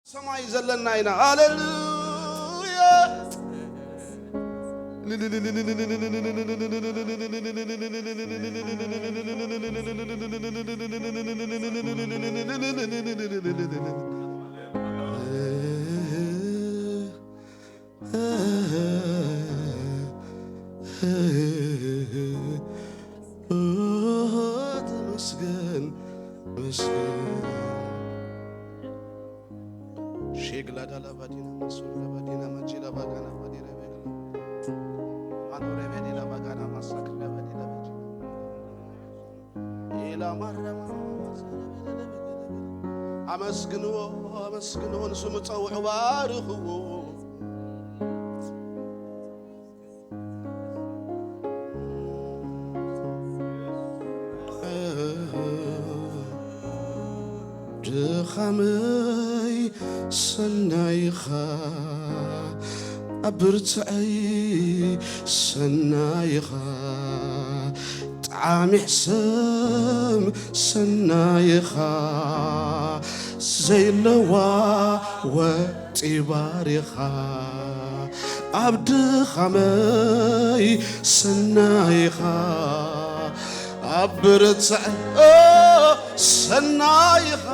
ሰማይ ዘለና ኢና። ሃሌሉያ። ተመስገን፣ ተመስገን። ሼግላ ዳላ ባዲና ማሱላ ባዲና ማጂላ ባጋና ባዲና ቤላ ማዶሬ ቤዲላ ባጋና ማሳክላ ባዲና ቤላ ኢላ ማረማ። ኣመስግንዎ፣ ኣመስግንዎ፣ ንስሙ ጸውዑ፣ ባርኽዎ። ድኻመይ ሰናይኻ፣ ኣብ ብርትዐይ ሰናይኻ፣ ጣዕሚ ሕሰም ሰናይኻ፣ ዘይለዋወጥ ባሪኻ፣ ኣብ ድኻመይ ሰናይኻ፣ ኣብ ብርትዐይ ሰናይኻ፣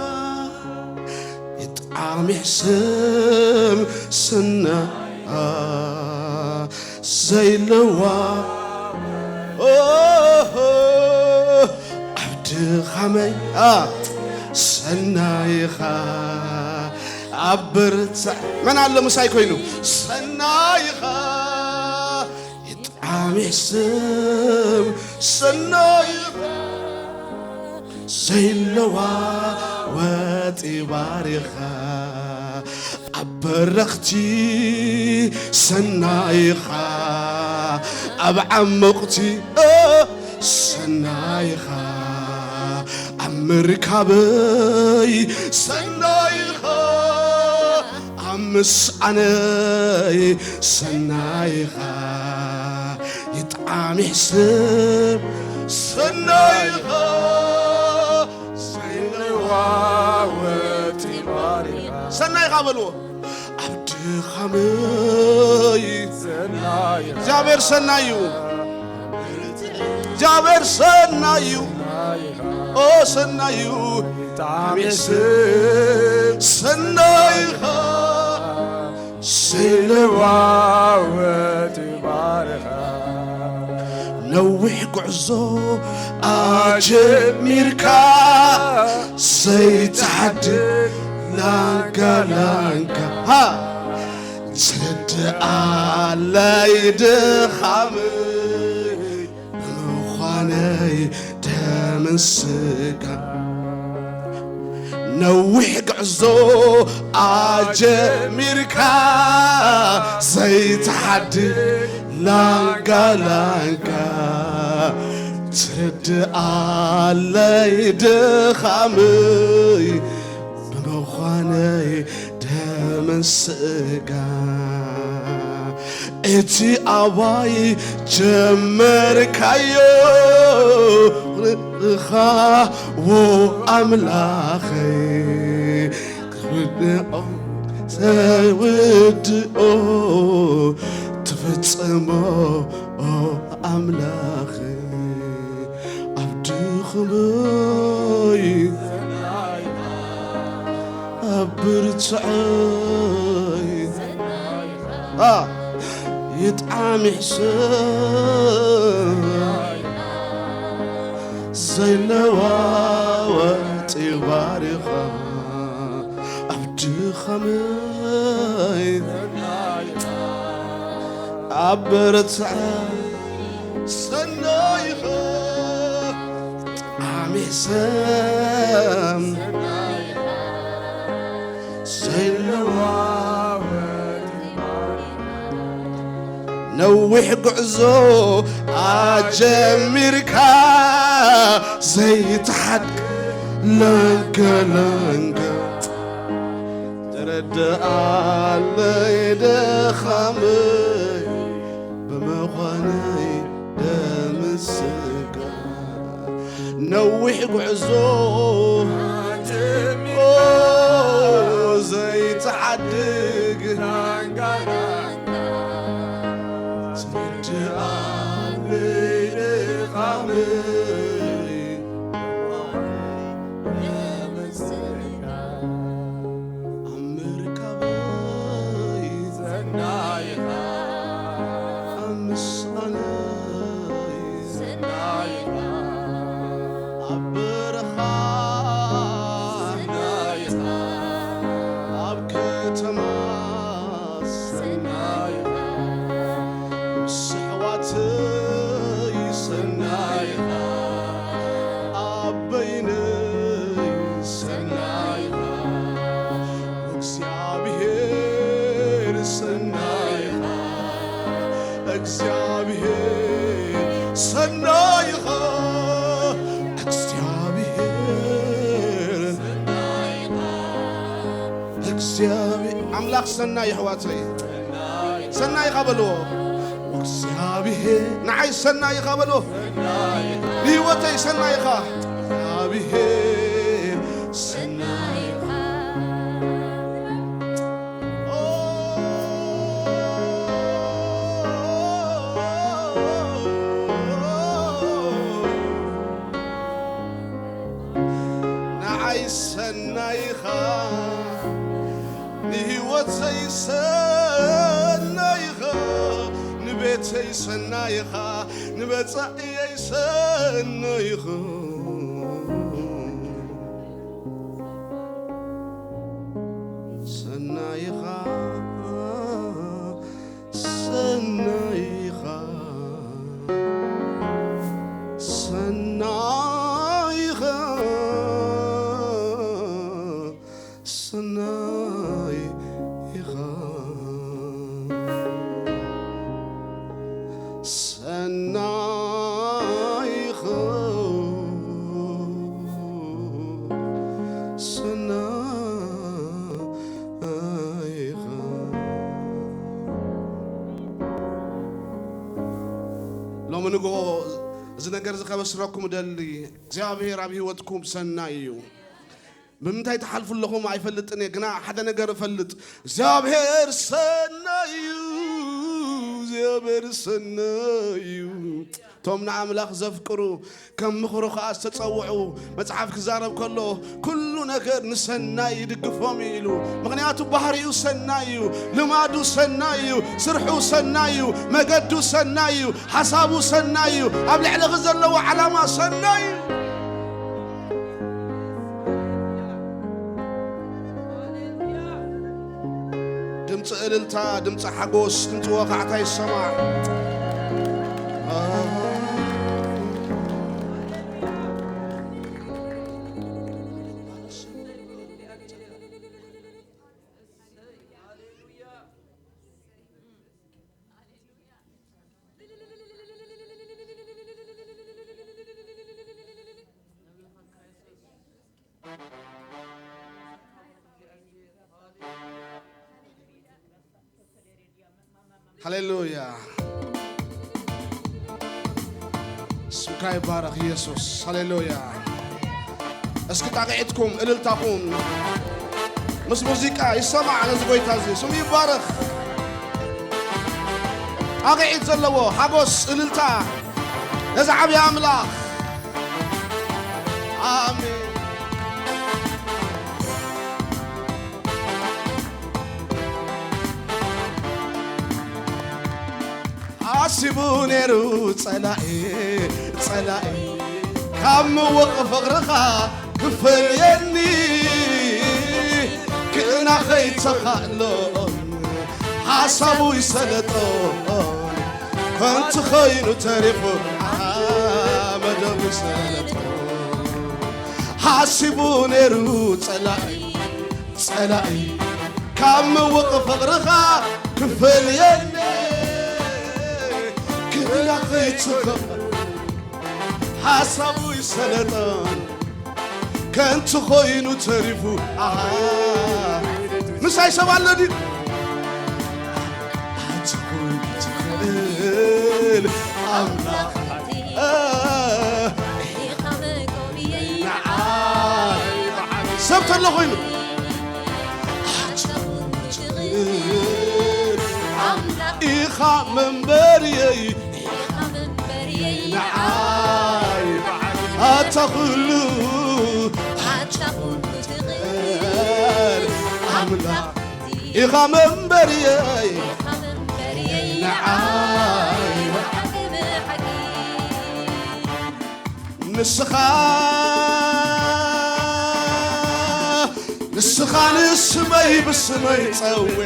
ጣዕሚ ሕሰም ሰናይኻ፣ ዘይለዋ ኣብ ድኻመይ ሰናይኻ፣ ኣብ ብርትዐይ መን ኣሎ ምሳይ ኮይኑ? ሰናይኻ፣ ጣዕሚ ሕሰም ሰናይኻ፣ ዘይለዋወጥ ባሪኻ፣ ኣብ በረኽቲ ሰናይኻ፣ ኣብ ዓሞቕቲ ሰናይኻ፣ ኣብ ምርካበይ ሰናይኻ፣ ኣብ ምስኣነይ ሰናይኻ፣ ይጥዓም ይሕሰብ ሰናይኻ፣ ዘይለዋወጥ ባሪኻ። ሰናይኻ በልዎ። ኣብ ድኻመይ ሰናይኻ። እግዚኣብሔር ሰናይ እዩ። እግዚኣብሔር ሰናይ እዩ። ኦ ሰናይ እዩ። ይጥዓም ይሕሰብ ሰናይኻ፣ ዘይለዋወጥ ባሪኻ። ነዊሕ ጉዕዞ ኣጀሚርካ ዘይትሓድር ላንጋ ላንጋ፣ ሃ! ትርድኣለይ ድኻመይ ብምዃነይ ደምን ስጋን። ነዊሕ ጉዕዞ ኣጀሚርካ ዘይትሓድር ላንጋ ላንጋ፣ ትርድኣለይ ድኻመይ ብምዃነይ ደምን ስጋ። እቲ ኣባይ ጀመርካዮ ርኢኻ ዎ ኣምላኸይ፣ ክትውድኦ ተውድኦ ትፍጽሞ ኦ ኣምላኸይ። ኣብ ድኽመይ ኣብ ብርትዐይ ኣ ይጥዓም ይሕሰብ ዘይለዋወጥ ባሪኻ። ኣብ ድኻመይ ኣብ ብርትዐይ ሰናይኻ። ኣሜን። ሰም ዘይለዋወጥ ነዊሕ ጉዕዞ ኣጀሚርካ ዘይትሓድግ ለንገ ለንገ። ትረድኣለይ ድኻመይ ብምዃነይ ደምን ስጋ። ነዊሕ ጉዕዞ ኦ፣ ዘይትሓ ድግናንጋናንጋ ትርድኣለይ ድኻመይ የመስግንካ። ኣብ ምርካበይ ሰናይኻ፣ ኣብ ምስኣነይ ሰናይኻ፣ ኣብ በረኻ ሰናይኻ፣ ኣብ ከተማ ሰናይኻ፣ ምስ ኣሕዋተይ ሰናይኻ፣ ኣብ በይነይ ሰናይኻ፣ እግዚኣብሔር ሰናይኻ፣ እግዚኣብሔር ሰናይኻ፣ እግዚኣብሔር እግዚኣብሔር ኣምላኽ ሰናይ፣ ኣሕዋተይ ሰናይኻ በልዎ። እግዚኣብሔር ንዓይ ሰናይኻ በልዎ። ንህይወተይ ሰናይኻ፣ እግዚኣብሔር ሰናይኻ። ንዓይ ሰናይኻ፣ ንህይወተይ ሰናይኻ፣ ንቤተይ ሰናይኻ፣ ንመጻኢየይ ሰናይኻ። ሰናይኻ፣ ሰናይኻ፣ ሰናይኻ፣ ሰናይ ኢኻ፣ ሰናይ ኢኻ፣ ሰናይ ኢኻ። ሎሚ ንግሆ እዚ ነገር እዚ ከበስረኩም እደሊ። እግዚኣብሔር ኣብ ህይወትኩም ሰናይ እዩ። ብምንታይ ትሓልፉ ኣለኹም ኣይፈልጥን እየ፣ ግና ሓደ ነገር እፈልጥ፣ እግዚኣብሔር ሰናይ እዩ፣ እግዚኣብሔር ሰናይ እዩ። እቶም ንኣምላኽ ዘፍቅሩ፣ ከም ምኽሩ ኸኣ ዝተጸውዑ፣ መጽሓፍ ክዛረብ ከሎ፣ "ኩሉ ነገር ንሰናይ ይድግፎም እዩ" ኢሉ። ምኽንያቱ ባህሪኡ ሰናይ እዩ፣ ልማዱ ሰናይ እዩ፣ ስርሑ ሰናይ እዩ፣ መገዱ ሰናይ እዩ፣ ሓሳቡ ሰናይ እዩ፣ ኣብ ልዕለኺ ዘለዎ ዓላማ ሰናይ እዩ። ድምፂ እልልታ፣ ድምፂ ሓጎስ፣ ድምፂ ወኻዕታ ይሰማዕ። ሃሌሉያ። ስምካ ይባረኽ ኢየሱስ። ሃሌሉያ። እስኪ ጣቕዒትኩም እልልታኹም ምስ ሙዚቃ ይሰማዕ ነዚ ጎይታ እዚ። ስሙ ይባረኽ። ጣቕዒት ዘለዎ ሓጎስ እልልታ ነዚ ዓብዪ ኣምላኽ። ኣሜን። ሓሲቡ ነይሩ ጸላኢ፣ ጸላኢ ካብ ምውቕ ፍቕርኻ ክፈልየኒ፣ ግና ከይተኻእሎ ሓሳቡ ይሰለጦ፣ ከንቱ ኸይኑ ተሪፉ፣ ኣሃ፣ መደቡ ይሰለጦ። ሓሲቡ ነይሩ ጸላኢ፣ ጸላኢ ካብ ምውቕ ፍቕርኻ ክፈልየኒ፣ ግና ከይትኸ ሓሳቡ ይሰለጠን ከንቱ ኾይኑ ተሪፉ። ኣሃ፣ ምሳይ ሰብ ኣሎ ድዩ? ኣንተ ኹሉ ትኽእል ኣምላኽ፣ እ፣ ንዓይ ሰብ ተሎ ኾይኑ፣ ኣንተ ኹሉ መንበርየይ ኢኻ መንበርየይ ንዓይ ኣታ ኩሉ ኣታ ኩሉ ትኽእል ኣምላኽ ኢኻ መንበርየይ ኢኻ መንበርየይ ንዓይ ንዓይ ብሓቂ ንስኻ ንስኻ ንስመይ ብስመይ ጸውዕ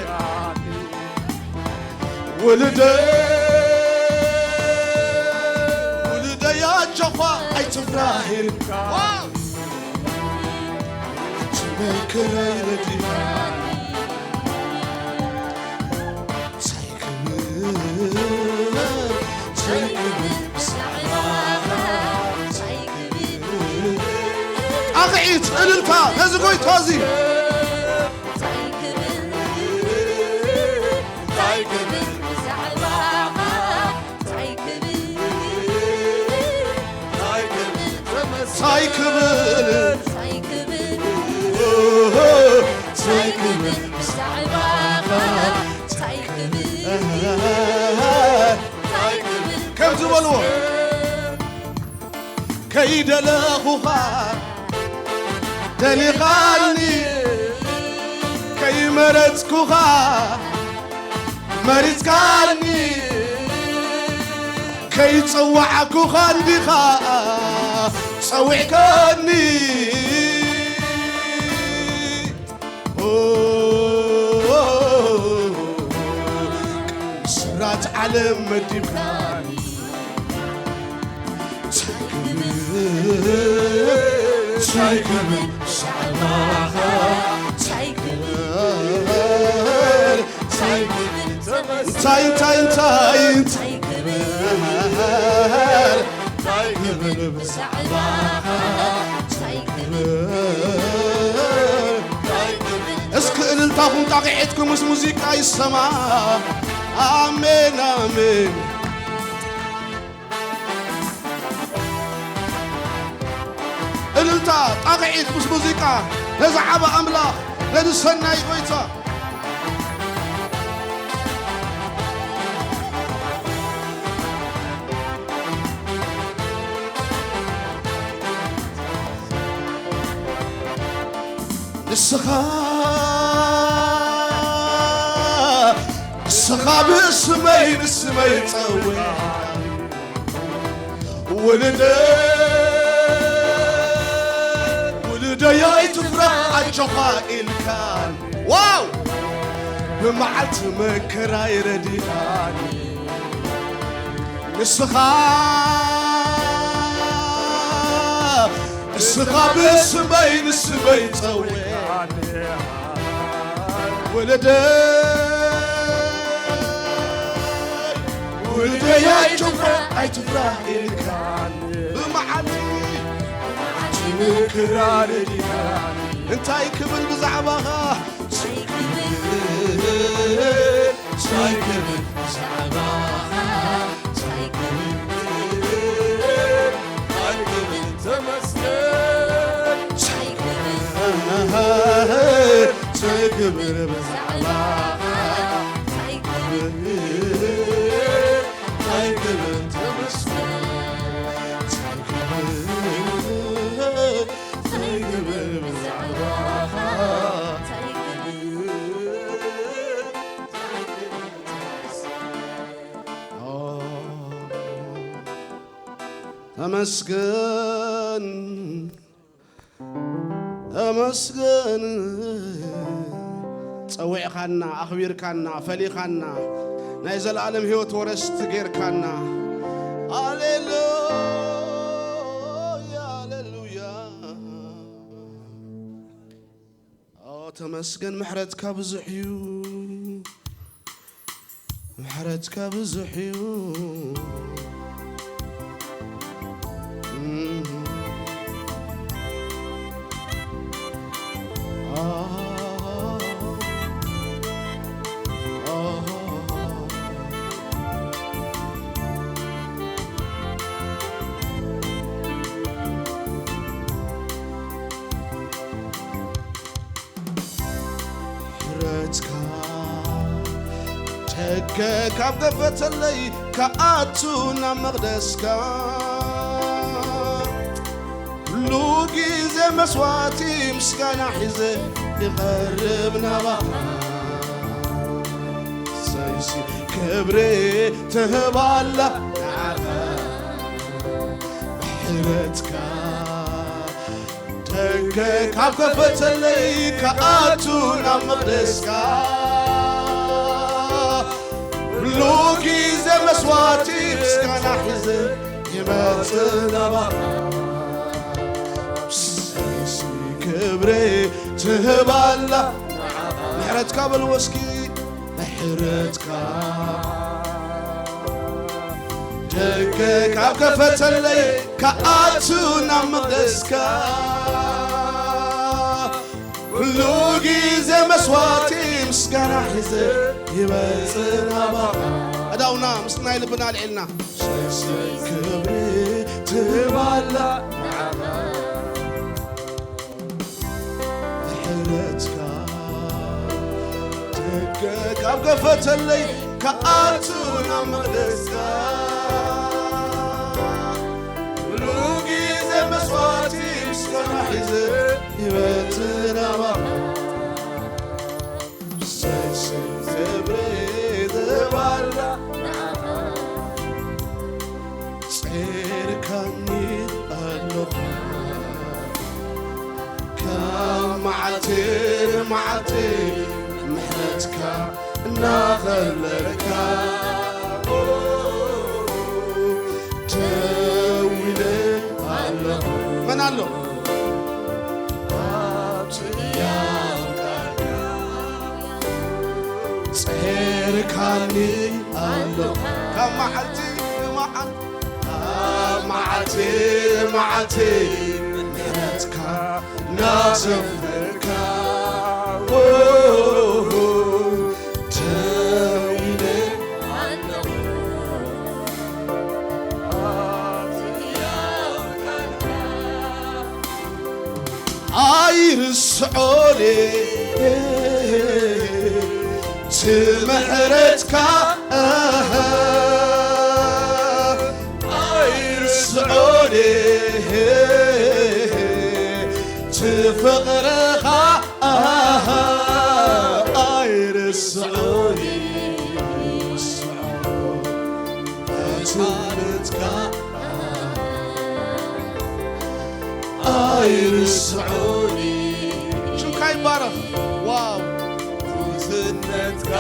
ውልደይ ውልደይ ኣጆኻ ኣይትፍራህ ኢልካ ትመክረይ ረዲኻ ኣቕዒት እልልታ ነዚ ጎይታ እዚ እንታይ ክብል እንታይ ክብል ከምዚ በልዎ ከይደለኹኻ ደሊኻኒ ከይመረጽኩኻ መሪጽካኒ ከይጸዋዕኩኻ እንዲኻ ጸዊዕካኒ ስራት ዓለም መዲብካኒ እንታይ ክብል ብዛዕባኻ እንታይ ክብል እንታይ ክብል እንታይ እንታይ እንታይ እንታይ ክብል እንታይ ክብል ብዛዕባኻ እንታይ ክብል እንታይ ክብል እስኪ እልልታኹም ጣቕዒትኩም ምስ ሙዚቃ ይሰማ ኣሜን ኣሜን እልልታ ጣቕዒት ምስ ሙዚቃ ነዚ ዓቢ ኣምላኽ ነዚ ሰናይ ጎይታ ንስኻ ንስኻ ብስመይ ንስመይ ጸውዕ ውልደ ውልደይ ኣይትፍራህ ኣጆኻ ኢልካን ዋው ብመዓልቲ መከራይ ረዲኻኒ ንስኻ ንስኻ ብስመይ ንስመይ ጸውዕ ወለደይ ወለደይ ኣይትፍራ ኣይትፍራ ኢልካ ብመዓልቲ ብመዓልቲ ምክራር ዲኻ እንታይ ክብል ብዛዕባኻ እንታይ ክብል እንታይ ክብል ብዛዕባኻ እንታይ ክብል እንታይ ክብል ተመስገን እንታይ ክብል እንታይ ክብል ብዛዕባኻ እንታይ ክብል እንታይ ክብል ተመስገን እንታይ ክብል እንታይ ክብል ብዛዕባኻ እንታይ ክብል ተመስገን ተመስገን ጸዊዕካና ኣኽቢርካና ፈሊኻና ናይ ዘለኣለም ህይወት ወረስቲ ጌርካና ኣለሉያ ኣለሉያ ተመስገን ምሕረትካ ብዙሕ እዩ ምሕረትካ ብዙሕ እዩ እከ ካብ ከፈተለይ ክኣቱ ናብ መቕደስካ፣ ኩሉ ግዜ መስዋእቲ ምስጋና ሒዘ ይቐርብ ናባኻ። ሰይሲ ክብሪ ትህባላ ንዓኻ ምሕረትካ ደገ ካብ ከፈተለይ ክኣቱ ናብ መቕደስካ፣ ኩሉ ግዜ መስዋእቲ ምስጋና ሒዘ ይመጽእ ናባኻ። ሰይሲ ክብሪ ትህባላ ምሕረትካ በልዎ እስኪ። ምሕረትካ ደገ ካብ ከፈተለይ ክኣቱ ናብ መቕደስካ፣ ኩሉ ግዜ መስዋእቲ ምስጋና ሒዘ ይመጽእ ናባኻ። ኣዳውና ምስ ናይ ልብና ኣልዒልና ሰሰይ ክብሪ ትህባላ ንዓኻ። ምሕረትካ ደገ ካብ ከፈተለይ ክኣቱ ናብ መቕደስካ፣ ኩሉ ግዜ መስዋእቲ ምስጋና ሒዘ ይመጽእ ናባኻ። ሰሰይ ክብሪ ትህባላ ንዓኻ። ጸርካኒ ኣለኻ ካብ መዓልቲ ንመዓልቲ ምሕረትካ እናኸለልካ ደው ኢለ ኣለኹ። መን ኣሎ? ኣብቲ ህያው ቃልካ ጸርካኒ ኣለኻ ካብ መዓልቲ ንመዓልቲ፣ ካብ መዓልቲ ንመዓልቲ ምሕረትካ እናዘመርካ ደው ኢለ ኣለኹ። ኣብቲ ህያው ቃልካ ኣይርስዖን ትምሕረትካ፣ ኣይርስዖን ትፍቕርኻ፣ ኣይርስዖን ትምሕረትካ። ኣይርስዑኒ ሽምካ ይባረኽ። ዋው ጉብዝነትካ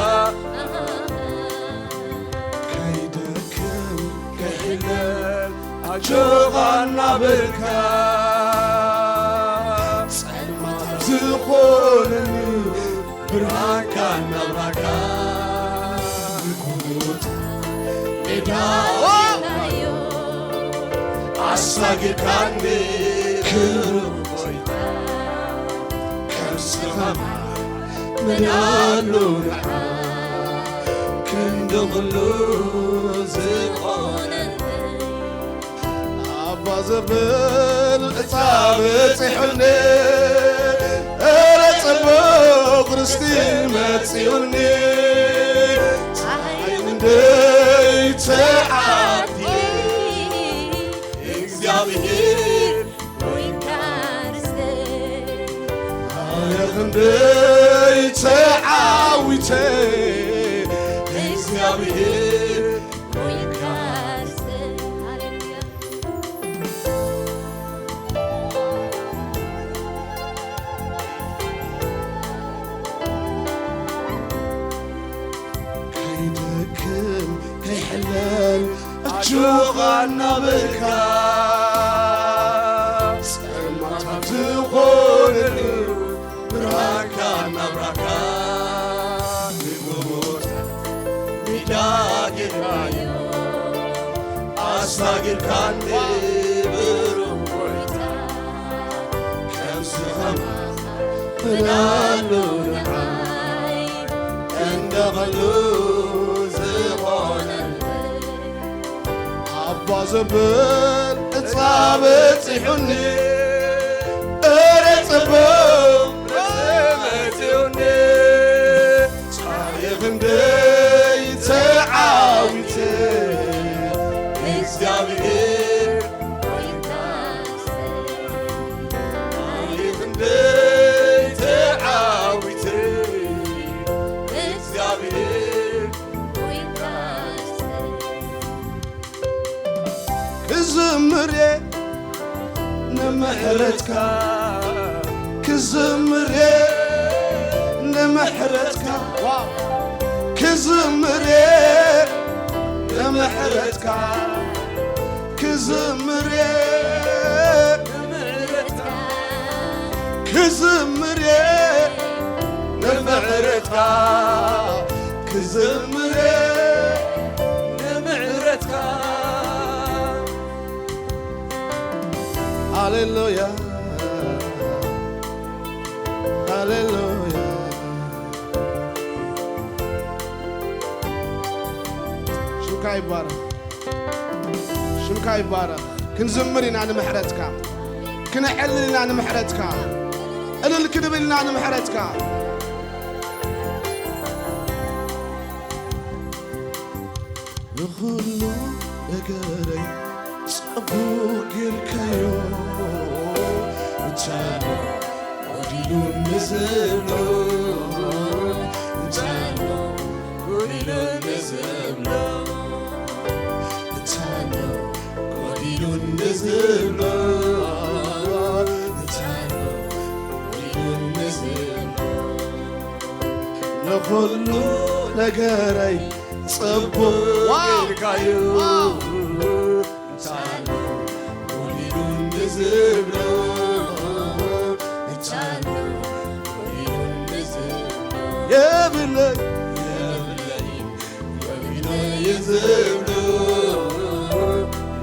ከይደክም ከይሕለል ኣጆኻ እናበልካ ጸልማት ዝኾነኒ ብርሃንካ እናብራካ ንኩታ ሜዳ ኣሳጊርካኒ ክብሩ ጎይታ። ከም ስምኻ መን ኣሎ ንዓ ክንዲ ኩሉ ዝኾነኒ ኣባ ዘብል ዕፃ በፂሑኒ፣ እረ ፅቡቕ ርስቲ መፂኡኒ። ፀሓይ ክንደይ ትዓቢ እግዚኣብሔር ኮይንካ ርስተይ። ኣረ ክንደይ ተዓዊተ እግዚኣብሔር ኮይንካ ርስተይ። ሃሌሉያ። ከይደክም ከይሕለል ኣጆኻ እናበልካ ጸልማት ኣብ ዝኾነሉ ብርሃንካ እናብራህካ ንጎቦታት ሜዳ ጌርካዮ ኣሳጊርካኒ ብሩኽ ጎይታ። ከምዚ ኸማኻ መን ኣሎ ንዓይ እንደ ኸሉ ዝኾነለይ ኣባ ዘብል ዕፃ በፂሑኒ እረ ፅቡቕ መፂኡኒ ጻድቕ ክንደይ ክዝምር እየ ንምሕረትካ፣ ክዝምር እየ ንምሕረትካ፣ ክዝምር እየ ንምሕረትካ፣ ክዝምር እየ ንምሕረትካ፣ ክዝምር እየ ንምሕረትካ፣ ክዝምር እየ ንምሕረትካ። ሃሌሉያ፣ ሃሌሉያ። ሽምካ ይባረኽ፣ ሽምካ ይባረኽ። ክንዝምር ኢና ንምሕረትካ፣ ክነዕልል ኢና ንምሕረትካ፣ እልል ክንብል ኢና ንምሕረትካ። ንኹሉ ነገረይ ጸቡቕ ጌርካዮ፣ እንታሎ ጎዲሉ ንዝብሎ፣ እንታሎ ጎዲሉ ንዝብሎ፣ እንታሎ ጎዲሉ ንዝብሎ፣ እንታሎ ጎዲሉ ንዝብሎ፣ ንኹሉ ነገረይ ጽቡቕ ዋው! ጌርካዮ። ዋው! እንታሎ ጎዲሉ ንዝብሎ፣ እንታሎ ጎዲሉ ንዝብሎ፣ የብለይ፣ የብለይ፣ የብለይ ዝብሎ፣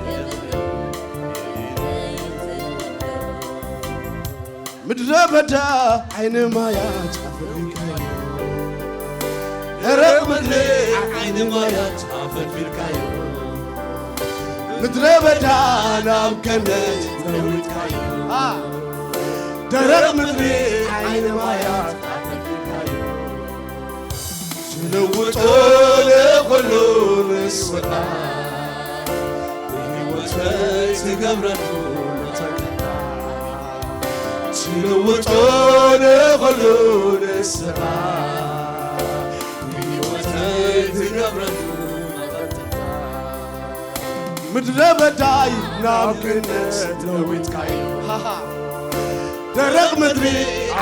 የብለይ፣ የብለይ ዝብሎ። ምድረ በዳ ዓይኒ ማያት ኣፍሪካዮ፣ ደረቕ ምድሪ ዓይኒ ማያት ኣፈልፊልካዮ። ምድረ በዳ ናብ ገነት ለዊጥካዮ። አ፣ ደረቕ ምድሪ ዓይኒ ማያት ኣፈልፊልካዮ። ትልውጦ ንኹሉ ንስኻ፣ ብህይወተይ ትገብረሉ መጠንቀቕታ። ትልውጦ ንኹሉ ንስኻ፣ ብህይወተይ ትገብረሉ መጠንቀቕታ። ምድረ በዳይ ናብ ገነት ለዊጥካዮ። ሃሃ። ደረቕ ምድሪ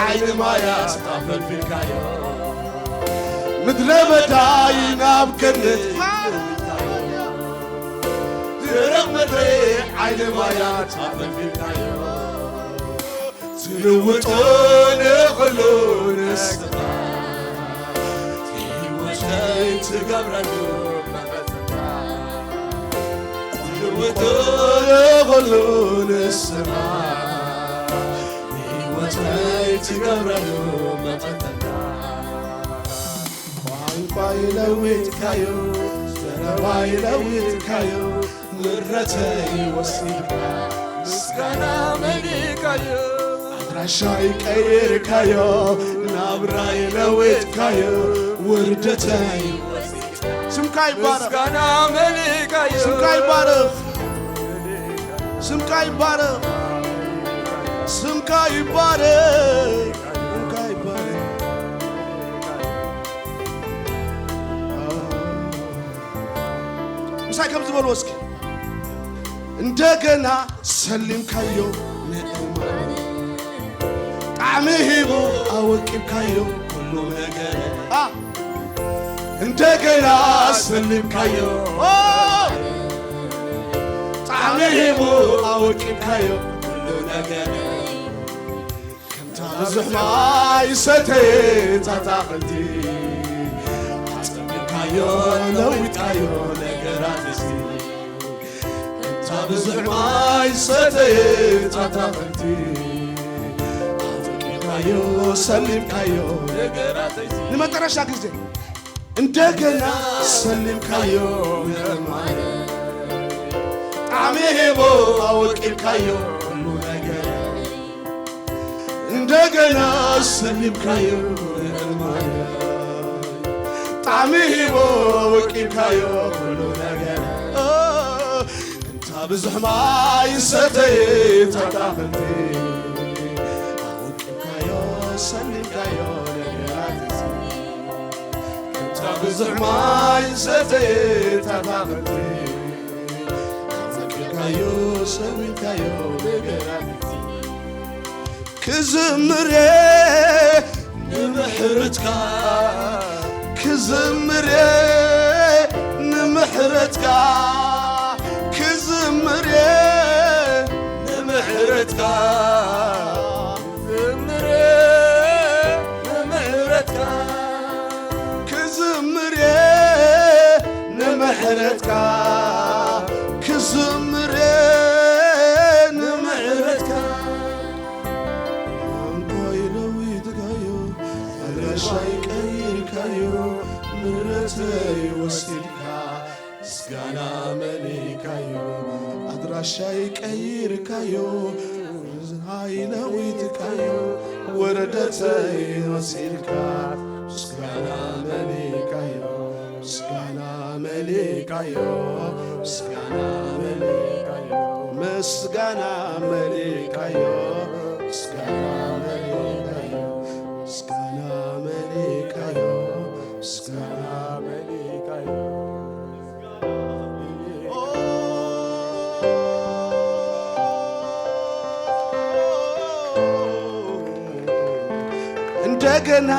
ዓይኒ ማያት ኣፈልፊልካዮ። ምድረ በዳይ ናብ ገነት። ደረቕ ምድሪ ዓይኒ ማያት ኣፈልፊልካዮ። ትልውጦ ንኹሉ ንስኻ፣ ህይወተይ ትገብረሉ መቐጸልታ። ትልውጦ ንኹሉ ንስኻ፣ ህይወተይ ትገብረሉ መቐጸልታ። ቋንቋይ ለዊጥካዮ፣ ዘረባይ ለዊጥካዮ፣ ምረተይ ወሲድካ፣ ምስጋና መሊእካዮ። ኣድራሻይ ቀይርካዮ፣ ናብራይ ለዊጥካዮ፣ ውርደተይ ወሲድካ፣ ስምካ ይባረኽ። ምስጋና መሊእካዮ። ስምካ ይባረኽ። ስምካ ይባረኽ። ስምካ ይባረኽ። ስምካ ይባረኽ። ምሳይ ከም ዝበልዎ እስኪ፣ እንደገና ሰሊምካዮ ንእማን፣ ጣዕሚ ሂቡ ኣወቂብካዮ ኩሉ ነገር። አ፣ እንደገና ሰሊምካዮ፣ ኦ፣ ጣዕሚ ሂቡ ኣወቂብካዮ ኩሉ ነገር። ከምታ ብዙሕ ማይ ሰተየት ኣታኽልቲ፣ ኣጸቢብካዮ፣ ለዊጥካዮ ነገራት እዚ። ከምታ ብዙሕ ማይ ሰተየት ኣታኽልቲ፣ ኣፍቂርካዮ፣ ሰሊምካዮ ነገራት እዚ። ንመጨረሻ ግዜ እንደገና ሰሊምካዮ ንእማነ፣ ጣዕሚ ሂቦ ኣወቂብካዮ ኩሉ ነገር። እንደገና ሰሊምካዮ ንእማነ፣ ጣዕሚ ሂቦ ኣወቂብካዮ ኩሉ ነገር። እንታ ብዙሕ ማይ ሰተየት ኣታኽልቲ፣ ኣወቂብካዮ ሰሊምካዮ ነገራት እዚ። እንታ ብዙሕ ማይ ሰተየት ኣታኽልቲ፣ ኣወቂብካ ኣዮ ሰሚዕካዮ ነገራት ክዝምር እየ ንምሕረትካ፣ ክዝምር እየ ንምሕረትካ፣ ክዝምር እየ ንምሕረትካ፣ ክዝምር እየ ንምሕረትካ፣ ክዝምር እየ ንምሕረትካ፣ ክዝምር እየ ንምሕረትካ። ቋንቋይ ለዊጥካዮ፣ ኣድራሻይ ቀይርካዮ፣ ምሕረተይ ወሲድካ፣ ምስጋና መሊእካዮ፣ ኣድራሻይ ቀይርካዮ፣ ርዝሃይ ለዊጥካዮ፣ ወረደተይ ወሲድካ፣ ምስጋና መሊእካዮ፣ ምስጋና መሊእካዮ፣ ምስጋና መሊእካዮ፣ ምስጋና መሊእካዮ፣ ምስጋና መሊእካዮ፣ ምስጋና መሊእካዮ፣ ምስጋና መሊእካዮ። እንደገና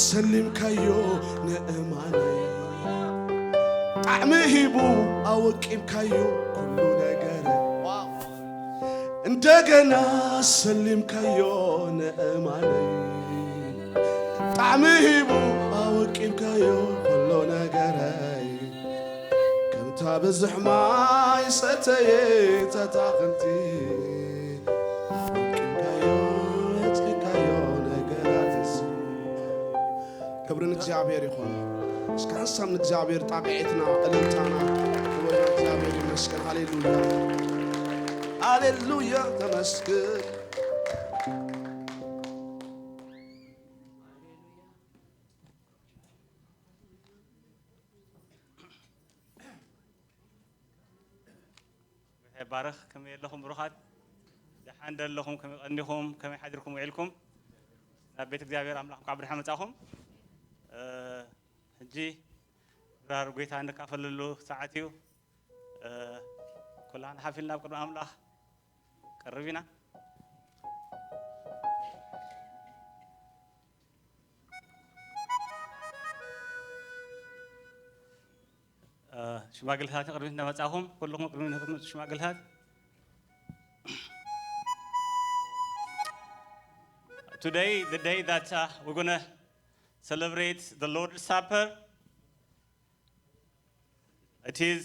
ሰሊምካዮ ንእማነይ፣ ጣዕሚ ሂቡ ኣወቂብካዮ ኩሉ ነገረይ። እንደገና ሰሊምካዮ ንእማነይ፣ ጣዕሚ ሂቡ ኣወቂብካዮ ኩሉ ነገረይ። ከምታ ብዙሕ ማይ ሰተየት ኣታኽልቲ፣ ኣወቂብካዮ ኣጽቂካዮ ነገራትሲ። ክብሪ ንእግዚኣብሔር ይኹን። እስከ ሓንሳብ ንእግዚኣብሔር ጣቕዒትና፣ እልልታና፣ ክብሪ ንእግዚኣብሔር ይመስገን። ሃሌሉያ፣ ሃሌሉያ፣ ተመስገን። ይባርኽ። ከመይ ኣለኹም ብሩኻት? ደሓን ዶ ኣለኹም? ከመይ ቀኒኹም? ከመይ ሓዲርኩም ውዒልኩም? ናብ ቤት እግዚኣብሔር ኣምላኽ እንኳዕ ብደሓን መጻኹም። እ፣ ሕጂ ድራር ጐይታ እንካፈለሉ ሰዓት እዩ። እ፣ ኩላህና ሓፍ ኢልና ኣብ ቅድሚ ኣምላኽ ቀርብ ኢና። እ፣ ሽማግለታት ቅድሚት እናመጻኹም፣ ኩልኹም ቅድሚት ንቕመጡ ሽማግለታት። Today, the day that, uh, we're gonna celebrate the Lord's Supper, it is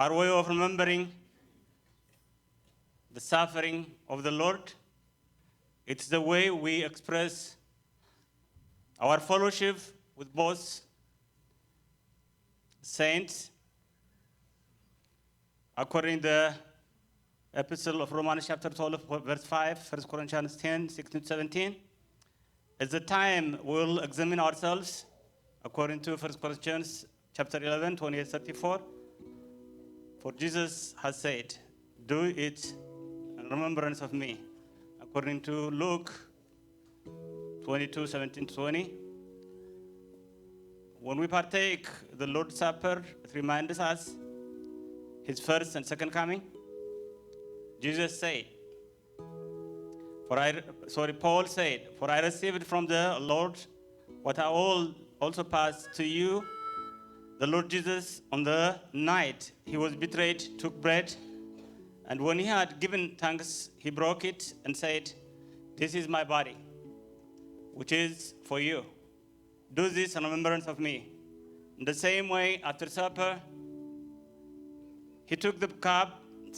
our way of remembering the suffering of the Lord. It's the way we express our fellowship with both saints. According to the epistle of Romans chapter twelve, verse five, First Corinthians ten, sixteen to seventeen, is the time we'll examine ourselves according to First Corinthians chapter eleven, twenty-eight, thirty-four. For Jesus has said, "Do it in remembrance of me." According to Luke twenty-two, seventeen to twenty. When we partake the Lord's Supper, it reminds us his first and second coming. Jesus said, for I, sorry, Paul said, "For I received from the Lord what I all also passed to you." The Lord Jesus, on the night he was betrayed, took bread, and when he had given thanks, he broke it and said, "This is my body, which is for you. Do this in remembrance of me." In the same way, after supper, he took the cup,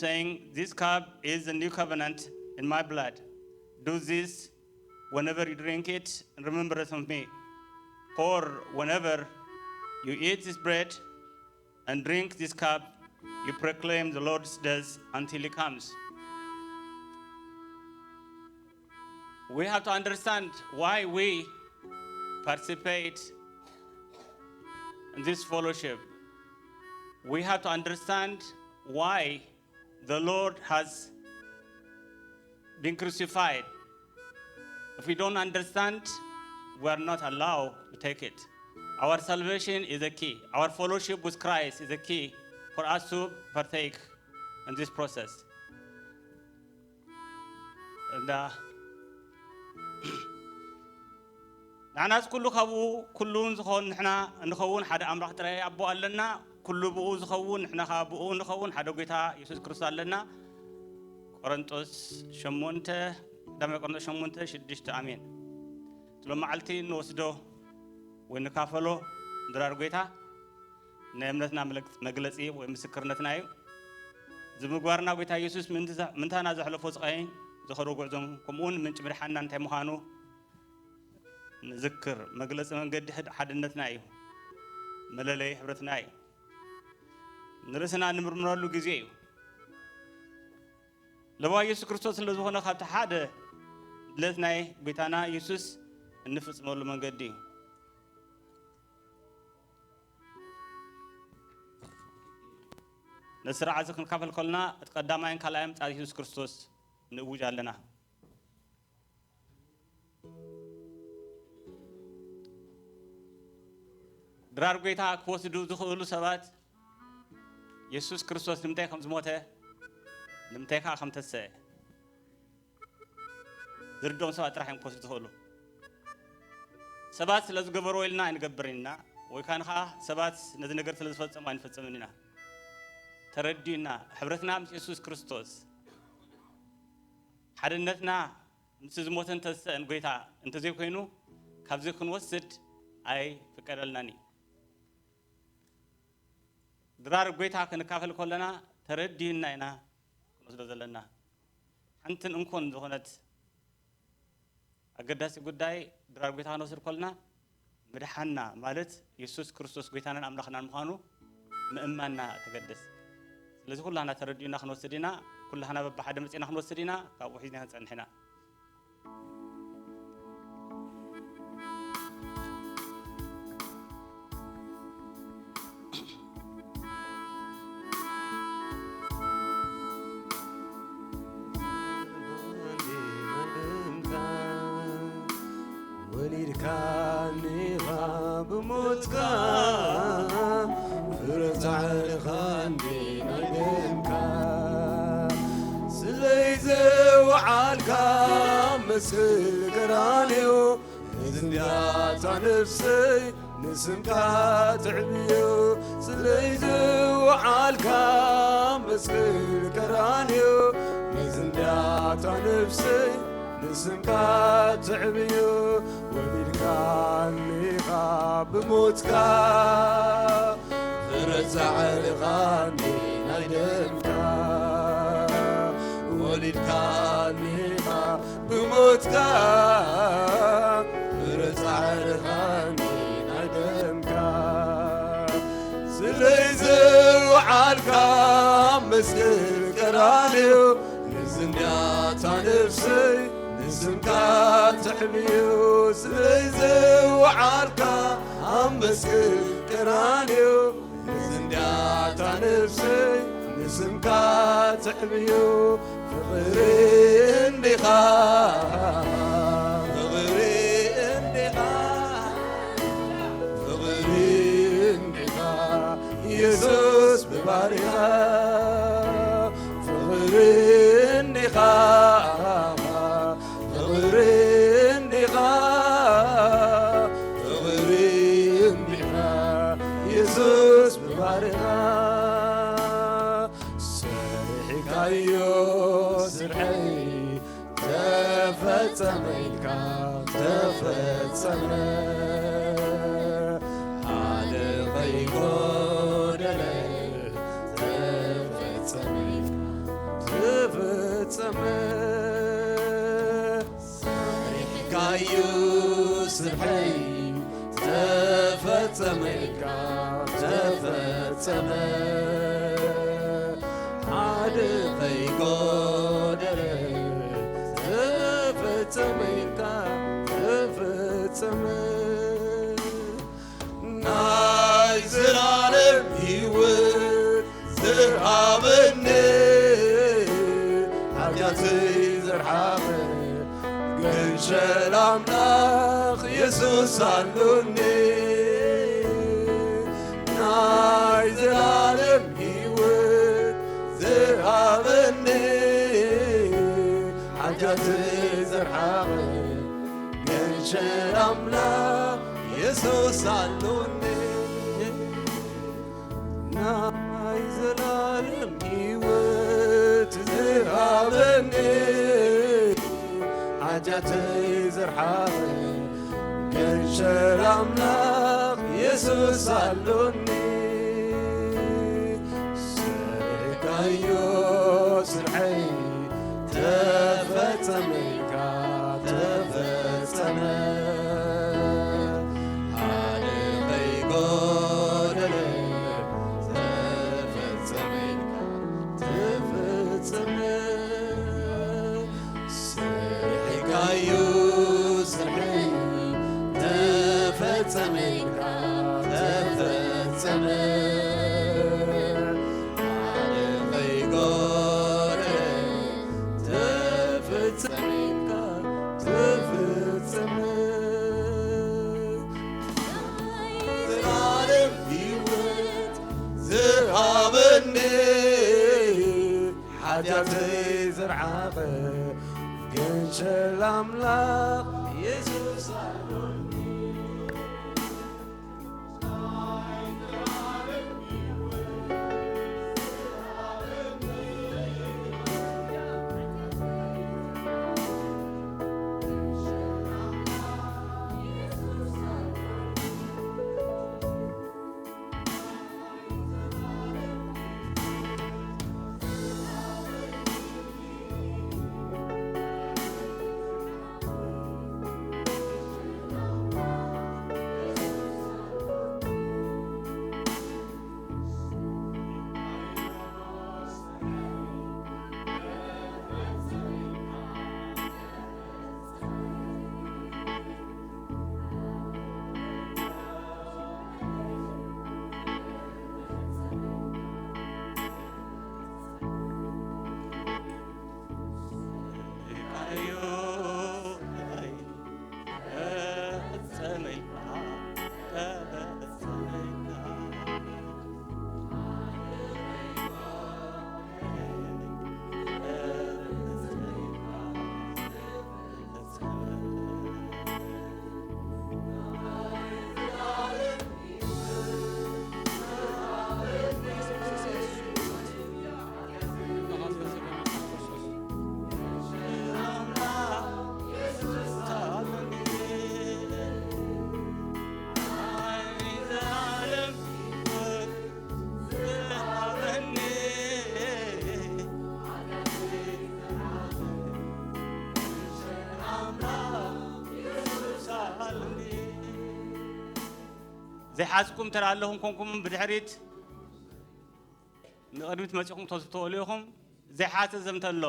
saying, "This cup is the new covenant in my blood. Do this whenever you drink it in remembrance of me." For whenever you eat this bread and drink this cup, you proclaim the Lord's death until he comes. We have to understand why we participate in this fellowship. We have to understand why the Lord has been crucified. If we don't understand, we are not allowed to take it. Our salvation is the key. Our fellowship with Christ is the key for us to partake in this process. እና ንሕናስ ኩሉ ካብኡ ኩሉን ዝኾን ንሕና እንኸውን ሓደ ኣምላኽ ጥራይ ኣቦ ኣለና። ኩሉ ብኡ ዝኸውን ንሕና ኸዓ ብኡ እንኸውን ሓደ ጐይታ የሱስ ክርስቶስ ኣለና። ቆሮንጦስ ሸሞንተ፣ ቀዳማይ ቆሮንጦስ ሸሞንተ ሽዱሽተ። ኣሜን። እቲ ሎመዓልቲ እንወስዶ ወይ ንካፈሎ ድራር ጐይታ ናይ እምነትና መለግ-፣ መግለጺ ወይ ምስክርነትና እዩ። እዚ ምግባርና ጐይታ የሱስ ምንትዛ-፣ ምንታና ዘሕለፎ ስቓይን ዝኸዶ ጉዕዞን ከምኡውን ምንጪ ምድሓንና እንታይ ምዃኑ ንዝክር። መግለጺ መንገዲ ሕድ-፣ ሓድነትና እዩ። መለለዪ ሕብረትና እዩ። ንርእስና እንምርምረሉ ግዜ እዩ። ለባዊ የሱስ ክርስቶስ ስለ ዝኾነ ካብቲ ሓደ ድሌት ናይ ጐይታና የሱስ እንፍጽመሉ መንገዲ እዩ። ነዚ ስርዓት እዚ ክንካፈል ከለና እቲ ቀዳማይን ካልኣይን ምጽኣት የሱስ ክርስቶስ ንእውጅ ኣለና። ድራር ጐይታ ክወስዱ ዝኽእሉ ሰባት የሱስ ክርስቶስ ንምንታይ ከም ዝሞተ፣ ንምንታይ ከኣ ከም ተሰአ ዝርድኦም ሰባት ጥራሕ እዮም ክወስዱ ዝኽእሉ። ሰባት ስለ ዝገበርዎ ኢልና ኣይንገብርን ኢና፣ ወይ ካን ከኣ ሰባት ነዚ ነገር ስለ ዝፈጸሙ ኣይንፈጽምን ኢና። ተረዲኡና፣ ሕብረትና ምስ የሱስ ክርስቶስ፣ ሓድነትና ምስ ዝሞተን ተሰአን ጐይታ እንተዘይኮይኑ፣ ካብዚ ክንወስድ ኣይፍቀደልናን እዩ። ድራር ጐይታ ክንካፈል ከለና ተረዲኡና ኢና ክንወስዶ ዘለና። ሓንትን እንኮን ዝኾነት ኣገዳሲ ጉዳይ ድራር ጐይታ ክንወስድ ከለና ምድሓንና፣ ማለት የሱስ ክርስቶስ ጐይታናን ኣምላኽናን ምዃኑ ምእማንና ተገድስ። ስለዚ ኩላህና ተረዲኡና ክንወስድ ኢና፣ ኩላህና በብሓደ መጺእና ክንወስድ ኢና፣ ካብኡ ሒዝና ክንጸንሕ ኢና። ወሊድካኒኻ ብሞትካ፣ ፍረ ጻዕርኻ እንዲ ናይ ደምካ፣ ስለይ ዘወዓልካ መስል ቀራንዮ፣ እዝንዳታ ነፍሰይ ንስምካ ትዕብዮ፣ ስለይ ዝወዓልካ መስቀል ቀራንዮ፣ ንዝንዳታ ነፍሰይ ንስምካ ትዕብዮ። ወሊድካኒኻ ብሞትካ፣ ፍረ ጻዕርኻኒ ናይ ደምካ። ወሊድካኒኻ ብሞትካ፣ ፍረ ጻዕርኻኒ ናይ ደምካ። ስለይ ዝወዓልካ መስቀል ቀራንዮ፣ ንዝንዳታ ነፍሰይ ንስምካ ትሕብዮ። ስለይ ዝወዓልካ ኣብ መስቀል ቀራንዮ፣ ንዝንዳታ ነፍሰይ ንስምካ ትሕብዮ። ፍቕሪ እንዲኻ፣ ፍቕሪ እንዲኻ፣ ፍቕሪ እንዲኻ፣ የሱስ ብባሪኻ። ፍቕሪ እንዲኻ፣ ፍቕሪ እንዲኻ፣ ፍቕሪ እንዲኻ፣ የሱስ ብባሪኻ። ሰሪሕካዮ ስርሐይ ተፈጸመ ኢልካ፣ ተፈጸመ። ሓደ ከይጎደለ ተፈጸመ ኢልካ፣ ተፈጸመ። ሰሪሕካዮ ስርሐይ ተፈጸመ ኢልካ፣ ተፈጸመ። ሓደ ከይጎደለ ተፈጸመ ኢልካ፣ ተፈጸመ። ናይ ዘላለም ህይወት ዝሃበኒ፣ ሓጢኣተይ ዘርሓቐ ገንሸል ኣምላኽ የሱስ ኣሎኒ። ናይ ዘላለም ህይወት ዝሃ ትዘርሓቐ ገንሸል ኣምላኽ የሱስ ኣሎኒ። ናይ ዘላለም ህይወት ዝሃበኒ፣ ሓጢኣተይ ዘርሓቐ ገንሸል ኣምላኽ የሱስ ኣሎኒ። ሰሪሕካዮ ስርሐይ ተፈጸመ ኢልካ ተፈጸመ። ሓደ ከይጎደለ ተፈጸመ ኢልካ ተፈጸመ። ሰሪሕካዮ ስርሐይ ተፈጸመ ኢልካ ተፈጸመ። ሓደ ከይጎደለ ተፈጸመ ኢልካ ተፈጸመ። ዘላለም ህይወት ዝሃበኒ፣ ሓጢኣተይ ዘርሓቐ ገንሸል ኣምላኽ የሱስ ኣሎኒ። ዘይሓዝኩም እንተ ኣለኹም ኮንኩም ብድሕሪት ንቕድሚት መጺኹም ክትወስዱ ትኽእሉ ኢኹም። ዘይሓዘ እንተሎ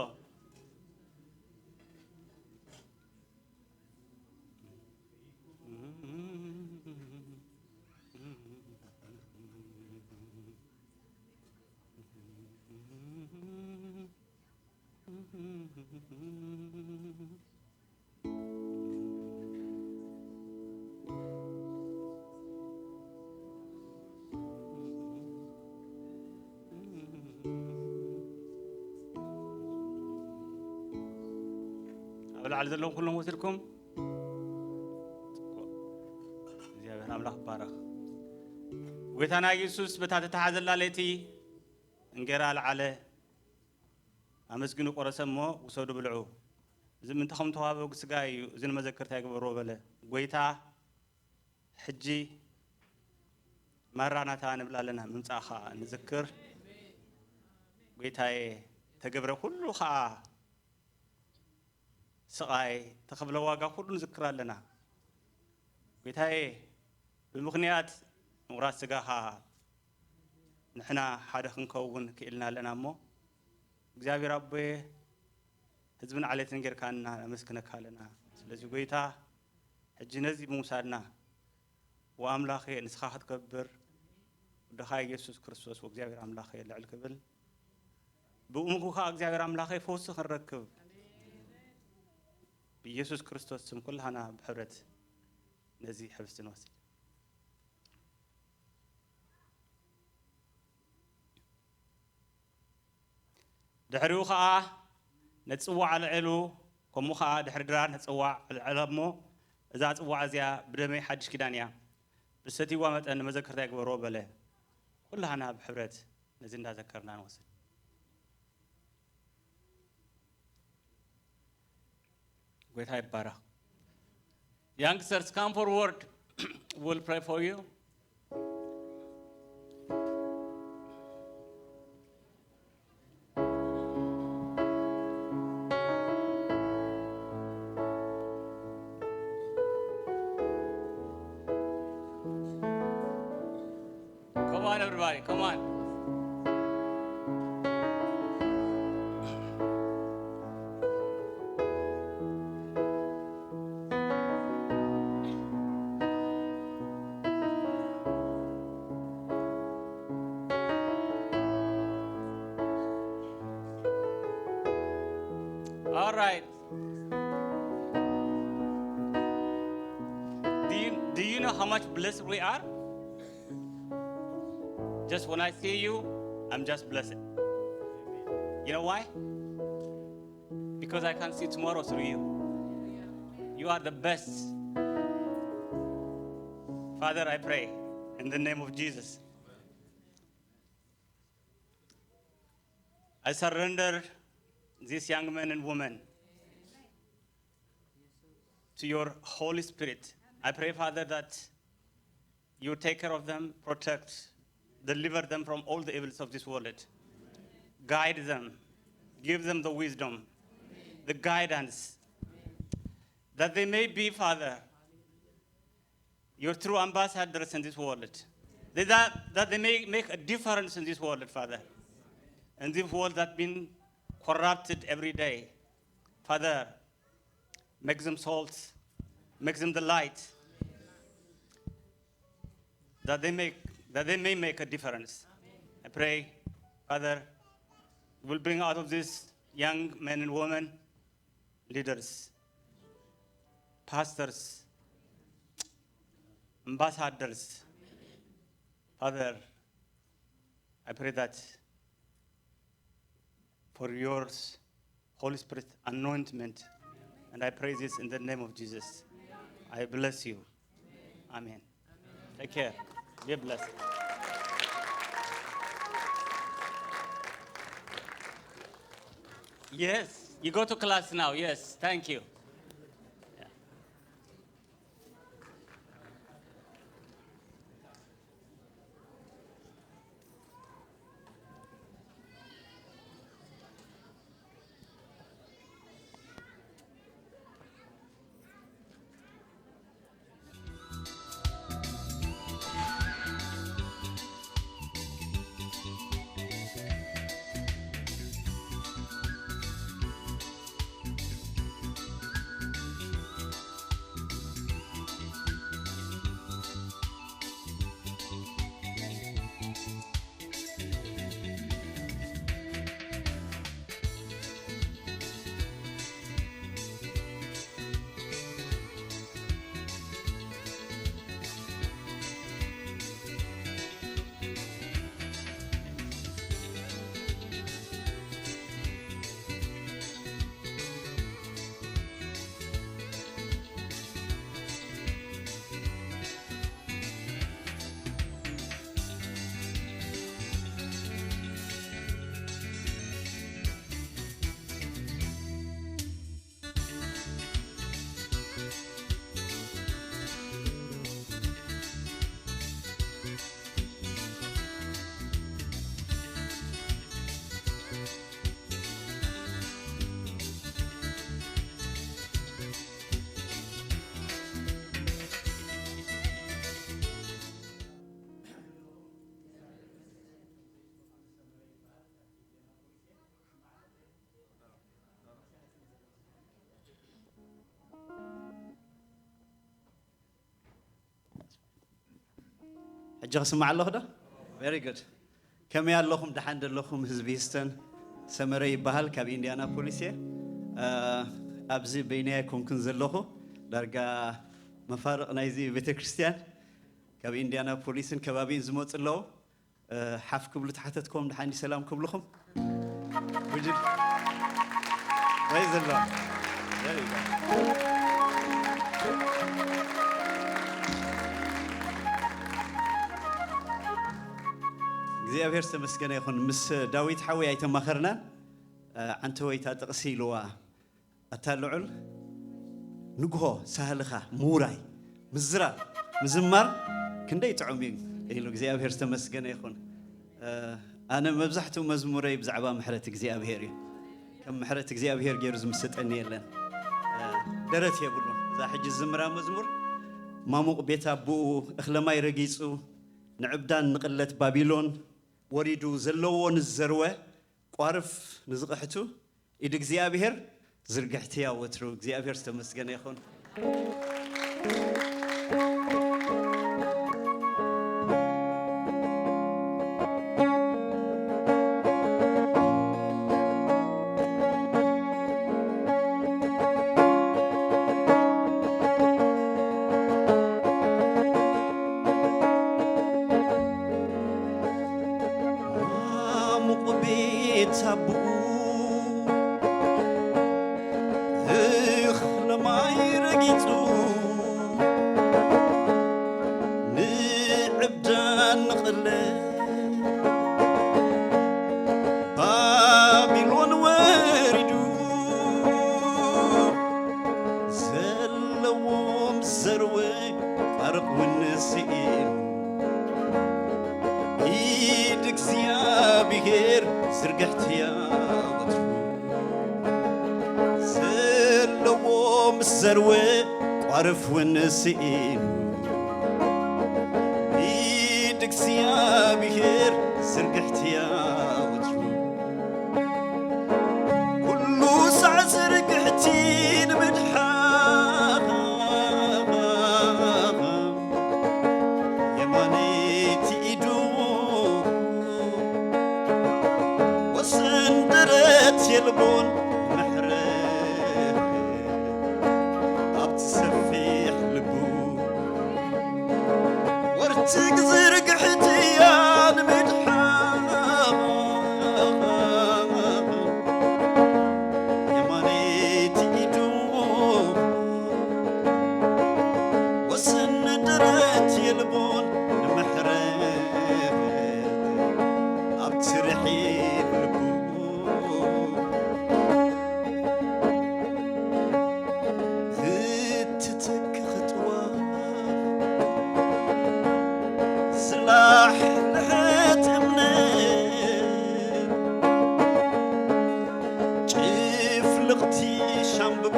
ኣብ ላዕሊ ዘለኹም ኩሎም ወሲድኩም እግዚኣብሔር ኣምላኽ ይባረኽ። ጎይታና ኢየሱስ በታ ተተሓዘላ ለይቲ እንጌራ ኣልዓለ፣ ኣመስጊኑ ቆረሰ እሞ፣ "ውሰዱ ብልዑ፣ እዚ ምእንታኹም ተዋህበ ስጋይ እዩ፣ እዚ ንመዘክርታ ይግበርዎ" በለ። ጎይታ ሕጂ ማራናታ ንብል ኣለና፣ ምምጻእኻ ንዝክር። ጎይታዬ፣ ተገብረ ኩሉ ኸኣ ስቓይ፣ ተኸፍለ ዋጋ ኩሉ ንዝክር ኣለና። ጎይታዬ፣ ብምኽንያት ምቑራጽ ስጋኻ ንሕና ሓደ ክንከውን ክኢልና ኣለና እሞ፣ እግዚኣብሔር ኣቦየ፣ ህዝብን ዓሌትን ጌርካና ነመስግነካ ኣለና። ስለዚ ጎይታ፣ ሕጂ ነዚ ብምውሳድና፣ ወኣምላኸ ንስኻ ክትከብር፣ ወድኻ ኢየሱስ ክርስቶስ ወእግዚኣብሔር ኣምላኸ ልዕል ክብል፣ ብእምኡ ኸዓ እግዚኣብሔር ኣምላኸ ፈውሲ ክንረክብ፣ ብኢየሱስ ክርስቶስ ስም ኩላህና ብሕብረት ነዚ ሕብስቲ ንወስድ። ድሕሪኡ ኸዓ ነቲ ጽዋዕ ኣልዒሉ ከምኡ ኸዓ ድሕሪ ድራር ንጽዋዕ ኣልዐላ እሞ፣ እዛ ጽዋዕ እዚኣ ብደመይ ሓድሽ ኪዳን እያ፣ ብሰትይዋ መጠን ንመዘከርታ ይግበሮ በለ። ኩላህና ብሕብረት ነዚ እንዳዘከርና ንወስድ። ጎይታ ይባረኽ። Youngsters, come forward. We'll pray for you. Come on, everybody, come on. All right. Do you, do you know how much blessed we are? Just when I see you, I'm just blessed. You know why? Because I can see tomorrow through you. You are the best. Father, I pray in the name of Jesus. I surrender these young men and women to your Holy Spirit. I pray, Father, that you take care of them, protect, deliver them from all the evils of this world. Guide them, give them the wisdom, the guidance, that they may be, Father, your true ambassadors in this world. They, that, that they may make a difference in this world, Father. In this world that been corrupted every day. Father, make them salt, make them the light, that they make, that they may make a difference. I pray, Father, you will bring out of this young men and women, leaders, pastors, ambassadors. Father, I pray that for your Holy Spirit anointment, and I pray this in the name of Jesus. I bless you. Amen. Take care. Be blessed. Yes, you go to class now. Yes, thank you. Yeah. ሕጂ ክስማዕ ኣለኹ ዶ? Very good. ከመይ ኣለኹም? ደሓን ደለኹም? ህዝቢ ሂስተን ሰመረ ይበሃል፣ ካብ ኢንዲያና ፖሊስ እየ። እ፣ ኣብዚ በይነይ ኣይኮንኩን ዘለኹ፣ ዳርጋ መፋርቕ ናይዚ ቤተ ክርስቲያን ካብ ኢንዲያና ፖሊስን ከባቢን ዝመፁ ኣለዉ። እ፣ ሓፍ ክብሉ ተሓተትኩም፣ ደሓን ሰላም ክብልኹም። ውጅድ ወይ ዘሎ እግዚኣብሔር ዝተመስገነ ይኹን። ምስ ዳዊት ሓወይ ኣይተማኸርናን። እ፣ ዓንተወይታ ጥቕሲ ኢልዋ፣ ኣታ ልዑል ንግሆ ሳህልኻ ምውራይ፣ ምዝራብ፣ ምዝማር ክንደይ ጥዑም እዩ ኢሉ። እግዚኣብሔር ዝተመስገነ ይኹን። እ፣ ኣነ መብዛሕትኡ መዝሙረይ ብዛዕባ ምሕረት እግዚኣብሔር እዩ። ከም ምሕረት እግዚኣብሔር ገይሩ ዝምስጠኒ የለን። እ፣ ደረት የብሉን። እዛ ሕጂ ዝምራ መዝሙር፣ ማሙቕ ቤት ኣቦኡ እኽለ ማይ ረጊጹ፣ ንዕብዳን ንቕለት ባቢሎን ወሪዱ፣ ዘለዎ ንዝዘርወ ቋርፍ ንዝቕሕቱ፣ ኢድ እግዚኣብሔር ዝርግሕትያ ወትሩ። እግዚኣብሔር ዝተመስገነ ይኹን። ማሙቕ ቤት ኣቦኡ እኽለ ማይ ረጊጹ፣ ንዕብዳን ንቕለ ባቢሎን ወሪዱ፣ ዘለዎም ዘርወ ቋርቕ እውን ስኢኑ፣ ኢድ እግዚኣብሔር ዝርግሕትያ ወትሩ፣ ዘለዎ ምስ ዘርወ ቋርፍ እውን ስኢኑ፣ ኢድ እግዚኣብሔር ዝርግሕትያ ወትሩ፣ ኩሉ ሳዕ ዝርግሕቲ ንምድሓን፣ የማነይቲ ኢዱ ወሰን ደረት የልቦን፣ ምሕረት ኣብቲ ሰፊሕ ልቡ፣ ወርትግ ዝርግሕቲ እያ ንምድሓን፣ የማነይቲ ኢዱ ወሰን ደረት የልቦን፣ ንምሕረት ኣብቲ ርሒብ ልቡ እትተክኽ ጥዋፍ፣ ዝላሕልሐት እምነት፣ ጭፍልቕቲ ሻምብቆ፣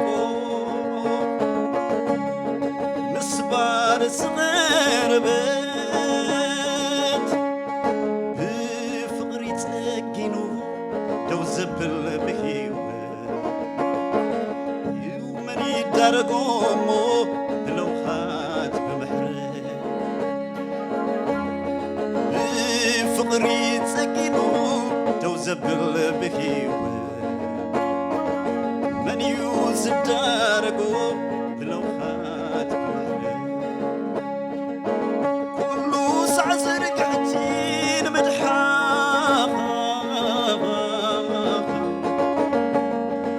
ምስባር ዝቐረበት፣ ብፍቕሪ ጸጊኑ ደው ዘብል ብህይወት እዩ። መን ይዳረጎ እሞ ብለውሃት ብምሕረት፣ ብፍቕሪ ጸጊኑ ደው ዘብል ብህይወት፣ መን እዩ ዝዳረጎ ብለውሃት ብምሕረት? ኩሉ ሳዕ ዝርግሕቲ ንምድሓን፣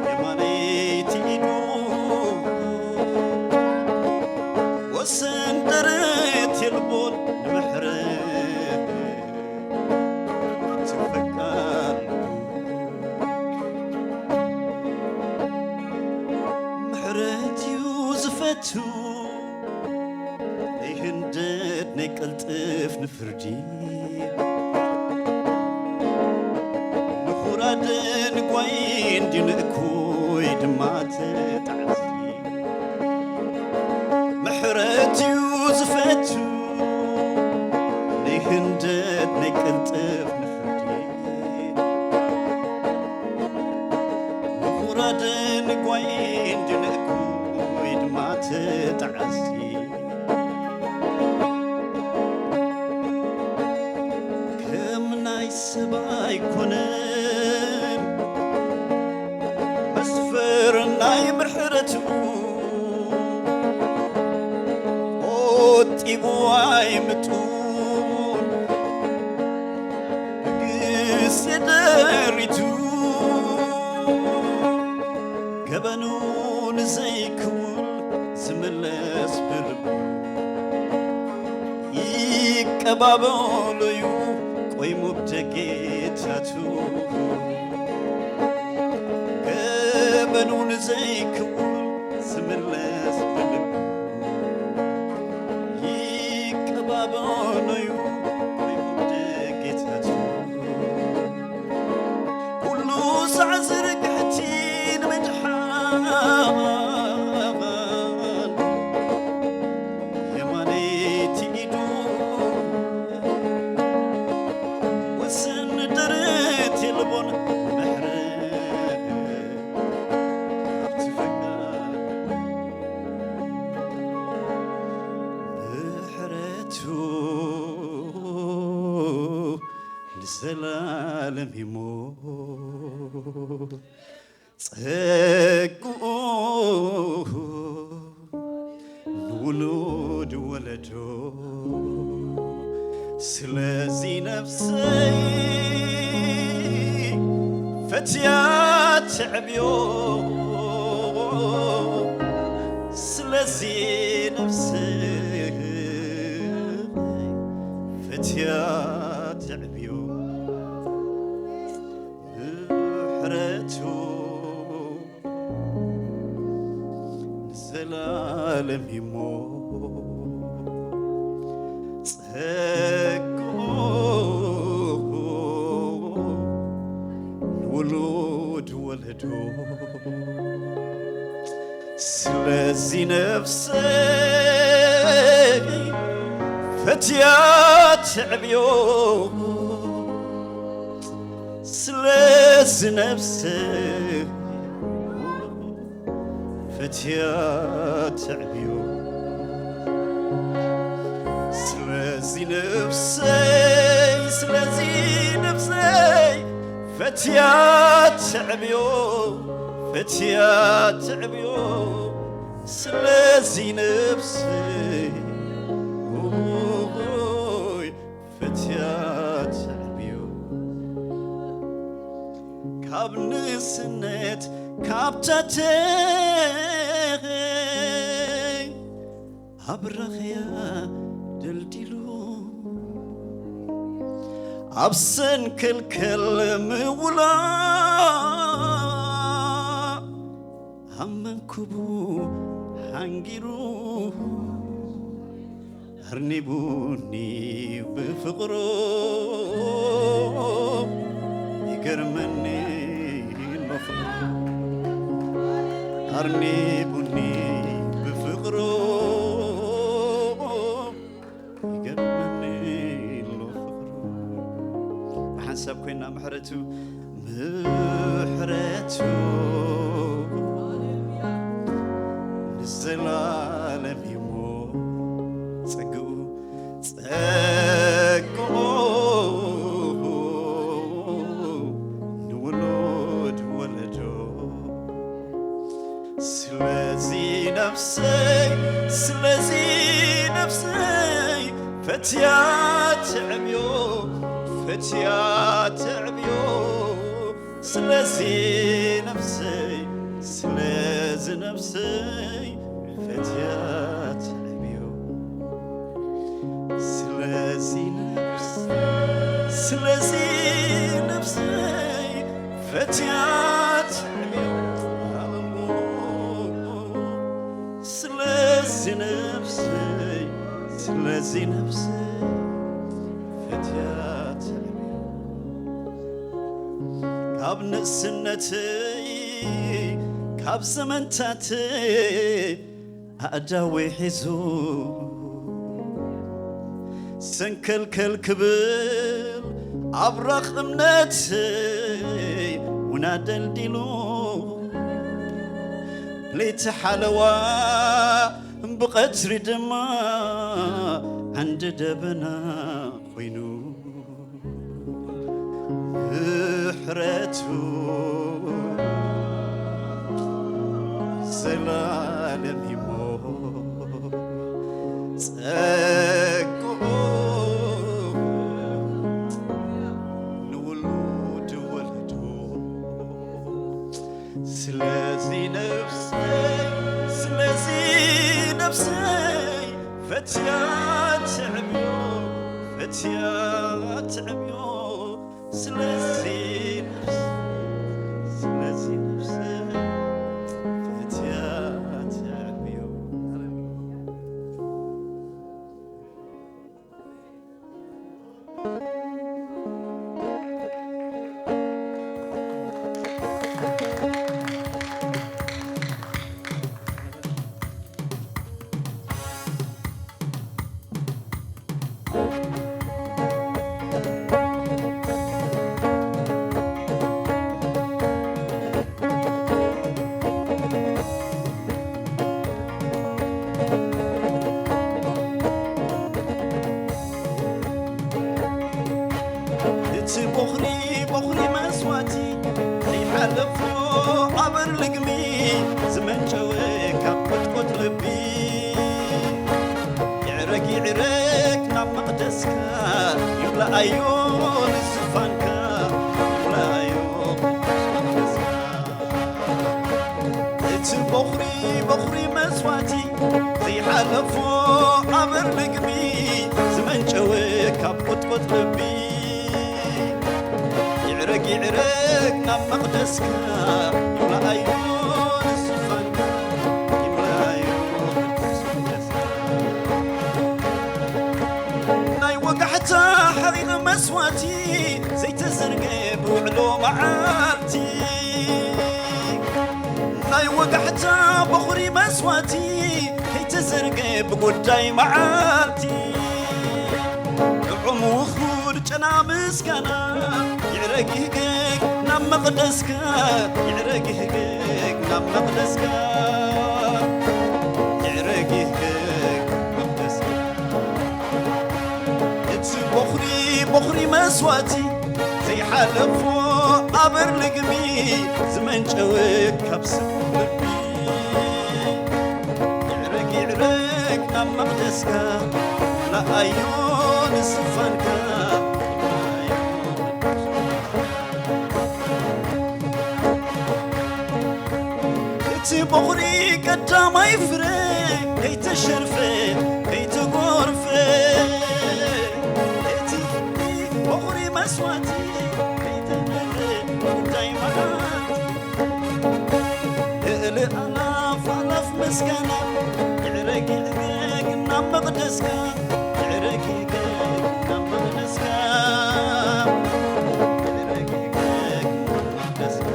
የማነይቲ ኢዱ ወሰን ደረት የልቦን፣ ንምሕረት ትፈቃር ምሕረት እዩ ዝፈቱ፣ ዘይህንደድ ናይ ቀልጥፍ ንፍርዲ። ንኹራ ደንጓይ እንዲ ንእኩይ ድማ ተጣዕሲ። ምሕረት እዩ ዝፈቱ፣ ዘይህንደድ ናይ ቀልጥፍ ንፍርዲ። ንኹራ ደንጓይ እንዲ ንእኩይ ድማ ተጣዕሲ። ከም ናይ ሰብ ኣይኮነን መስፈር ናይ ምሕረቱ፣ ቆጢቡ ኣይምጡን ብግስ የደሪቱ። ገበኑ ንዘይክውል ዝምለስ ብልቡ ይቀባበሎ እዩ ቆይሙ ብደጌታቱ። ገበኑ ንዘይክውል ዝምለስ ብልቡ ይቀባበሎ እዩ ቆይሙ ብደጌታቱ። ኩሉ ሳዕ ዝርግሕቲ ንምድሓን የማነይቲ ኢዱ ወሰን ደረት የልቦን ምሕረት ኣብቲ ፈቃድ ምሕረቱ ንዘላለም ይሞ ጸግኡ ንውሉድ ወለዶ። ስለዚ ነፍሰይ ፈትያ ትዕብዮ። ስለዚ ነፍሰይ ፈትያ ትዕብዮ። ምሕረቱ ንዘላለም ይሞ ጸግኡ ንውሉድ ወለዶ። ስለዚ ነፍሰይ ፈትያ ትዕብዮ። ስለዚ ነፍሰይ ፈትያ ትዕብዮ። ስለዚ ነፍሰይ ስለዚ ነፍሰይ ፈትያ ትዕብዮ። ፈትያ ትዕብዮ። ስለዚ ነፍሰይ ኦይ ፈትያ ትዕብዮ። ካብ ንእስነት ካብ ታተኸይ ኣብራኽያ ደልዲሉ ኣብ ሰንከልከል ምውላ ኣብ መንኩቡ ሓንጊሩ ኣርኒቡኒ ብፍቕሩ ይገርመኒ ኣሎ ፍቕሩ ኣርኒቡኒ ብፍቕሩ ይገርመኒ ኣሎ ፍቕሩ። ብሓንሳብ ኮይና ምሕረቱ ምሕረቱ ንዘላለም እዩ እሞ ጸግኡ ጸግኡ ንውሉድ ወለዶ። ስለዚ ነፍሰይ ስለዚ ነፍሰይ ፈትያ ትዕብዮ ፈትያ ትዕብዮ። ስለዚ ነፍሰይ ስለዚ ነፍሰይ ፈትያ ትዕብዮ። ስለዚ ነፍስ ስለዚ ነፍሰይ ፈትያ ትዕብዮ። ስለዚ ነፍሰይ ስለዚ ነፍሰይ ፈትያ ትዕብዮ። ካብ ንእስነተይ ካብ ዘመንታተይ ኣእዳወይ ሒዙ ሰንከልከል ክብል ኣብራኽ እምነተይ ውና ደልዲሉ ለይቲ ሓለዋ ብቐትሪ ድማ ዓንዲ ደበና ኮይኑ ምሕረቱ ዘላለም ይሞ ጸግኡ ንውሉድ ወለዶ። ስለዚ ነፍሰይ ነፍሰይ ፈትያ ትዕብዮ፣ ፈትያ ትዕብዮ፣ ስለዚ ነፍስ-፣ ስለዚ ነፍሰይ ፈትያ ትዕብዮ። እቲ ቦኽሪ፣ ቦኽሪ መስዋእቲ ዘይሓለፎ ኣበር ልግሚ ዝመንጨወ ካብ ቁጥቁጥ ልቢ ይዕረግ፣ ይዕረግ ናብ መቕደስካ ይምልኣዮ ንዝፋንካ ይምልኣዮ ቅዱስ መቕደስካ። እቲ ቦኽሪ፣ ቦኽሪ መስዋእቲ ዘይሓለፎ ኣበር ልግሚ ዝመንጨወ ካብ ቁጥቁጥ ልቢ ይዕረግ፣ ይዕረግ ናብ መቕደስካ ይምልኣዮ ንዝፋንካ ይምልኣዮ ቅዱስ መቕደስካ። ናይ ወጋሕታ ሓሪቕ መስዋእቲ ዘይተዘርገ ብውዕሎ መዓልቲ ናይ ወጋሕታ በኹሪ መስዋእቲ ከይተዘርገ ብጉዳይ መዓልቲ ጥዑም ውኹድ ጨና ምስጋና ይዕረግ ይህገግ ናብ መቕደስካ ይዕረግ ይህገግ ናብ መቕደስካ ይዕረግ ይህገግ መቕደስካ እቲ ቦኽሪ ቦኽሪ መስዋእቲ ዘይሓለፎ ኣበር ልግሚ ዝመንጨወ ካብ ስብ ልቢ ይዕረግ ይዕረግ ናብ መቕደስካ ንኣዮ ንስፋንካ እቲ ቦኽሪ ቀዳማይ ፍረ ከይተሸርፈ ከይተጎርፈ እቲ ቦኽሪ መስዋእቲ ከይተነረ ጉዳይ መዓልቲ ልእሊ ኣላፍ ኣላፍ ምስጋና ይዕረግ ይዕረግ ናብ መቕደስካ ይዕረግ ይዕረግ ናብ መቕደስካ ይዕረግ ይዕረግ ናብ መቕደስካ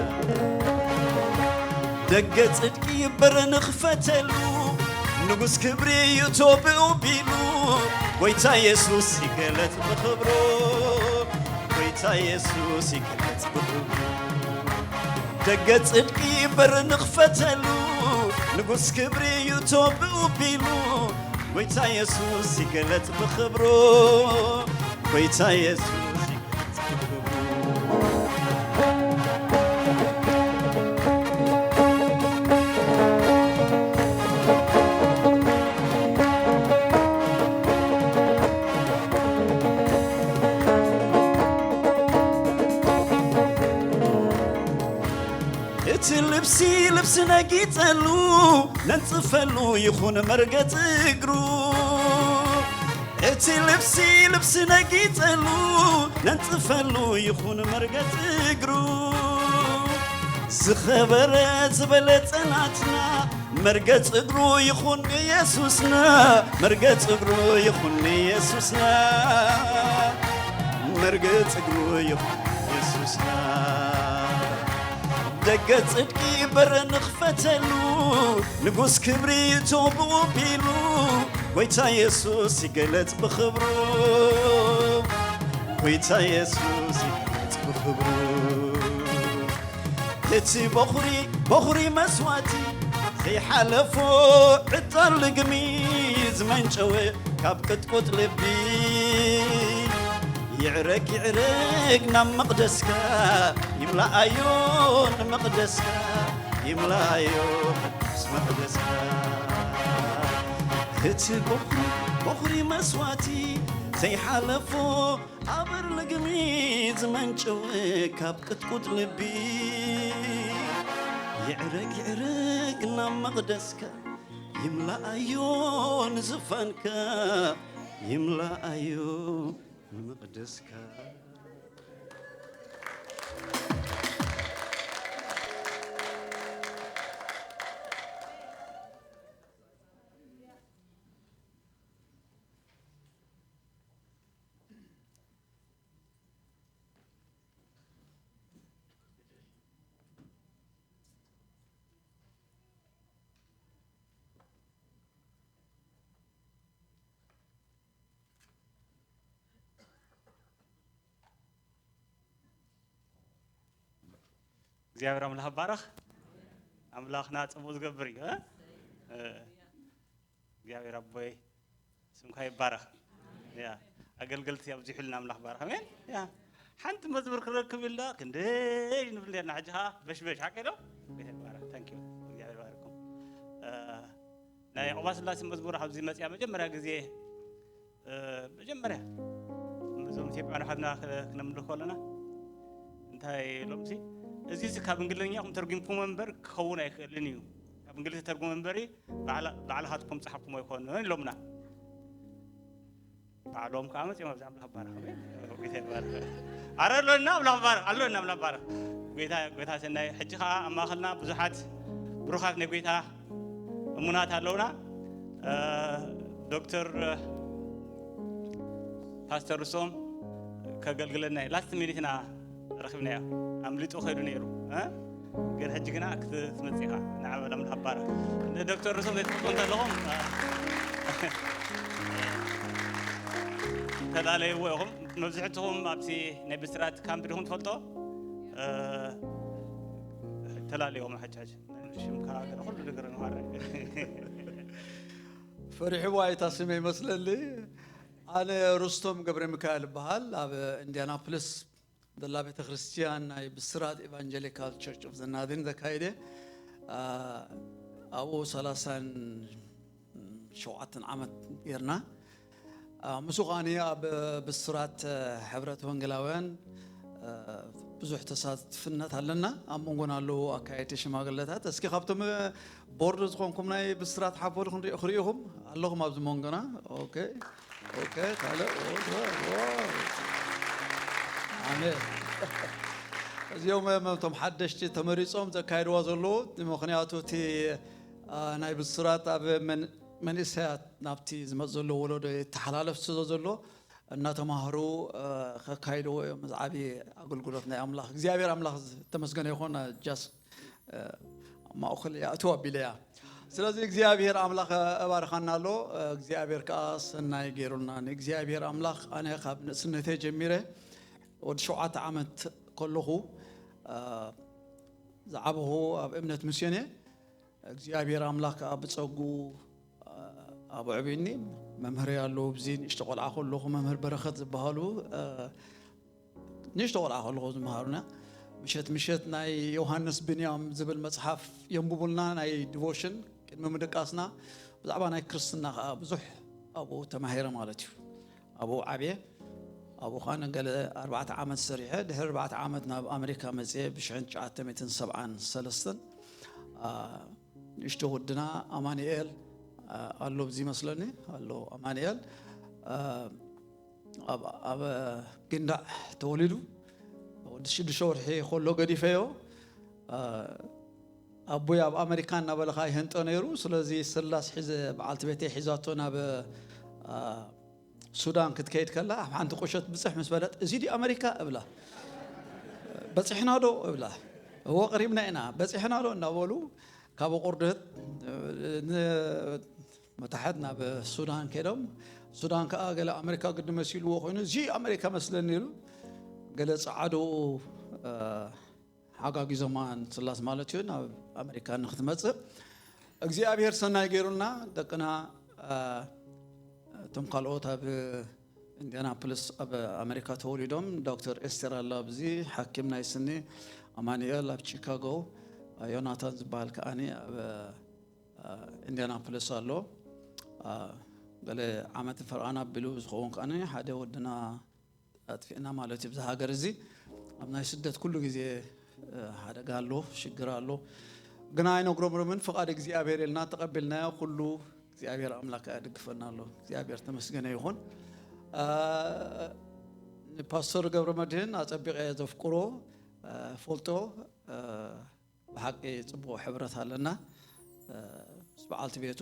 ደገ ጽድቂ በር ንኽፈተሉ ንጉስ ክብሪ ይእቶ ብኡ ቢሉ ጎይታ የሱስ ይገለጽ ብኽብሩ ጎይታ የሱስ ይገለጽ ብኽብሩ ደገ ጽድቂ በር ንኽፈተሉ ንጉስ ክብሪ ይእቶ ብኡ ቢሉ ጎይታ የሱስ ይገለጽ ብኽብሩ ጎይታ የሱስ ይገለጽ ብኽብሩ እቲ ልብሲ ልብሲ ነጊጸሉ ነንጽፈሉ ይኹን መርገጽ እግሩ እቲ ልብሲ ልብሲ ነጊጸሉ ነንጽፈሉ ይኹን መርገጽ እግሩ ዝኸበረ ዝበለጸ ናትና መርገጽ እግሩ ይኹን ንየሱስና መርገጽ እግሩ ይኹን ንየሱስና መርገጽ እግሩ ይኹን ንየሱስና ደገ ጽድቂ በር ንኽፈተሉ ንጉስ ክብሪ ይእቶ ብኡ ቢሉ ጎይታ የሱስ ይገለጽ ብኽብሩ ጎይታ የሱስ ይገለጽ ብኽብሩ እቲ በኹሪ በኹሪ መስዋእቲ ዘይሓለፎ ዕጣን ልግሚ ዝመንጨወ ካብ ቅጥቁጥ ልቢ ይዕረግ ይዕረግ ናብ መቕደስካ ይምልኣዮ ንመቕደስካ ይምልኣዮ ቅዱስ መቕደስካ እቲ በኹሪ በኹሪ መስዋእቲ ዘይሓለፎ ኣበር ልግሚ ዝመንጨወ ካብ ቅጥቁጥ ልቢ ይዕረግ ይዕረግ ናብ መቕደስካ ይምላኣዮ ንዝፋንካ፣ ይምላኣዮ ንመቕደስካ። እግዚኣብሔር ኣምላኽ ይባረኽ። ኣምላኽና ጽቡቕ ዝገብር እዩ። እ? እ፣ እግዚኣብሔር ኣቦይ ስምካ ይባረኽ። ያ፣ ኣገልገልቲ ኣብዚሑልና ኣምላኽ ባረኽ። ኣሜን። ያ፣ ሓንቲ መዝሙር ክረክብ ኢልና ክንደይ ንብል ነርና። ሕጂ ኸዓ በሽበሽ ሓቂ ዶ? ጌታ ይባረኽ። ታንክ ዩ። እግዚኣብሔር ይባርኩም። እ፣ ናይ ዑቕባ ስላሴ መዝሙር ኣብዚ መጽያ መጀመርያ ግዜ፣ እ፣ መጀመርያ እዞም ኢትዮጵያውያን ሓትና ክነምልኽ ከለና እንታይ ኢሎምሲ፣ "እዚዚ ካብ እንግሊዝኛ ኹም ተርጉምኩሞ እምበር ክኸውን ኣይክእልን እዩ። ካብ እንግሊዝ ተርጉም እምበሪ ባዕላ-፣ ባዕልኻትኩም ጸሓፍኩሞ ኣይኮኑን" ኢሎምና። ባዕሎም ከኣ መጺኦም ኣብዚ ኣምላኽ ባረኽ። ጌታ ይባረኽ። ኣረ ኣሎና ኣምላኽ ባረኽ፣ ኣሎና ኣምላኽ ባረኽ። ጌታ፣ ጌታ ሰናይ። ሕጂ ከኣ ኣብ ማእከልና ብዙሓት ብሩኻት ናይ ጌታ እሙናት ኣለውና። እ፣ ዶክተር ፓስተር ርሶም ከገልግለና እዩ። ላስት ሚኒት ኢና ረኺብናዮ። ኣምሊጡ ከይዱ ነይሩ፣ እ? ግን ሕጂ ግና ክት-፣ ክትመጽእ ኢኻ። ንዓ በል ኣምላኽ ባረኽ። ንዶክተር ርሶም ዘይትፈልጡ እንተለኹም፣ እ፣ ተላለይዎ ኢኹም። መብዝሕትኹም ኣብቲ ናይ ብስራት ካምፕ ዲኹም ትፈልጦ? እ፣ ተላለይዎም ሕጂ ሕጂ። ሽምካ ገለ ኩሉ ነገር ንማረ። ፈሪሕዋ እታ ስመይ ይመስለኒ። ኣነ ሩስቶም ገብረ ሚካኤል እበሃል። ኣብ ኢንዲያናፖሊስ ዘላ ቤተ ክርስቲያን ናይ ብስራት ኢቫንጀሊካል ቸርች ኦፍ ዘ ናዘርን ዘካይደ፣ አ፣ ኣብኡ ሰላሳን ሸውዓተን ዓመት ጌርና። አ፣ ምስኡ ከኣኒ ኣብ ብስራት፣ አ፣ ሕብረት ወንጌላውያን፣ አ፣ ብዙሕ ተሳትፍነት ኣለና። ኣብ መንጎና ኣለዉ ኣካየድቲ ሽማግለታት። እስኪ ካብቶም፣ አ፣ ቦርድ ዝኾንኩም ናይ ብስራት ሓቦ ዶ ክንሪኦ፣ ክሪኢኹም ኣለኹም ኣብዚ መንጎና? ኦኬ፣ ኦኬ፣ ካልእ፣ ኦ፣ ኦ፣ ኦ። ኣሜን። እዚኦም እዮም እቶም ሓደሽቲ ተመሪጾም ዘካይድዋ ዘለዉ። ምኽንያቱ እቲ፣ አ፣ ናይ ብስራት ኣብ መን-፣ መንእሰያት ናብቲ ዝመጽእ ዘሎ ወለዶ የተሓላለፍ ስለ ዘሎ፣ እናተማህሩ፣ እ፣ ከካይድዎ እዮም። እዚ ዓቢ ኣገልግሎት ናይ ኣምላኽ፣ እግዚኣብሔር ኣምላኽ ዝተመስገነ ይኹን። ጃስ፣ እ፣ ማእከል እያ፣ እትው ኣቢለ እያ። ስለዚ እግዚኣብሔር ኣምላኽ እባርኻና ኣሎ። እ፣ እግዚኣብሔር ከኣ ሰናይ ገይሩልና። ንእግዚኣብሔር ኣምላኽ ኣነ ካብ ንእስነተይ ጀሚረ ወዲ ሸውዓተ ዓመት ከለኹ፣ እ፣ ዝዓበኹ ኣብ እምነት ምስዮን እየ። እግዚኣብሔር ኣምላኽ ከኣ ብጸጉ፣ ኣ-፣ ኣብኡ ዕብዩኒ። መምህረይ ኣለዉ፣ ኣብዚ ንእሽቶ ቆልዓ ከለኹ መምህር በረኸት ዝበሃሉ፣ እ፣ ንእሽቶ ቆልዓ ከለኹ ዝመሃሩና፣ ምሸት ምሸት ናይ ዮሃንስ ብንያም ዝብል መጽሓፍ የንብቡልና፣ ናይ ዲቮሽን ቅድሚ ምድቃስና። ብዛዕባ ናይ ክርስትና ከኣ ብዙሕ ኣብኡ ተማሂረ ማለት እዩ። ኣብኡ ዓብየ። ኣብኡ ኸኣ ንገለ ኣርባዕተ ዓመት ሰሪሐ፣ ድሕሪ ኣርባዕተ ዓመት ናብ ኣመሪካ መጽየ፣ ብሽሕን ትሽዓተ ሚእትን ሰብዓን ሰለስተን። ኣ፣ ንእሽቶ ወድና ኣማኑኤል፣ ኣ፣ ኣሎ ኣብዚ ይመስለኒ፣ ኣሎ ኣማኑኤል። ኣ፣ ኣብ፣ ኣብ ጊንዳዕ ተወሊዱ። ወዲ ሽዱሽተ ወርሒ ከሎ ገዲፈዮ። ኣ፣ ኣቦይ ኣብ ኣመሪካ እናበለ ኸኣ ይህንጦ ነይሩ። ስለዚ ስላስ ሒዘ፣ በዓልቲ ቤተይ ሒዛቶ ናብ፣ ኣ፣ ሱዳን ክትከይድ ከላ፣ ኣብ ሓንቲ ቁሸት ብጽሕ ምስ በለት፣ "እዚ ድዩ ኣመሪካ?" እብላ። "በጺሕና ዶ?" እብላ። "እወ፣ ቀሪብና ኢና። በጺሕና ዶ?" እናበሉ፣ ካብ ኣቑርደት ን-፣ መታሕት ናብ ሱዳን ከይዶም፣ ሱዳን ከኣ ገለ ኣመሪካ ግዲ መሲልዎ ኮይኑ፣ "እዚ ኣመሪካ መስለኒ" ኢሉ፣ ገለ ጸዓዱ፣ እ፣ ሓጋጊዞማ ንስላስ ማለት እዩ፣ ናብ ኣመሪካ ንክትመጽእ እግዚኣብሔር ሰናይ ገይሩና። ደቅና፣ እ፣ እቶም ካልኦት ኣብ ኢንዲያናፖሊስ ኣብ ኣመሪካ ተወሊዶም፣ ዶክተር ኤስቴር ኣላ ኣብዚ፣ ሓኪም ናይ ስኒ፣ ኣማኑኤል ኣብ ቺካጎ፣ ዮናታን ዝበሃል ከኣኒ ኣብ፣ እ፣ ኢንዲያናፖሊስ ኣሎ። እ፣ ገለ ዓመት ፈርቓን ኣቢሉ ዝኸውን ከኣኒ ሓደ ወድና ኣጥፊእና ማለት እዩ። ብዚ ሃገር እዚ ኣብ ናይ ስደት ኩሉ ግዜ፣ እ፣ ሓደጋ ኣሎ፣ ሽግር ኣሎ። ግና ኣይነጉረምርምን፣ ፍቓድ እግዚኣብሔር ኢልና ተቐቢልናዮ። ኩሉ እግዚኣብሔር ኣምላክ ከኣ ይድግፈና ኣሎ። እግዚኣብሔር ተመስገነ ይኹን። እ፣ ንፓስተር ገብረ መድህን ኣጸቢቐ ዘፍቅሮ፣ እ፣ ፈልጦ፣ እ፣ ብሓቂ ጽቡቕ ሕብረት ኣለና፣ እ፣ ምስ በዓልቲ ቤቱ።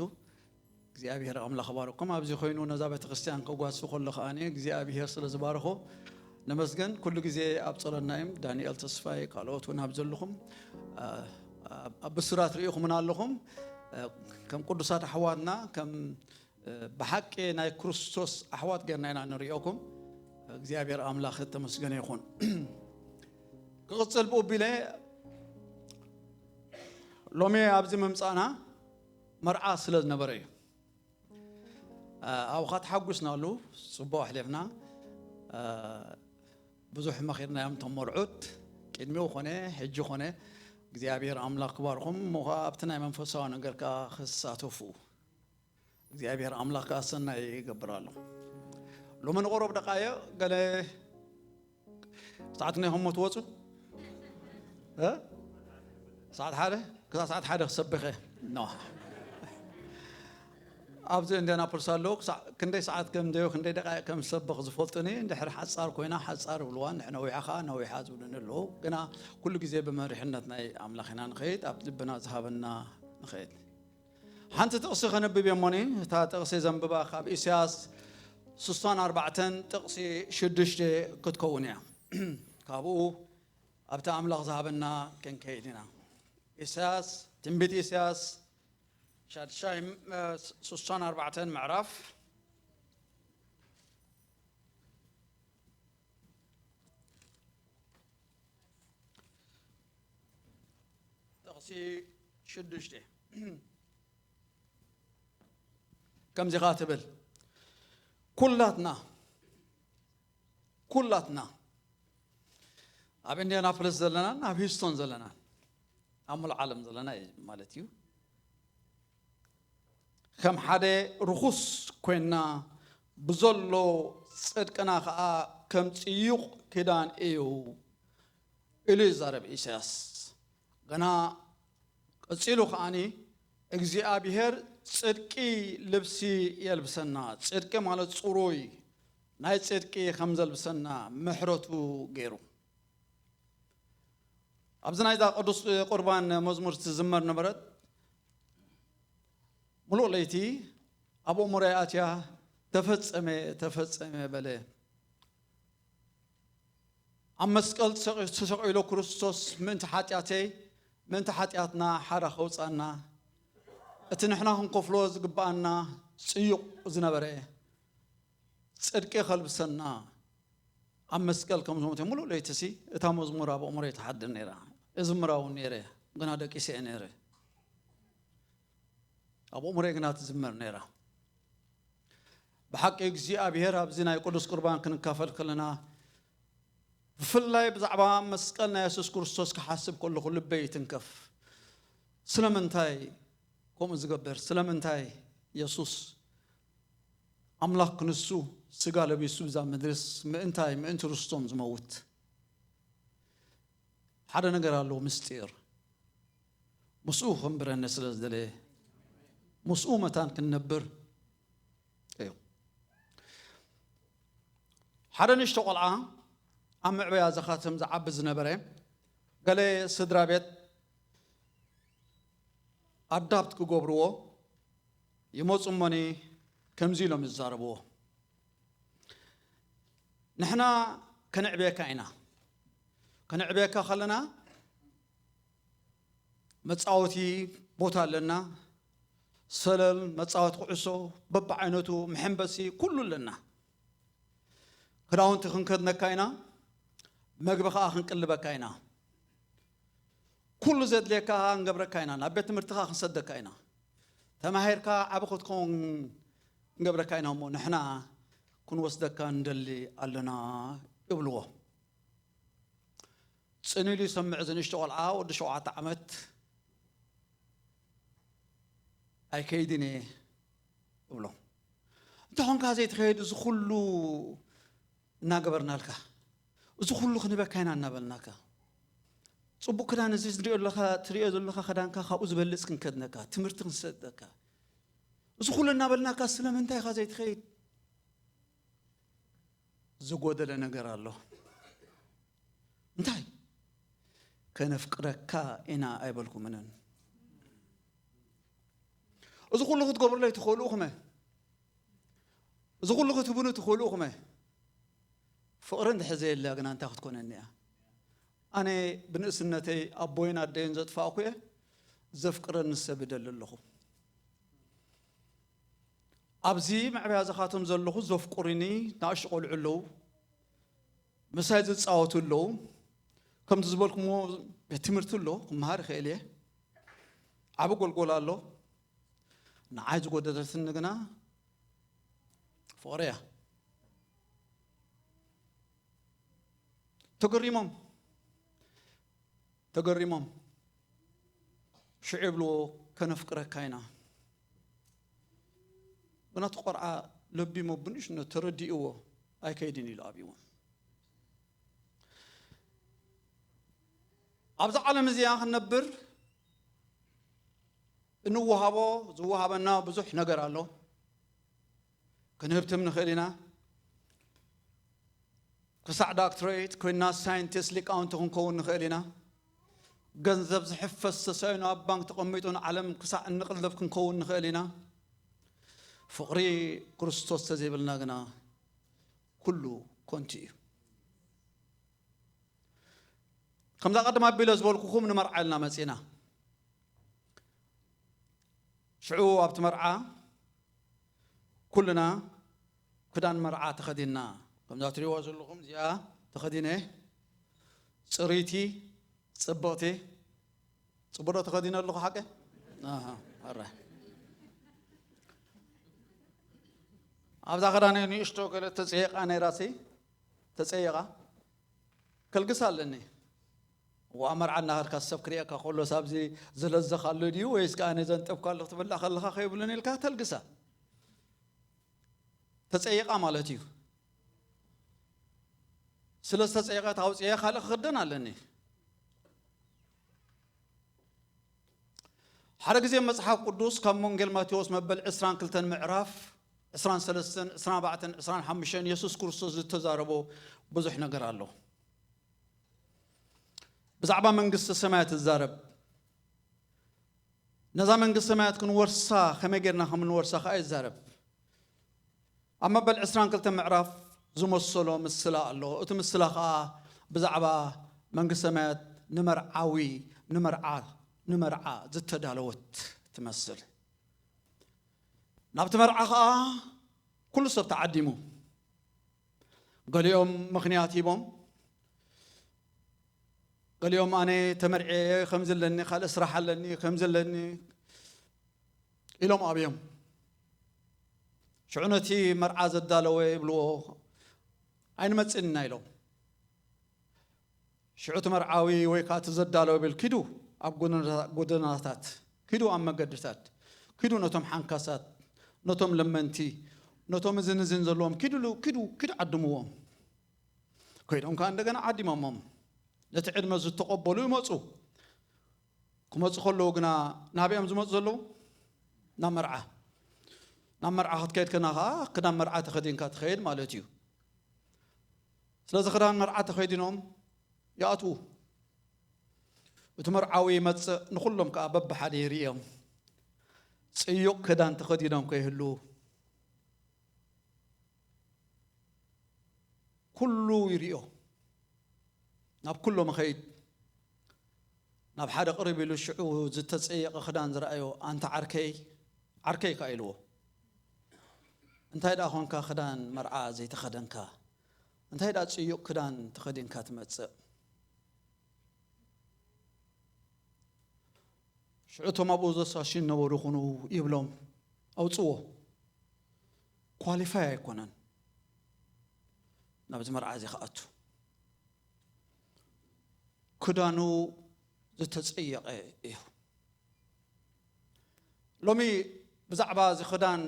እግዚኣብሔር ኣምላኽ ይባርኩም። ኣብዚ ኮይኑ ነዛ ቤተክርስትያን ከጓስፍ ከሎ ከኣ እግዚኣብሔር ስለ ዝባርኾ ነመስገን። ኩሉ ግዜ ኣብ ጸሎትና እዮም። ዳንኤል ተስፋይ፣ ካልኦት እውን ኣብ ዘለኹም፣ እ፣ ኣብ፣ ኣብ ብስራት ርኢኹምና ኣለኹም። እ፣ ከም ቅዱሳት ኣሕዋትና፣ ከም፣ እ፣ ብሓቂ ናይ ክርስቶስ ኣሕዋት ጌርና ኢና ንሪኦኩም። እግዚኣብሔር ኣምላኽ እተመስገነ ይኹን። ክቕጽል ብኡ ቢለ ሎሚ ኣብዚ ምምጻእና መርዓ ስለ ዝነበረ እዩ። እ፣ ኣብኻ ተሓጒስናሉ፣ ጽቡቕ ኣሕሊፍና። እ፣ ብዙሕ መኺርናዮም እቶም መርዑት፣ ቅድሚኡ ኾነ፣ ሕጂ ኾነ፣ እግዚኣብሔር ኣምላኽ ክባርኹም፣ እሞ ኸዓ ኣብቲ ናይ መንፈሳዊ ነገር ከኣ ክሳተፉ እግዚኣብሔር ኣምላኽ ከኣ ሰናይ ይገብር ኣሎ። ሎሚ ንቑሩብ ደቃይቕ ገለ ሰዓት ናይ ኸሞ ትወጹ? እ? ሰዓት ሓደ? ክሳብ ሰዓት ሓደ ክሰብኸ? ኖ። ኣብዚ ኢንድያናፖሊስ ኣለዉ። ክሳዕ ክንደይ ሰዓት ከም ደዮ፣ ክንደይ ደቃይቕ ከም ዝሰብኽ ዝፈልጡኒ። እንድሕር ሓጻር ኮይና ሓጻር ይብልዋ፣ እንድሕር ነዊሓ ኸኣ ነዊሓ ዝብሉኒ ኣለዉ። ግና ኩሉ ግዜ ብመሪሕነት ናይ ኣምላኽ ኢና ንኸይድ። ኣብ ልብና ዝሃበና ንኸይድ። ሓንቲ ጥቕሲ ከነብብ እየ እሞኒ፣ እታ ጥቕሲ ዘንብባ ካብ ኢሳያስ ስሳን ኣርባዕተን ጥቕሲ ሽዱሽተ ክትከውን እያ። ካብኡ ኣብቲ ኣምላኽ ዝሃበና ክንከይድ ኢና። ኢሳያስ፣ ትንቢት ኢሳያስ ሻድሻይ፣ እ፣ ስሳን ኣርባዕተን ምዕራፍ፣ ጥቕሲ ሽዱሽተ ከምዚ ኸኣ ትብል፣ ኩላትና፣ ኩላትና ኣብ ኢንድያናፖሊስ ዘለናን ኣብ ሂውስቶን ዘለናን ኣብ ሙሉእ ዓለም ዘለና እዩ ማለት እዩ። ከም ሓደ ርኹስ ኮይንና ብዘሎ ጽድቅና ኸኣ ከም ጽዩቕ ክዳን እዩ ኢሉ ይዛረብ ኢሳያስ። ገና ቀጺሉ ከኣኒ እግዚኣብሔር ጽድቂ ልብሲ የልብሰና፣ ጽድቂ ማለት ጽሩይ ናይ ጽድቂ ከም ዘልብሰና ምሕረቱ ገይሩ። ኣብዚ ናይዛ ቅዱስ ቁርባን መዝሙር ትዝመር ነበረት። ምሉእ ለይቲ ኣብ ኣእምሮይ ኣትያ፣ "ተፈጸመ፣ ተፈጸመ" በለ። ኣብ መስቀል ተሰቒ-፣ ተሰቒሉ ክርስቶስ ምእንቲ ሓጢኣተይ፣ ምእንቲ ሓጢኣትና ሓራ ከውጻና፣ እቲ ንሕና ክንከፍሎ ዝግብኣና ጽዩቕ ዝነበረ ጽድቂ ከልብሰና፣ ኣብ መስቀል ከም ዝሞተ ምሉእ ለይትሲ እታ መዝሙር ኣብ ኣእምሮይ ትሓድር ነይራ። እዝምራ እውን ነይረ፣ ግና ደቂሰ እየ ነይረ። ኣብ ኣእምሮይ ግና ትዝመር ነይራ። ብሓቂ እግዚኣብሔር ኣብዚ ናይ ቅዱስ ቁርባን ክንካፈል ከለና፣ ብፍላይ ብዛዕባ መስቀል ናይ የሱስ ክርስቶስ ክሓስብ ከለኹ ልበይ ይትንከፍ። ስለምንታይ ከምኡ ዝገብር? ስለምንታይ የሱስ ኣምላኽ ክንሱ ስጋ ለቢሱ ብዛ ምድርስ ምእንታይ፣ ምእንቲ ርስቶም ዝመውት? ሓደ ነገር ኣለዎ፣ ምስጢር። ምስኡ ከንብረኒ ስለ ዝደለየ፣ ምስኡ መታን ክንነብር እዩ። ሓደ ንእሽቶ ቆልዓ ኣብ መዕበያ ዘኻትም ዝዓቢ ዝነበረ፣ ገለ ስድራ ቤት ኣዳፕት ክገብርዎ ይመጹ እሞኒ፣ ከምዚ ኢሎም ይዛረብዎ፣ "ንሕና ከነዕብየካ ኢና። ከነዕብየካ ከለና መጻወቲ ቦታ ኣለና፣ ሰለል፣ መጻወቲ ኩዕሶ፣ በብዓይነቱ፣ መሐንበሲ፣ ኩሉ ኣለና። ክዳውንቲ ክንከድነካ ኢና፣ መግቢ ከኣ ክንቅልበካ ኢና። ኩሉ ዘድልየካ ክንገብረካ ኢና፣ ናብ ቤት ትምህርትኻ ክንሰደካ ኢና። ተማሂርካ ዓቢ ክትከውን ክንገብረካ ኢና እሞ ንሕና ክንወስደካ ንደሊ ኣለና" ይብልዎ። ጽን ኢሉ ይሰምዕ እዚ ንእሽቶ ቆልዓ፣ ወዲ ሸውዓተ ዓመት። "ኣይከይድን እየ" ይብሎ። "እንተ ኾንካ ዘይትኸይድ፣ እዚ ኩሉ እናገበርናልካ፣ እዚ ኩሉ ክንበካ ኢና እናበልናካ፣ ጽቡቕ ክዳን እዚ ትሪኦ ዘለኻ፣ ትሪኦ ዘለኻ ክዳንካ ካብኡ ዝበልጽ ክንከድነካ፣ ትምህርቲ ክንሰጠካ። እዚ ኩሉ እናበልናካ ስለምንታይ ኢኻ ዘይትኸይድ? ዝጎደለ ነገር ኣሎ። እንታይ? ከነፍቅረካ ኢና ኣይበልኩምንን። እዚ ኩሉ ክትገብሩለይ ትኽእሉ ኢኹመ። እዚ ኩሉ ክትብሉ ትኽእሉ ኢኹመ። ፍቕሪ እንድሕር ዘየላ ግና እንታይ ክትኮነኒ እያ? ኣነ ብንእስነተይ ኣቦይን ኣደይን ዘጥፋእኩ እየ። ዘፍቅረኒ ሰብ እደሊ ኣለኹ። ኣብዚ መዕበያ ዝኻቶም ዘለኹ ዘፍቁርኒ ንኣሽቱ ቆልዑ ኣለዉ። ምሳይ ዝጻወቱ ኣለዉ። ከምቲ ዝበልኩምዎ ቤት ትምህርቲ ኣሎ፣ ክመሃር ይኽእል እየ። ዓቢ ጎልጎል ኣሎ። ንዓይ ዝጎደለትኒ ግና ፍቕሪ እያ። ተገሪሞም፣ ተገሪሞም። ሽዑ ይብልዎ፣ "ከነፍቅረካ ኢና።" ግና እቲ ቆልዓ ለቢሞ ብንእሽነት ተረዲእዎ ኣይከይድን ኢሉ ኣብይዎም። ኣብዛ ዓለም እዚኣ ክንነብር እንወሃቦ፣ ዝወሃበና ብዙሕ ነገር ኣሎ። ክንህብትም ንኽእል ኢና። ክሳዕ ዳክትሬት ኮይና ሳይንቲስት ሊቃውንቲ ክንከውን ንኽእል ኢና። ገንዘብ ዝሕፈስ ተሳኢኑ ኣብ ባንክ ተቐሚጡ ንዓለም ክሳዕ እንቕለብ ክንከውን ንኽእል ኢና። ፍቕሪ ክርስቶስ ተዘይብልና ግና ኩሉ ኮንቲ እዩ። ከምዛ ቀደም ኣቢለ ዝበልኩኹም ንመርዓ ኢልና መጺና። ሽዑ ኣብቲ መርዓ ኩልና ክዳን መርዓ ተኸዲንና። ከምዛ ትሪእዋ ዘለኹም እዚኣ ተኸዲነ፣ ጽርይቲ፣ ጽብቕቲ። ጽቡቕ ዶ ተኸዲነ ኣለኹ ሓቀ? ኣሃ፣ ኣረ። ኣብዛ ክዳነይ ንእሽቶ ገለ ተጸየቓ ነይራሲ፣ ተጸየቓ። ከልግሳ ኣለኒ። ዋ መርዓ እናኸድካ ሰብ ክርእየካ ከሎስ ኣብዚ ዝለዘኻ ኣሎ ድዩ ወይስ ከኣ ነዘን ጠብካ ኣሎ ክትበልዕ ከለኻ ከይብሉን ኢልካ ተልግሳ። ተጸይቓ ማለት እዩ። ስለ ዝተጸየቐት ኣውጽኤ ካልእ ክኽደን ኣለኒ። ሓደ ግዜ መጽሓፍ ቅዱስ ካብ ወንጌል ማቴዎስ መበል ዕስራን ክልተን ምዕራፍ ዕስራን ሰለስተን፣ ዕስራን ኣርባዕተን፣ ዕስራን ሓሙሽተን የሱስ ክርስቶስ ዝተዛረቦ ብዙሕ ነገር ኣሎ። ብዛዕባ መንግስቲ ሰማያት ይዛረብ። ነዛ መንግስቲ ሰማያት ክንወርሳ ከመይ ጌርና ከም እንወርሳ ከኣ ይዛረብ። ኣብ መበል ዕስራን ክልተን ምዕራፍ ዝመሰሎ ምስላ ኣሎ። እቲ ምስላ ከኣ ብዛዕባ መንግስቲ ሰማያት ንመርዓዊ፣ ንመርዓ፣ ንመርዓ ዝተዳለወት ትመስል። ናብቲ መርዓ ከኣ ኩሉ ሰብ ተዓዲሙ። ገሊኦም ምኽንያት ሂቦም፣ ገሊኦም ኣነ ተመርዕየ ከምዚ ኣለኒ፣ ካልእ ስራሕ ኣለኒ፣ ከምዚ ኣለኒ ኢሎም ኣብዮም። ሽዑ ነቲ መርዓ ዘዳለወ ይብልዎ፣ "ኣይንመጽእን ኢና" ኢሎም። ሽዑ እቲ መርዓዊ ወይ ከኣ እቲ ዘዳለወ ቢል፣ "ኪዱ ኣብ ጎደና-፣ ጎደናታት፣ ኪዱ ኣብ መገድታት፣ ኪዱ ነቶም ሓንካሳት፣ ነቶም ለመንቲ፣ ነቶም እዝን እዝን ዘለዎም ኪዱሉ፣ ኪዱ፣ ኪዱ ዓድምዎም።" ከይዶም ከኣ እንደገና ዓዲሞሞም። ነቲ ዕድመ ዝተቐበሉ ይመጹ። ክመጹ ከለዉ ግና ናበይ እዮም ዝመጹ ዘለዉ? ናብ መርዓ። ናብ መርዓ ክትከይድ ከና ከኣ ክዳን መርዓ ተኸዲንካ ትኸይድ ማለት እዩ። ስለዚ ክዳን መርዓ ተኸዲኖም ይኣትዉ። እቲ መርዓዊ ይመጽእ፣ ንኹሎም ከኣ በብሓደ ይርእዮም። ጽዩቕ ክዳን ተኸዲኖም ከይህልዉ ኩሉ ይርእዮ። ናብ ኩሎም ይኸይድ። ናብ ሓደ ቅርብ ኢሉ ሽዑ ዝተጸየቐ ክዳን ዝረኣዮ፣ "ኣንታ ዓርከይ፣ ዓርከይ" ከኣ ኢልዎ። "እንታይ ደኣ ኾንካ ክዳን መርዓ ዘይተኸደንካ? እንታይ ደኣ ጽዩቕ ክዳን ተኸዲንካ ትመጽእ?" ሽዑ እቶም ኣብኡ ዘሳሽን ነበሩ፣ "ኩኑ" ይብሎም፣ "ኣውጽዎ። ኳሊፋይ ኣይኮነን ናብዚ መርዓ እዚ ክኣቱ። ክዳኑ ዝተጸየቐ እዩ።" ሎሚ ብዛዕባ እዚ ክዳን፣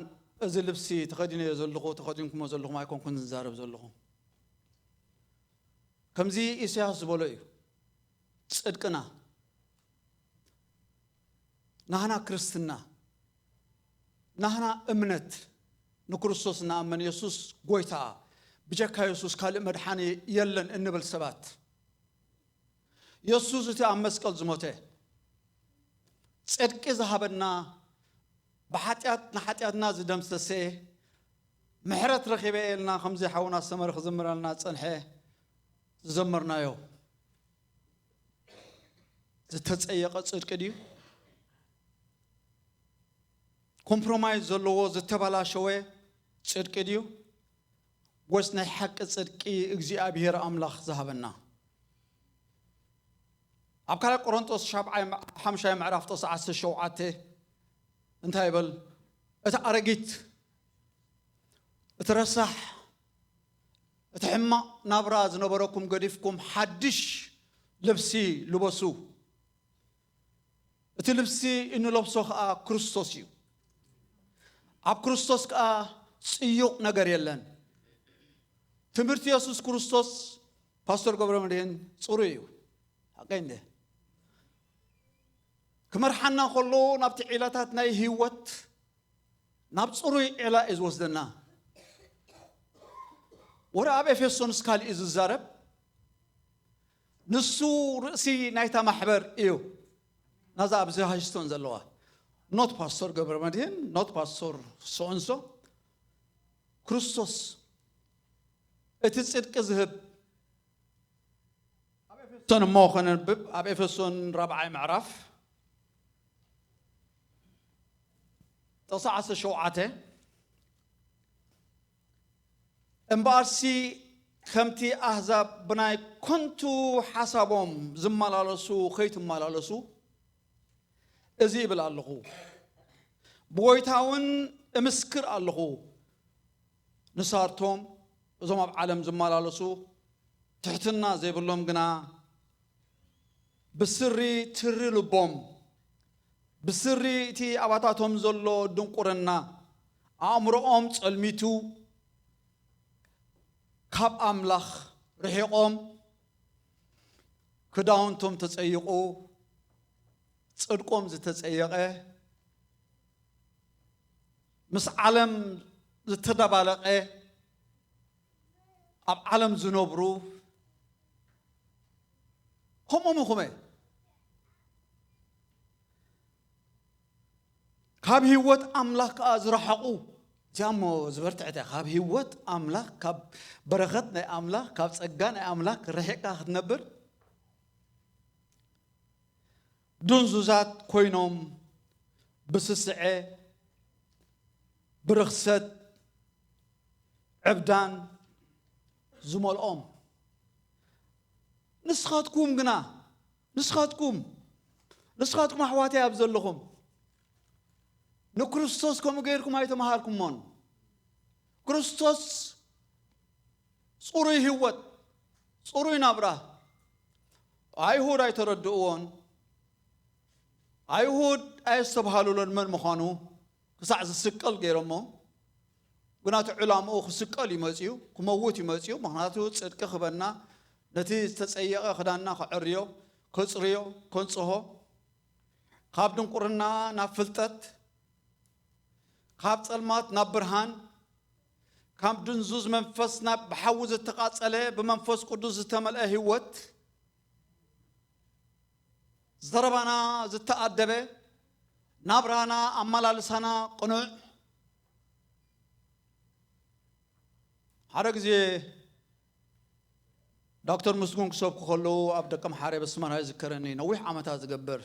እዚ ልብሲ ተኸዲነዮ ዘለኹ፣ ተኸዲንኩሞ ዘለኹም ኣይኮንኩን ዝዛረብ ዘለኹ። ከምዚ ኢሳያስ ዝበሎ እዩ። ጽ-፣ ጽድቅና፣ ናህና ክርስትና፣ ናህና እምነት፣ ንክርስቶስ እናኣመን የሱስ ጎይታ፣ ብጀካ የሱስ ካልእ መድሓኒ የለን እንብል ሰባት፣ የሱስ እቲ ኣብ መስቀል ዝሞተ፣ ጽድቂ ዝሃበና፣ ብሓጢኣት ንሓጢኣትና ዝደምሰሰ፣ ምሕረት ረኺበ ኢልና ከምዚ ሓውና ሰመረ ክዝምረልና ዝጸንሐ ዝዘመርናዮ ዝተጸየቐ ጽድቂ ድዩ? ኮምፕሮማይዝ ዘለዎ ዝተበላሸወ ጽድቂ ድዩ? ወይስ ናይ ሓቂ ጽድቂ እግዚኣብሔር ኣምላኽ ዝሃበና? ኣብ ካልኣይ ቆሮንጦስ ሻብዓይ ሓምሻይ ምዕራፍ ጥቕሲ ዓሰርተ ሸውዓተ እንታይ ይብል? እቲ ኣረጊት፣ እቲ ረሳሕ፣ እቲ ሕማቕ ናብራ ዝነበረኩም ገዲፍኩም ሓድሽ ልብሲ ልበሱ። እቲ ልብሲ እንለብሶ ከኣ ክርስቶስ እዩ። ኣብ ክርስቶስ ከኣ ጽዩቕ ነገር የለን። ትምህርቲ የሱስ ክርስቶስ፣ ፓስተር ገብረ መድህን፣ ጽሩይ እዩ። ሓቀይ እንደ ክመርሓና ከሎ ናብቲ ዒላታት ናይ ህይወት፣ ናብ ጽሩይ ዒላ እዩ ዝወስደና። ወረ ኣብ ኤፌሶንስ ካልእ እዩ ዝዛረብ። ንሱ ርእሲ ናይታ ማሕበር እዩ። ናዛ ኣብዚ ሃይስቶን ዘለዋ፣ ኖት ፓስተር ገብረ መድህን፣ ኖት ፓስተር ሶንሶ፣ ክርስቶስ እቲ ጽድቂ ዝህብ። ኣብ ኤፌሶን እሞ ከነንብብ፣ ኣብ ኤፌሶን ራብዓይ ምዕራፍ ጥቕሲ ዓሰርተ ሸውዓተ፣ እምበኣርሲ ከምቲ ኣህዛብ ብናይ ከንቱ ሓሳቦም ዝመላለሱ ከይትመላለሱ፣ እዚ ይብል ኣለኹ፣ ብጎይታ እውን እምስክር ኣለኹ፣ ንሳቶም፣ እዞም ኣብ ዓለም ዝመላለሱ፣ ትሕትና ዘይብሎም ግና፣ ብስሪ ትሪ ልቦም፣ ብስሪ እቲ ኣባታቶም ዘሎ ድንቁርና፣ ኣእምሮኦም ጸልሚቱ፣ ካብ ኣምላኽ ርሒቖም፣ ክዳውንቶም ተጸይቑ፣ ጽድቆም ዝተጸየቐ፣ ምስ ዓለም ዝተደባለቐ፣ ኣብ ዓለም ዝነብሩ ከምኦም ኢኹም። ካብ ህይወት ኣምላኽ ከኣ ዝረሓቑ። እዚኣ እሞ ዝበርትዐት እያ። ካብ ህይወት ኣምላኽ፣ ካብ በረኸት ናይ ኣምላኽ፣ ካብ ጸጋ ናይ ኣምላኽ ርሒቕካ ክትነብር፣ ድንዙዛት ኮይኖም፣ ብስስዐ፣ ብርኽሰት፣ ዕብዳን ዝመልኦም። ንስኻትኩም ግና፣ ንስኻትኩም፣ ንስኻትኩም ኣሕዋተይ ኣብ ዘለኹም፣ ንክርስቶስ ከምኡ ገይርኩም ኣይተመሃርኩሞን። ክርስቶስ ጽሩይ ህይወት፣ ጽሩይ ናብራ። ኣይሁድ ኣይተረድእዎን። ኣይሁድ ኣየስተብሃሉሎን መን ምዃኑ፣ ክሳዕ ዝስቀል ገይሮሞ። ግና እቲ ዕላምኡ ክስቀል እዩ መጺኡ፣ ክመውት እዩ መጺኡ። ምኽንያቱ ጽድቂ ክበና፣ ነቲ ዝተጸየቐ ክዳንና ከዐርዮ፣ ከጽርዮ፣ ከንጽሆ፣ ካብ ድንቁርና ናብ ፍልጠት፣ ካብ ጸልማት ናብ ብርሃን፣ ካብ ድንዙዝ መንፈስ ናብ ብሓዊ ዝተቓጸለ ብመንፈስ ቅዱስ ዝተመልአ ህይወት፣ ዘረባና ዝተኣደበ፣ ናብራና ኣመላልሳና ቅኑዕ። ሓደ ግዜ ዶክተር ምስጉን ክሰብኩ ከለዉ ኣብ ደቀምሓረ በስመራ ይዝከረኒ፣ ነዊሕ ዓመታት ዝገብር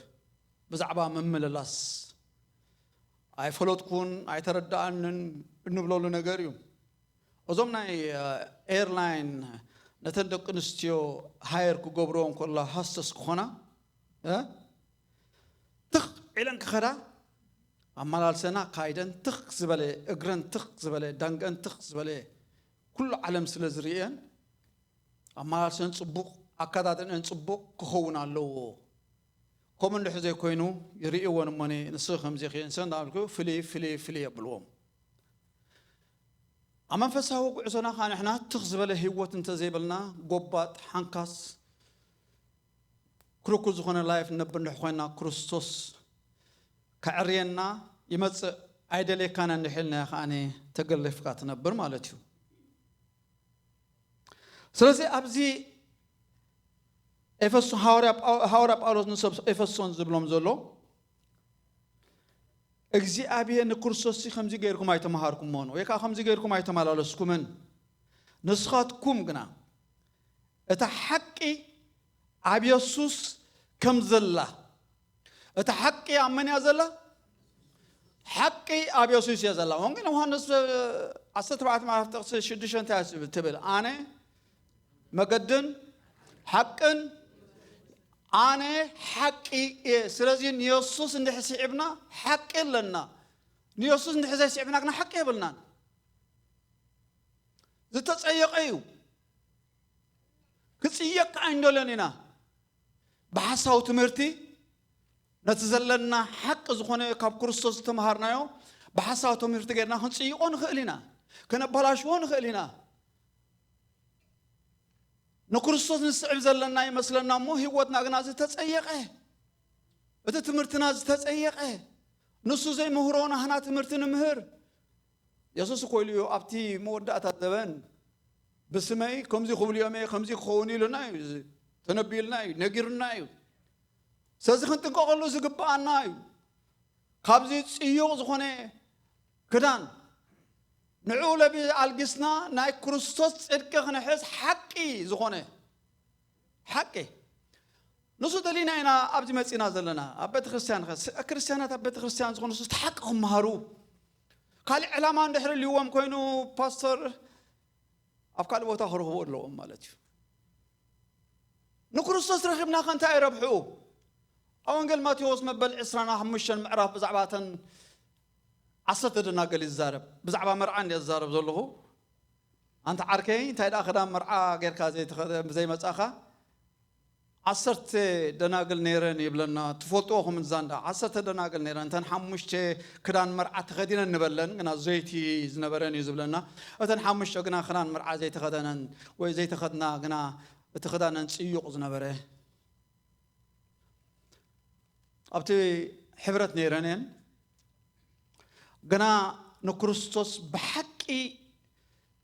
ብዛዕባ ምምልላስ ኣይፈለጥኩን ኣይተረድኣንን እንብለሉ ነገር እዩ። እዞም ናይ ኤርላይን ነተን ደቂ ኣንስትዮ ሃየር ክገብርዎ እንከሎ ሃስተስ ክኾና ትኽ ኢለን ክኸዳ ኣመላልሰና ካይደን ትኽ ዝበለ እግረን ትኽ ዝበለ ዳንገን ትኽ ዝበለ ኩሉ ዓለም ስለ ዝርእየን ኣመላልሰን ጽቡቕ ኣከዳድንአን ጽቡቕ ክኸውን ኣለዎ። ከምኡ እንድሕር ዘይኮይኑ ይርእይዎን እሞኒ ንስኺ ከምዚ ኽየንሰ እንዳበልኩ ፍሊ ፍሊ ፍሊ የብልዎም። ኣብ መንፈሳዊ ጉዕዞና ኸዓ ንሕና ትኽ ዝበለ ህይወት እንተዘይበልና ጎባጥ ሓንካስ ክርኩ ዝኾነ ላይፍ ንነብር እንድሕ ኮይና ክርስቶስ ከዕርየና ይመጽእ። ኣይደልየካን እንድሕ ኢልናዮ ከኣ ተገሊፍካ ትነብር ማለት እዩ። ስለዚ ኣብዚ ኤፌሶ-፣ ሃዋርያ ጳው-፣ ሃዋርያ ጳውሎስ ንሰብ ኤፌሶን ዝብሎም ዘሎ፣ እግዚኣብሔር ንክርስቶስ ከምዚ ገይርኩም ኣይተምሃርኩሞን ወይ ከዓ ከምዚ ገይርኩም ኣይተመላለስኩምን፣ ንስኻትኩም ግና እታ ሓቂ ኣብ የሱስ ከም ዘላ። እታ ሓቂ ኣብ መን እያ ዘላ? ሓቂ ኣብ የሱስ እያ ዘላ። ወንጌል ዮሃንስ ዓሰርተ ኣርባዕተ ምዕራፍ ጥቕሲ ሽዱሽተ እንታይ ትብል? ኣነ መገድን ሓቅን፣ ኣነ ሓቂ እየ። ስለዚ ንየሱስ እንድሕር ስዒብና ሓቂ ኣለና። ንየሱስ እንድሕር ዘይስዒብና ግና ሓቂ የብልናን። ዝተጸየቐ እዩ። ክጽየቅ ከዓ ኣይንደልን ኢና። ብሓሳዊ ትምህርቲ ነቲ ዘለና ሓቂ ዝኾነ ካብ ክርስቶስ ዝተምሃርናዮ ብሓሳዊ ትምህርቲ ጌርና ክንጽይቆ ንኽእል ኢና፣ ከነበላሽዎ ንኽእል ኢና። ንክርስቶስ ንስዕብ ዘለና ይመስለና እሞ ህይወትና ግና ዝተጸየቐ፣ እቲ ትምህርትና ዝተጸየቐ፣ ንሱ ዘይምህሮ ናህና ትምህርቲ ንምህር። የሱስ እኮ ኢሉ እዩ ኣብቲ መወዳእታ ዘበን ብስመይ ከምዚ ክብሉ እዮም እየ፣ ከምዚ ክኸውን ኢሉና እዩ፣ ተነቢዩልና እዩ፣ ነጊሩና እዩ። ስለዚ ክንጥንቀቐሉ ዝግብኣና እዩ። ካብዚ ጽዩቕ ዝኾነ ክዳን ንዕኡ ለቢ ኣልጊስና ናይ ክርስቶስ ጽድቂ ክንሕዝ ሓቂ ዝኾነ ሓቂ ንሱ ደሊና ኢና ኣብዚ መጺና ዘለና። ኣብ ቤተ ክርስቲያን ኸ፣ ስ-፣ ክርስቲያናት ኣብ ቤተ ክርስቲያን ዝኾኑ እቲ ሓቂ ክመሃሩ፣ ካልእ ዕላማ እንድሕር ልይዎም ኮይኑ ፓስተር ኣብ ካልእ ቦታ ክረኽቡ ኣለዎም ማለት እዩ። ንክርስቶስ ረኺብና ከ እንታይ ረብሑ? ኣብ ወንጌል ማቴዎስ መበል ዕስራን ሓሙሽተን ምዕራፍ ብዛዕባ እተን ዓሰርተ ደናገል ይዛረብ። ብዛዕባ መርዓ እንድየ ዝዛረብ ዘለኹ። ኣንታ ዓርከይ፣ እንታይ ደኣ ክዳን መርዓ ጌርካ ዘይተኸደ-፣ ዘይመጻኻ? ዓሰርተ ደናግል ነይረን ይብለና። ትፈልጥዎ ኹም እዛ እንዳ ዓሰርተ ደናግል ነይረን። እተን ሓሙሽተ ክዳን መርዓ ተኸዲነን ንበለን፣ ግና ዘይቲ ዝነበረን እዩ ዝብለና። እተን ሓሙሽተ ግና ክዳን መርዓ ዘይተኸደነን ወይ ዘይተኸድና፣ ግና እቲ ክዳነን ጽዩቕ ዝነበረ። ኣብቲ ሕብረት ነይረን እየን። ግና ንክርስቶስ ብሓቂ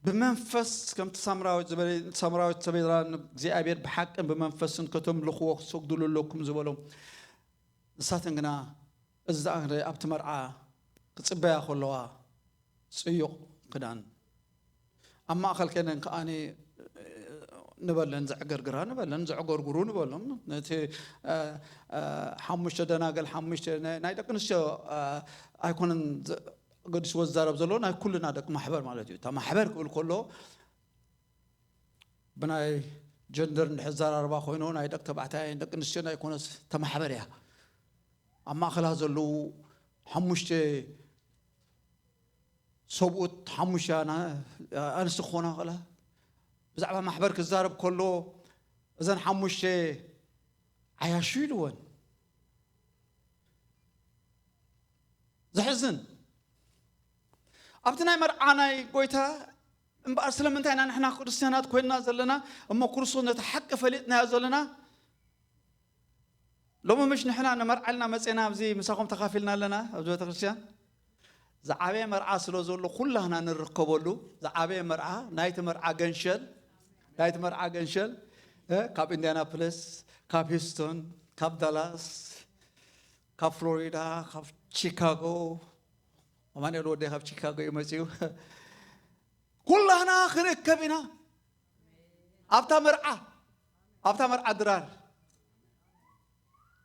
ብመንፈስ፣ ከምቲ ሳምራዊት ዝበለ-፣ ሳምራዊት ሰበይራ ንእግዚኣብሔር ብሓቅን ብመንፈስን ከተምልኽዎ ክትሰግዱሉ ኣለኩም ዝበሎም። ንሳተን ግና እዚ ዝኣመረ ኣብቲ መርዓ ክጽበያ ከለዋ ጽዩቕ ክዳን ኣብ ማእከል ከነን ከኣ ንበለን ዘዕገርግራ ንበለን ዘዕገርግሩ ንበሎም። ነቲ፣ እ፣ እ፣ ሓሙሽተ ደናገል፣ ሓሙሽተ ናይ፣ ናይ ደቂ ኣንስትዮ፣ እ፣ ኣይኮነን ዘ-፣ ገዲስዎ ዝዛረብ ዘሎ፣ ናይ ኩልና ደቂ ማሕበር ማለት እዩ። እታ ማሕበር ክብል ከሎ ብናይ ጀንደር እንድሕር ዘራርባ ኮይኑ ናይ ደቂ ተባዕታይ ደቂ ኣንስትዮ ኣይኮነስ፣ እታ ማሕበር እያ። ኣብ ማእከላ ዘለዉ ሓሙሽተ ሰብኡት ሓሙሽተ ኣና-፣ ኣንስቲ ክኾና ይኽእላ። ብዛዕባ ማሕበር ክዛረብ ከሎ እዘን ሓሙሽተ ዓያሹ ኢልወን። ዘሕዝን። ኣብቲ ናይ መርዓ ናይ ጎይታ እምበኣር ስለምንታይ ኢና ንሕና ክርስትያናት ኮይንና ዘለና እሞ ክርስቶስ ነቲ ሓቂ ፈሊጥናዮ ዘለና? ሎሚ ምሽ ንሕና ንመርዓ ኢልና መጺና ኣብዚ ምሳኹም ተኻፊልና ኣለና ኣብዚ ቤተክርስትያን። ዝዓበየ መርዓ ስለ ዘሎ ኩላህና ንርከበሉ ዝዓበየ መርዓ ናይቲ መርዓ ገንሸል ናይቲ መርዓ ገንሸል እ፣ ካብ ኢንዲያናፖሊስ፣ ካብ ሂውስቶን፣ ካብ ዳላስ፣ ካብ ፍሎሪዳ፣ ካብ ቺካጎ፣ ኣማኑኤል ወደይ ካብ ቺካጎ እዩ መጺኡ። ኩላህና ክንእከብ ኢና ኣብታ መርዓ፣ ኣብታ መርዓ ድራር።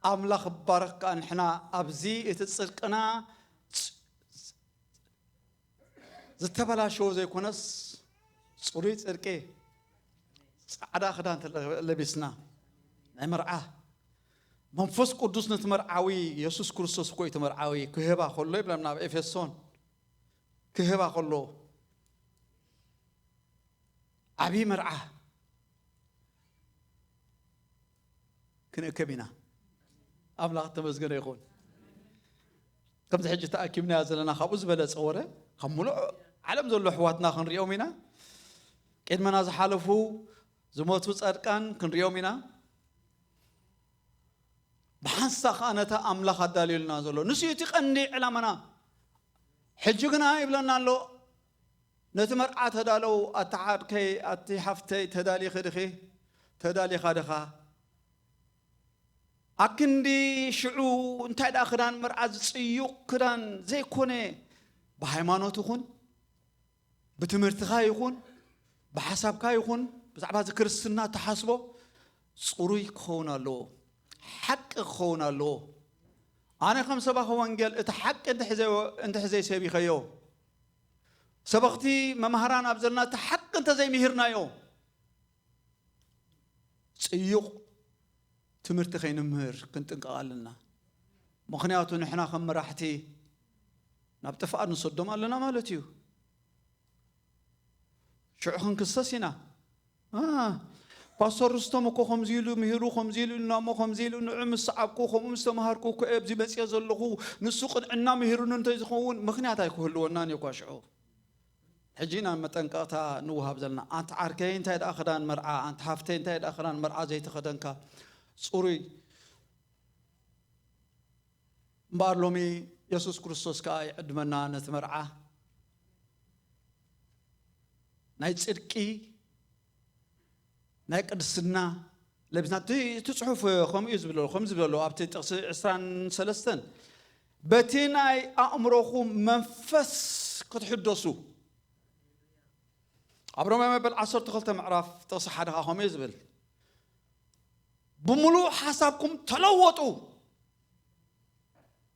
ኣምላኽ ይባረክ። ከኣ ንሕና ኣብዚ እቲ ጽድቅና ጽ-፣ ዝተበላሸወ ዘይኮነስ ጽሩይ ጽድቂ ጻዕዳ ክዳን ተለ-፣ ለቢስና ናይ መርዓ መንፈስ ቅዱስ ነቲ መርዓዊ የሱስ ክርስቶስ እኮ እዩ እቲ መርዓዊ ክህባ ከሎ ይብለና ኣብ ኤፌሶን ክህባ ከሎ ዓብዪ መርዓ ክንእከብ ኢና። ኣምላኽ ተመስገነ ይኹን። ከምዚ ሕጂ ተኣኪብናዮ ዘለና ካብኡ ዝበለጸ ወረ ካብ ሙሉእ ዓለም ዘሎ ኣሕዋትና ክንሪኦም ኢና። ቅድመና ዝሓለፉ ዝሞቱ ጻድቃን ክንሪኦም ኢና። ብሓንሳ ከኣ ነታ ኣምላኽ ኣዳልዩልና ዘሎ። ንሱ እዩ እቲ ቀንዲ ዕላማና። ሕጂ ግና ይብለና ኣሎ፣ ነቲ መርዓ ተዳለው፣ ኣቲ ሓድከይ፣ ኣቲ ሓፍተይ፣ ተዳሊኺ ድኺ? ተዳሊኻ ድኻ? ኣክንዲ ሽዑ እንታይ ደኣ ክዳን መርዓ ዝጽዩቕ ክዳን ዘይኮነ፣ ብሃይማኖት ይኹን፣ ብትምህርትኻ ይኹን፣ ብሓሳብካ ይኹን፣ ብዛዕባ እዚ ክርስትና እትሓስቦ ጽሩይ ክኸውን ኣለዎ። ሓቂ ክኸውን ኣለዎ። ኣነ ከም ሰባኺ ወንጌል እቲ ሓቂ እንተሒዘ-፣ እንተሒዘ ሰቢኸዮ፣ ሰበኽቲ መማህራን ኣብ ዘለና እቲ ሓቂ እንተዘይምሂርናዮ፣ ጽዩቕ ትምህርቲ ከይንምህር ክንጥንቀቕ ኣለና። ምኽንያቱ ንሕና ከም መራሕቲ ናብ ጥፍኣት ንሰዶም ኣለና ማለት እዩ። ሽዑ ክንክሰስ ኢና። "አ፣ ፓስተር ርስቶም እኮ ከምዚ ኢሉ ምሂሩ፣ ከምዚ ኢሉ ኢልና እሞ፣ ከምዚ ኢሉ ንዑ ምስ ሰዓብኩ፣ ከምኡ ምስ ተምሃርኩ እኮ እየ ኣብዚ መጽየ ዘለኹ፣ ንሱ ቅንዕና ምሂሩኒ እንተዝኸውን ምኽንያት ኣይክህልወናን እዩ እኳ ሽዑ።" ሕጂ ኢና መጠንቀቕታ ንውሃብ ዘለና። ኣንቲ ዓርከይ እንታይ ደኣ ክዳን መርዓ፣ ኣንቲ ሓፍተይ እንታይ ደኣ ክዳን መርዓ ዘይተኸደንካ? ጽሩይ እምበኣር ሎሚ የሱስ ክርስቶስ ከኣ ይዕድመና ነቲ መርዓ ናይ ጽድቂ፣ ናይ ቅድስና ለቢስና። እቲ፣ እቲ ጽሑፍ ከምኡ እዩ ዝብሎ፣ ከምዚ ዝብሎ ኣብቲ ጥቕሲ ዕስራን ሰለስተን፣ "በቲ ናይ ኣእምሮኹም መንፈስ ክትሕደሱ"። ኣብ ሮሜ መበል ዓሰርተ ክልተ ምዕራፍ ጥቕሲ ሓደ ከኣ ከምኡ እዩ ዝብል፣ "ብምሉእ ሓሳብኩም ተለወጡ፣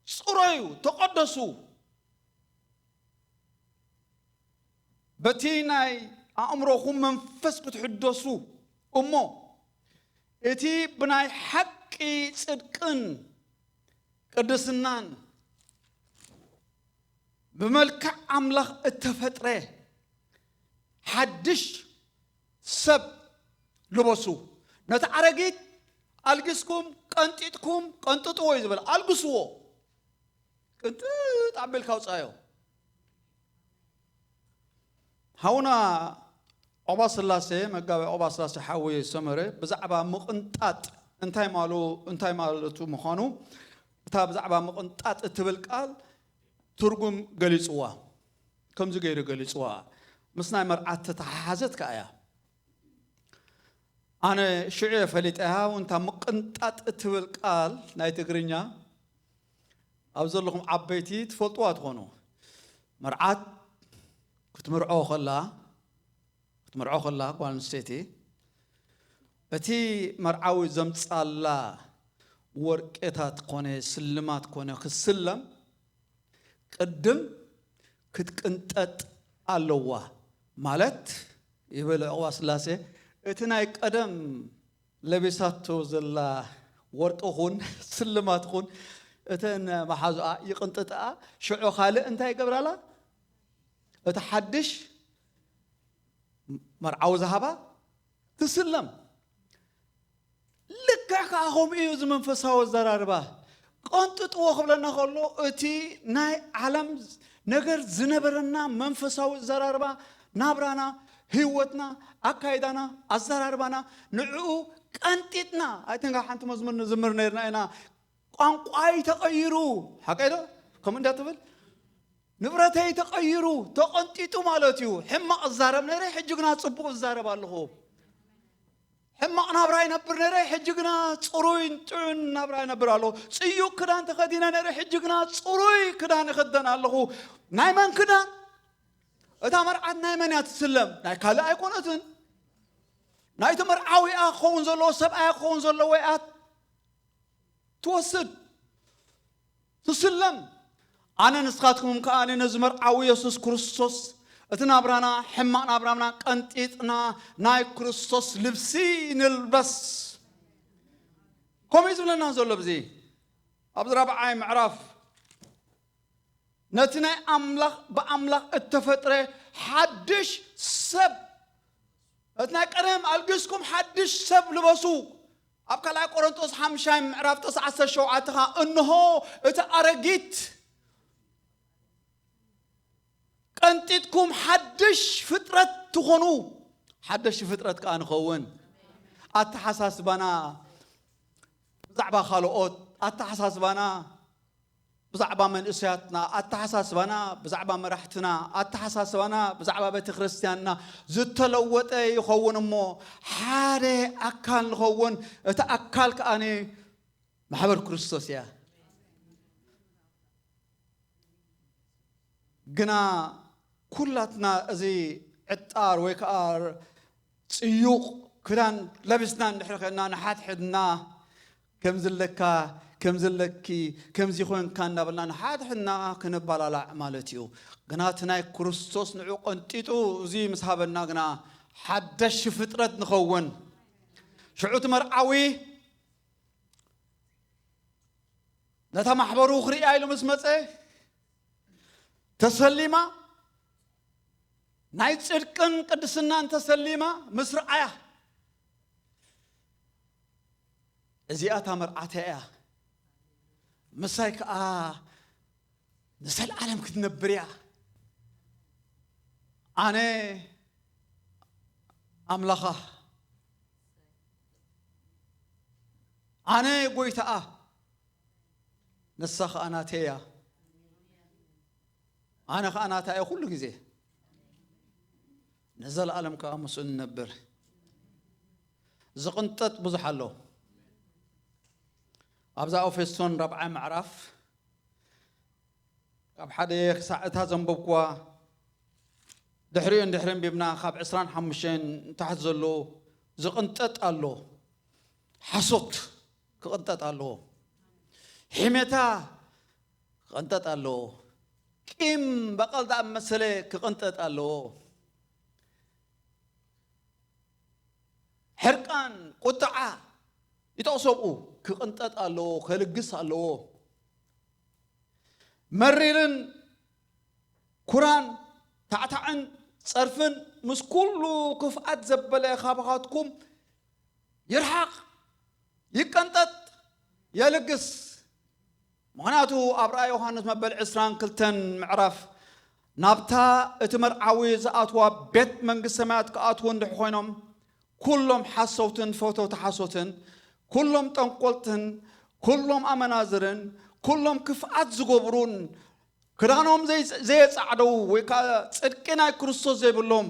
ጽረዩ፣ ተቐደሱ፣ በቲ ናይ ኣእምሮኹም መንፈስ ክትሕደሱ እሞ፣ እቲ ብናይ ሓቂ ጽድቅን ቅድስናን ብመልክዕ ኣምላኽ እተፈጥረ ሓድሽ ሰብ ልበሱ። ነቲ ኣረጊት ኣልጊስኩም፣ ቀንጢጥኩም፣ ቀንጥጥዎ እዩ ዝበለ። ኣልግስዎ። ቅንጥጥ ኣቢልካ ኣውጻዮ። ሓውና ዑቕባስላሴ፣ መጋቤ ዑቕባስላሴ ሓዊ ሰመረ፣ ብዛዕባ ምቕንጣጥ እንታይ ማሉ-፣ እንታይ ማለቱ ምዃኑ፣ እታ ብዛዕባ ምቕንጣጥ እትብል ቃል ትርጉም ገሊጽዋ። ከምዚ ገይሩ ገሊጽዋ። ምስ ናይ መርዓት ተተሓሓዘት ከኣ እያ። ኣነ ሽዑ እየ ፈሊጠያ፣ እውን እታ ምቕንጣጥ እትብል ቃል ናይ ትግርኛ ኣብ ዘለኹም ዓበይቲ ትፈልጥዋ ትኾኑ። መርዓት ክትምርዖ ከላ፣ ክትምርዖ ከላ ጓል ኣንስተይቲ፣ እቲ መርዓዊ ዘምጻላ ወርቄታት ኮነ ስልማት ኮነ ክስለም፣ ቅድም ክትቅንጠጥ ኣለዋ። ማለት፣ ይብል ዕቑባ ስላሴ፣ እቲ ናይ ቀደም ለቢሳቶ ዘላ ወርቂ ኹን ስልማት ኹን፣ እተን መሓዙኣ ይቕንጥጥኣ፣ ሽዑ ካልእ እንታይ ይገብራላ? እቲ ሓድሽ መርዓዊ ዝሃባ ትስለም። ልክዕ ከኣ ከምኡ እዩ እዚ መንፈሳዊ ኣዘራርባ። ቀንጥጥዎ ክብለና ከሎ፣ እቲ ናይ ዓለም ነገር ዝነበረና መንፈሳዊ ኣዘራርባ፣ ናብራና፣ ህይወትና፣ ኣካይዳና፣ ኣዘራርባና፣ ንዕኡ ቀንጢጥና። ኣይተንካ ሓንቲ መዝሙር ንዝምር ነርና ኢና። "ቋንቋይ ተቐይሩ"፣ ሓቀይ ዶ? ከምኡ እንዳ ትብል፣ "ንብረተይ ተቐይሩ፣ ተቐንጢጡ" ማለት እዩ። ሕማቕ እዛረብ ነይረ፣ ሕጂ ግና ጽቡቕ እዛረብ ኣለኹ። ሕማቕ ናብራ ይነብር ነይረ፣ ሕጂ ግና ጽሩይን ጥዑን ናብራ ይነብር ኣለኹ። ጽዩቕ ክዳን ተኸዲነ ነይረ፣ ሕጂ ግና ጽሩይ ክዳን እኽደን ኣለኹ። ናይ መን ክዳን? እታ መርዓት ናይ መን እያ ትስለም? ናይ ካልእ ኣይኮነትን። ናይቲ መርዓዊ እያ ክኸውን ዘለዎ፣ ሰብኣያ ክኸውን ዘለዎ እያ ትወስድ፣ ትስለም። ኣነ ንስኻትኩም ከኣ ነዚ መርዓዊ የሱስ ክርስቶስ፣ እቲ ናብራና፣ ሕማቕ ናብራና ቀንጢጥና ናይ ክርስቶስ ልብሲ ንልበስ። ከምኡ እዩ ዝብለና ዘሎ ብዚ ኣብዚ ራብዓይ ምዕራፍ፣ ነቲ ናይ ኣምላኽ፣ ብኣምላኽ እተፈጥረ ሓድሽ ሰብ፣ እቲ ናይ ቀደም ኣልጊስኩም ሓድሽ ሰብ ልበሱ። ኣብ ካልኣይ ቆሮንቶስ ሓምሻይ ምዕራፍ ጥቕሲ ዓሰርተ ሸውዓተ ኸኣ፣ "እንሆ እቲ ኣረጊት ቀንጢጥኩም ሓድሽ ፍጥረት ትኾኑ፣ ሓደሽ ፍጥረት ከኣ ንኸውን።" ኣተሓሳስባና ብዛዕባ ካልኦት ኣተሓሳስባና ብዛዕባ መንእሰያትና፣ ኣተሓሳስባና ብዛዕባ መራሕትና፣ ኣተሓሳስባና ብዛዕባ ቤተ ክርስቲያንና ዝተለወጠ ይኸውን እሞ፣ ሓደ ኣካል ንኸውን። እቲ ኣካል ከኣ ማሕበር ክርስቶስ እያ። ግና ኩላትና እዚ ዕጣር ወይ ከዓ ጽዩቕ ክዳን ለቢስና እንድሕር ኸና ንሓድሕድና ከምዚ ኣለካ፣ ከምዚ ኣለኪ፣ ከምዚ ኾንካ እናበልና ንሓድሕድና ክንባላላዕ ማለት እዩ። ግና እቲ ናይ ክርስቶስ ንዑ ቀንጢጡ እዚ ምስ ሃበና ግና ሓደሽ ፍጥረት ንኸውን። ሽዑ እቲ መርዓዊ ነታ ማሕበሩ ክርእያ ኢሉ ምስ መጸ፣ ተሰሊማ፣ ናይ ጽድቅን ቅድስናን ተሰሊማ ምስ ረኣያ፣ እዚኣ እታ መርዓተይ እያ፣ ምሳይ ከኣ ንዘለኣለም ክትነብር እያ። ኣነ ኣምላኻ፣ ኣነ ጎይታኣ፣ ንሳ ኸኣ ናተይ እያ። ኣነ ኸኣ ናታ እየ ኩሉ ግዜ። ንዘለኣለም ከኣ ምስኡ ንነብር። ዝቕንጠጥ ብዙሕ ኣሎ። ኣብዛ ኤፌሶን ራብዓይ ምዕራፍ ካብ ሓደ ክሳዕ እታ ዘንበብኩዋ፣ ድሕሪኡ እንድሕሪ ኣንቢብና፣ ካብ ዕስራን ሓሙሽተን ንታሕቲ ዘሎ ዝቕንጠጥ ኣሎ። ሓሶት ክቕንጠጥ ኣለዎ። ሒመታ ክቕንጠጥ ኣለዎ። ቂም በቐል ዝኣመሰለ ክቕንጠጥ ኣለዎ። ሕርቃን፣ ቁጥዓ ይጠቕሶ ኣብኡ። ክቕንጠጥ ኣለዎ፣ ከልግስ ኣለዎ። መሪርን ኩራን፣ ታዕታዕን ጸርፍን ምስ ኩሉ ክፍኣት ዘበለ ካባኻትኩም ይርሓቕ፣ ይቀንጠጥ፣ የልግስ። ምኽንያቱ ኣብ ራእይ ዮሃንስ መበል ዕስራን ክልተን ምዕራፍ፣ ናብታ እቲ መርዓዊ ዝኣትዋ ቤት መንግስቲ ሰማያት ክኣትዉ እንድሕ ኮይኖም፣ ኩሎም ሓሰውትን ፈተውቲ ሓሶትን፣ ኩሎም ጠንቆልትን፣ ኩሎም ኣመናዝርን፣ ኩሎም ክፍኣት ዝገብሩን፣ ክዳኖም ዘይ-፣ ዘየጻዕደው ወይ ከኣ ጽድቂ ናይ ክርስቶስ ዘይብሎም፣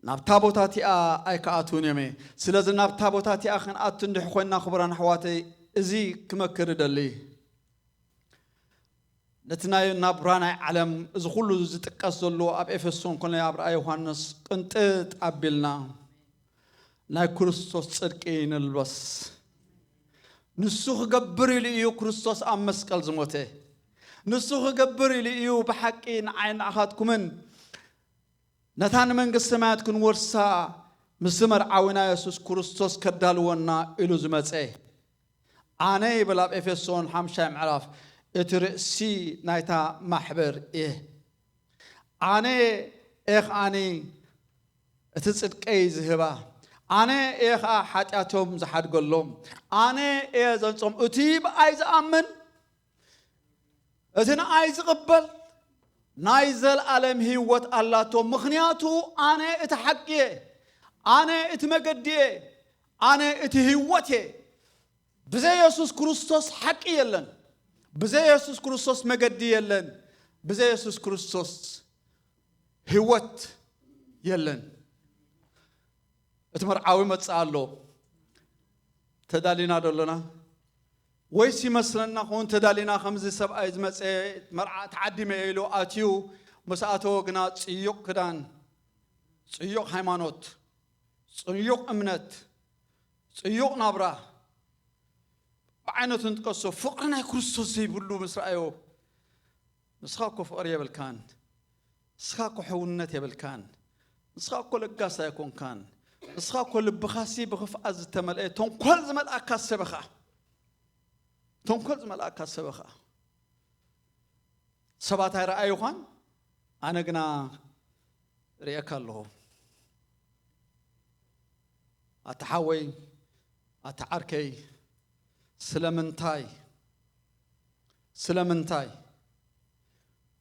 ናብታ ቦታ እቲኣ ኣይክኣትውን እዮም። ስለዚ ናብታ ቦታ እቲኣ ክንኣቱ እንድሕ ኮይንና፣ ክቡራን ኣሕዋተይ፣ እዚ ክመክር እደሊ። ነቲ ናይ ናብራ ናይ ዓለም፣ እዚ ኩሉ ዝጥቀስ ዘሎ ኣብ ኤፌሶን ኮነ ኣብ ራእይ ዮሃንስ ቅንጥጥ ኣቢልና ናይ ክርስቶስ ጽድቂ ንልበስ። ንሱ ክገብር ኢሉ እዩ ክርስቶስ ኣብ መስቀል ዝሞተ። ንሱ ክገብር ኢሉ እዩ ብሓቂ ንዓይ ንዓኻትኩምን ነታ ንመንግስቲ ሰማያት ክንወርሳ ምስ መርዓዊና የሱስ ክርስቶስ ከዳልወና ኢሉ ዝመጸ። ኣነ ይብል ኣብ ኤፌሶን ሓምሻይ ምዕራፍ እቲ ርእሲ ናይታ ማሕበር እየ። ኣነ እየ ኸኣኒ እቲ ጽድቀይ ዝህባ። ኣነ እየ ኸኣ ሓጢኣቶም ዝሓድገሎም። ኣነ እየ ዘንጾም። እቲ ብኣይ ዝኣምን፣ እቲ ንኣይ ዝቕበል ናይ ዘልኣለም ህይወት ኣላቶ። ምኽንያቱ ኣነ እቲ ሓቂ እየ። ኣነ እቲ መገዲ እየ። ኣነ እቲ ህይወት እየ። ብዘይ የሱስ ክርስቶስ ሓቂ የለን። ብዘይ የሱስ ክርስቶስ መገዲ የለን። ብዘይ የሱስ ክርስቶስ ህይወት የለን። እቲ መርዓዊ መጽእ ኣሎ። ተዳሊና ዶ ኣለና? ወይስ ይመስለና ኸውን ተዳሊና፣ ከምዚ ሰብኣይ ዝመጸ መርዓ ተዓዲመ ኢሉ ኣትዩ፣ ምስ ኣተወ ግና ጽዩቕ ክዳን፣ ጽዩቕ ሃይማኖት፣ ጽዩቕ እምነት፣ ጽዩቕ ናብራ፣ ብዓይነቱ ንጥቀሶ፣ ፍቕሪ ናይ ክርስቶስ ዘይብሉ ምስ ረኣዮ፣ ንስኻ እኮ ፍቕሪ የብልካን፣ ንስኻ እኮ ሕውነት የብልካን፣ ንስኻ እኮ ለጋስ ኣይኮንካን፣ ንስኻ እኮ ልብኻሲ ብኽፍኣት ዝተመልአ ተንኮል ዝመልኣካ ሰብ ኢኻ። ተንኮል ዝመልኣካ ሰብ ኢኻ። ሰባት ኣይረኣዩኻን፣ ኣነ ግና ርእየካ ኣለኹ። ኣታ ሓወይ፣ ኣታ ዓርከይ፣ ስለምንታይ፣ ስለምንታይ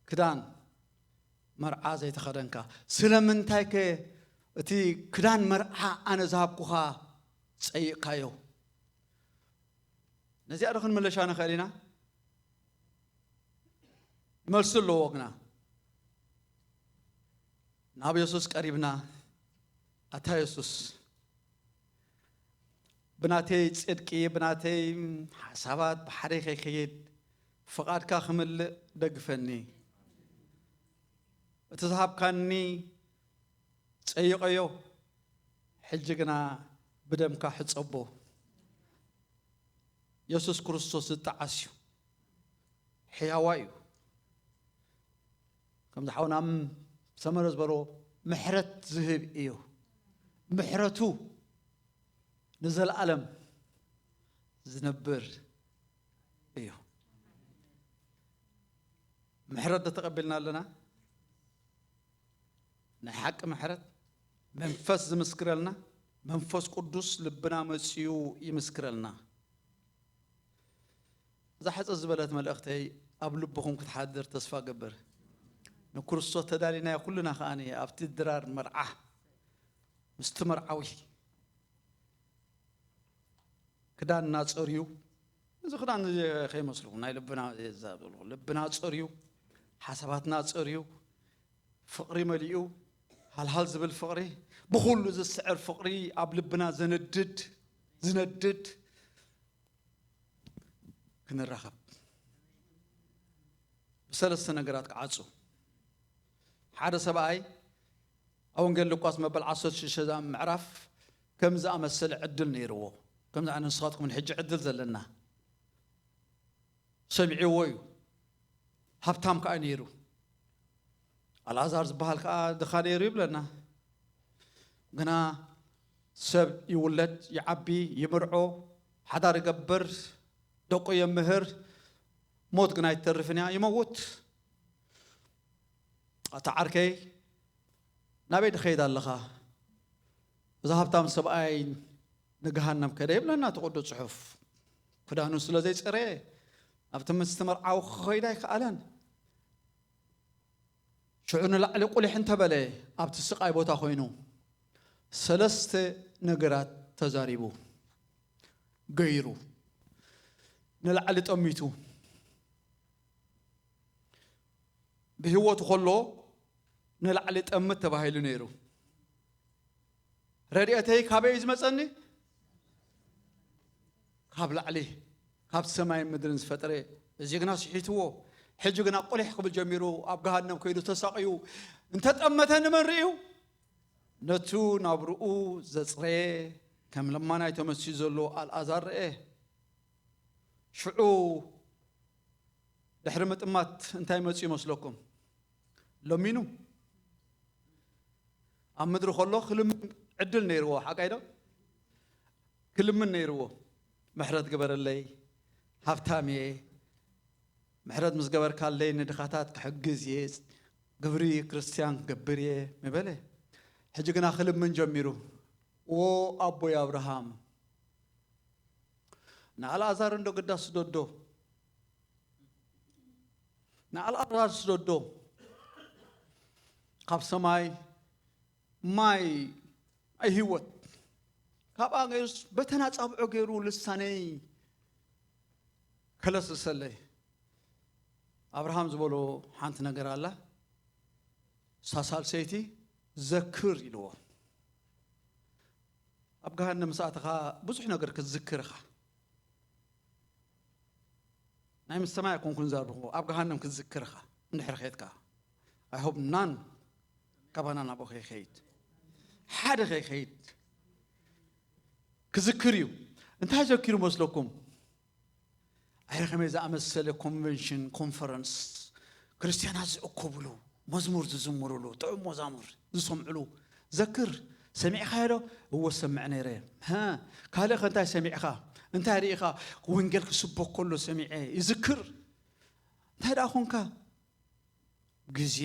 ክዳን መርዓ ዘይተኸደንካ? ስለምንታይከ እቲ ክዳን መርዓ ኣነ ዝሃብኩኻ ጸይቕካዮ? ነዚኣ ዶ ክንምለሻ ንኽእል ኢና? መልሲ ኣለዎ ግና። ናብ የሱስ ቀሪብና፣ ኣታ የሱስ፣ ብናተይ ጽድቂ፣ ብናተይ ሓሳባት፣ ብሓደይ ከይከይድ፣ ፍቓድካ ክምልእ ደግፈኒ። እቲ ዝሃብካኒ ጸይቐዮ፣ ሕጂ ግና ብደምካ ሕጸቦ። የሱስ ክርስቶስ ዝጠዓስ እዩ። ሕያዋይ እዩ። ከምዚ ሓውና ሰመረ ዝበሎ፣ ምሕረት ዝህብ እዩ። ምሕረቱ ንዘለኣለም ዝነብር እዩ። ምሕረት ዶ ተቐቢልና ኣለና? ናይ ሓቂ ምሕረት መንፈስ ዝምስክረልና፣ መንፈስ ቅዱስ ልብና መጺኡ ይምስክረልና። እዛ ሕጽር ዝበለት መልእኽተይ ኣብ ልብኹም ክትሓድር ተስፋ እገብር። ንክርስቶስ ተዳሊናዮ ኩልና ከኣ ኣብቲ ድራር መርዓ ምስቲ መርዓዊ ክዳንና ጸርዩ፣ እዚ ክዳን እዚ ከይመስልኩም ናይ ልብና ዘብሉ፣ ልብና ጸርዩ፣ ሓሳባትና ጸርዩ፣ ፍቕሪ መሊኡ፣ ሃልሃል ዝብል ፍቕሪ፣ ብኹሉ ዝስዕር ፍቕሪ ኣብ ልብና ዘነድድ፣ ዝነድድ ክንራኸብ። ብሰለስተ ነገራት ክዓጹ። ሓደ ሰብኣይ ኣብ ወንጌል ሉቃስ መበል ዓሰርተ ሽዱሽተ ምዕራፍ ከም ዝኣመሰለ ዕድል ነይርዎ። ከምዚ ዓይነት ንስኻትኩም ሕጂ ዕድል ዘለና። ሰሚዕዎ እዩ። ሃብታም ከኣ ነይሩ። ኣልኣዛር ዝበሃል ከኣ ድኻ ነይሩ ይብለና። ግና ሰብ ይውለድ፣ ይዓቢ፣ ይምርዖ፣ ሓዳር ይገብር፣ ደቁ የምህር፣ ሞት ግን ኣይትተርፍን እያ፣ ይመውት። ኣታ ዓርከይ፣ ናበይ ትኸይድ ኣለኻ? እዚ ሃብታም ሰብኣይ ንገሃነም ከደ ይብለና እቲ ቅዱስ ጽሑፍ። ክዳኑ ስለ ዘይጸረየ፣ ኣብቲ ምስቲ መርዓዊ ክኸይድ ኣይከኣለን። ሽዑ ንላዕሊ ቁሊሕ እንተበለ፣ ኣብቲ ስቓይ ቦታ ኮይኑ፣ ሰለስተ ነገራት ተዛሪቡ፣ ገይሩ። ንላዕሊ ጠሚቱ። ብህይወቱ ከሎ ንላዕሊ ጠምት ተባሂሉ ነይሩ። ረድኤተይ ካበይ እዩ ዝመጸኒ? ካብ ላዕሊ፣ ካብ ሰማይን ምድርን ዝፈጠረ። እዚ ግና ስሒትዎ። ሕጂ ግና ቁሊሕ ክብል ጀሚሩ፣ ኣብ ገሃነም ከይዱ ተሳቕዩ። እንተጠመተ ንመን ርእዩ? ነቱ ናብርኡ ዘጽረየ፣ ከም ለማናይ ተመሲሉ ዘሎ ኣልኣዛር ረኤ። ሽዑ ድሕሪ ምጥማት እንታይ መጽኡ ይመስለኩም? ለሚኑ። ኣብ ምድሪ ከሎ ክልምን ዕድል ነይርዎ፣ ሓቃይ ዶ? ክልምን ነይርዎ። ምሕረት ግበረለይ፣ ሃብታም እየ፣ ምሕረት ምስ ገበርካለይ ንድኻታት ክሕግዝ እየ፣ ግብሪ ክርስትያን ክገብር እየ ምበለ። ሕጂ ግና ክልምን ጀሚሩ። ዎ ኣቦይ ኣብርሃም፣ ንኣልኣዛር እንዶ ግዳ ስደዶ፣ ንኣልኣዛር ስደዶ፣ ካብ ሰማይ ማይ፣ ማይ ህይወት ካብኣ ገይሩስ በተን ኣጻብዖ ገይሩ ልሳነይ ከለስልሰለይ። ኣብርሃም ዝበሎ ሓንቲ ነገር ኣላ። እሳ ሳልሰይቲ ዘክር ኢልዎ። ኣብ ገሃነም ምስ ኣተኻ ብዙሕ ነገር ክትዝክር ኢኻ። ናይ ምስ ሰማይ ኣይኮንኩን ዘርብኹ፣ ኣብ ገሃነም ክትዝክር ኢኻ እንድሕር ኸይድካ። I hope none ካባና ናብኡ ከይኸይድ፣ ሓደ ከይኸይድ ክዝክር እዩ። እንታይ ዘኪሩ መስለኩም? ኣይ ከመይ ዝኣመሰለ ኮንቨንሽን፣ ኮንፈረንስ፣ ክርስትያናት ዝእከብሉ፣ መዝሙር ዝዝምርሉ፣ ጥዑም መዛሙር ዝሰምዕሉ። ዘክር፣ ሰሚዕኻዮ ዶ? እወ ሰምዕ ነይረ። ሃ፣ ካልእ ከ እንታይ ሰሚዕኻ? እንታይ ርኢኻ? ወንጌል ክስበክ ከሎ ሰሚዐ። ይዝክር። እንታይ ደኣ ኮንካ? ግዜ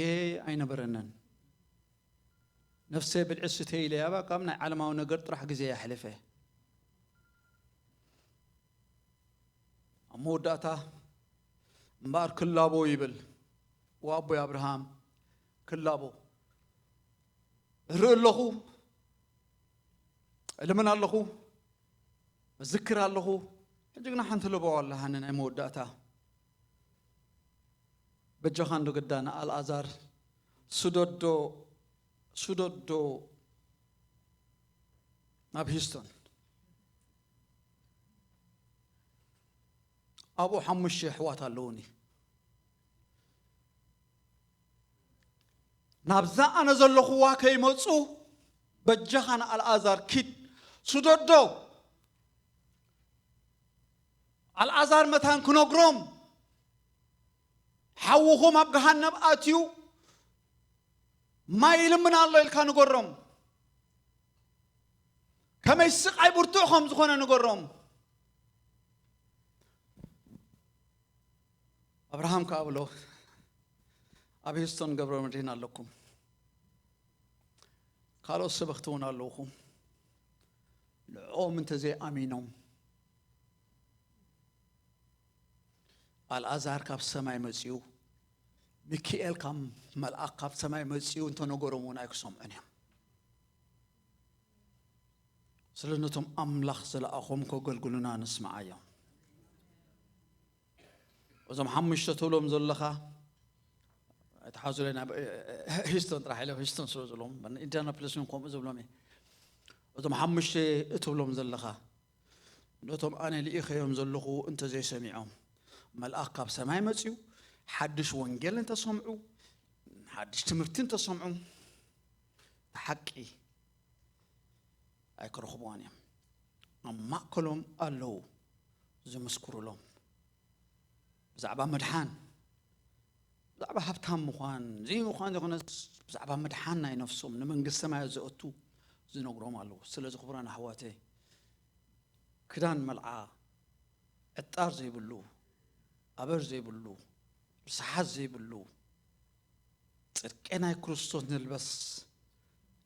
ኣይነበረንን። ነፍሰ ብልዒ ስተ ኢለ ያባ ካብ ናይ ዓለማዊ ነገር ጥራሕ ግዜ የሕልፈ። ኣብ መወዳእታ እምበኣር ክላቦ ይብል። ወኣቦ ኣብርሃም ክላቦ። እርኢ ኣለኹ፣ እልምን ኣለኹ፣ እዝክር ኣለኹ፣ ሕጂ ግና ሓንቲ ልበዋ ኣለሃኒ ናይ መወዳእታ። በጃኻ እንዶ ግዳ ንኣልኣዛር ስደዶ፣ ስደዶ ናብ ሂስቶን። ኣብኡ ሓሙሽተ ኣሕዋት ኣለዉኒ። ናብዛ ኣነ ዘለኹዋ ከይመጹ በጃኻ ንኣልኣዛር ኪድ ስደዶ። ኣልኣዛር መታን ክነግሮም፣ ሓውኹም ኣብ ገሃነብ ኣትዩ ማይ ይልምን ኣሎ ኢልካ ንገሮም። ከመይ ስቓይ ብርቱዕ ከም ዝኾነ ንገሮም። ኣብርሃም ከኣ ብሎ፣ ኣብ ሂስቶን ገብረ መድህን ኣለኩም፣ ካልኦት ሰበኽቲ እውን ኣለውኹም። ንዕኦም እንተዘይኣሚኖም፣ ኣልኣዛር ካብ ሰማይ መጺኡ፣ ሚኪኤል ካብ መልኣኽ ካብ ሰማይ መጺኡ እንተነገሮም እውን ኣይክሰምዑን እዮም። ስለ ነቶም ኣምላኽ ዝለኣኾም ከገልግሉና ንስምዓዮም። እዞም ሓሙሽተ ትብሎም ዘለኻ፣ ኣይትሓዙለይ፣ ናብ ሂስቶን ጥራሕ ኢለ፣ ሂስቶን ስለ ዝብሎም፣ ኢንዲያናፖሊስ እውን ከምኡ ዝብሎም እየ። እዞም ሓሙሽተ እትብሎም ዘለኻ፣ ነቶም ኣነ ልኢኸዮም ዘለኹ እንተዘይሰሚዖም፣ መልኣኽ ካብ ሰማይ መጺኡ፣ ሓድሽ ወንጌል እንተሰምዑ፣ ሓድሽ ትምህርቲ እንተሰምዑ፣ ሓቂ ኣይክረኽብዋን እዮም። ኣብ ማእከሎም ኣለዉ ዝምስክሩሎም። ብዛዕባ ምድሓን፣ ብዛዕባ ሃብታም ምዃን፣ ዘይምዃን ዘይኮነስ፣ ብዛዕባ ምድሓን ናይ ነፍሶም፣ ንመንግስቲ ሰማያት ዘእቱ ዝነግሮም ኣለዉ። ስለዚ ክቡራን ኣሕዋተይ፣ ክዳን መልዓ፣ ዕጣር ዘይብሉ፣ ኣበር ዘይብሉ፣ ርስሓት ዘይብሉ፣ ጽድቂ ናይ ክርስቶስ ንልበስ፣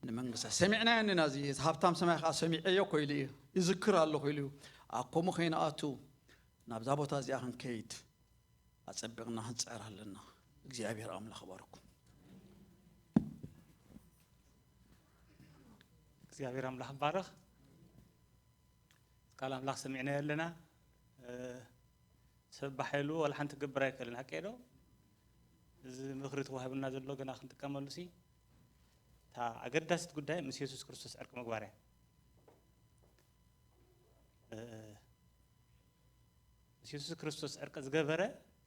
ንመንግስቲ። ሰሚዕናዮ እንዲና፣ እዚ ሃብታም ሰማይ ከኣ ሰሚዐዮ እኮ ኢሉ እዩ፣ ይዝክር ኣለኹ ኢሉ እዩ። ኣብ ከምኡ ከይንኣቱ ናብዛ ቦታ እዚኣ ክንከይድ ኣጸቢቕና ክንጽዕር ኣለና። እግዚኣብሔር ኣምላኽ ይባርኩም። እግዚኣብሔር ኣምላኽ ይባረኽ። ቃል ኣምላኽ ሰሚዕናዮ ኣለና። እ፣ ሰብ ብሓይሉ ዋላ ሓንቲ ክገብር ኣይክእልን። ሓቀይ ዶ? እዚ ምኽሪ ተዋሂቡና ዘሎ ገና ክንጥቀመሉ ሲ፣ እታ ኣገዳሲት ጉዳይ ምስ የሱስ ክርስቶስ ዕርቂ ምግባር እያ። እ፣ ምስ የሱስ ክርስቶስ ዕርቂ ዝገበረ፣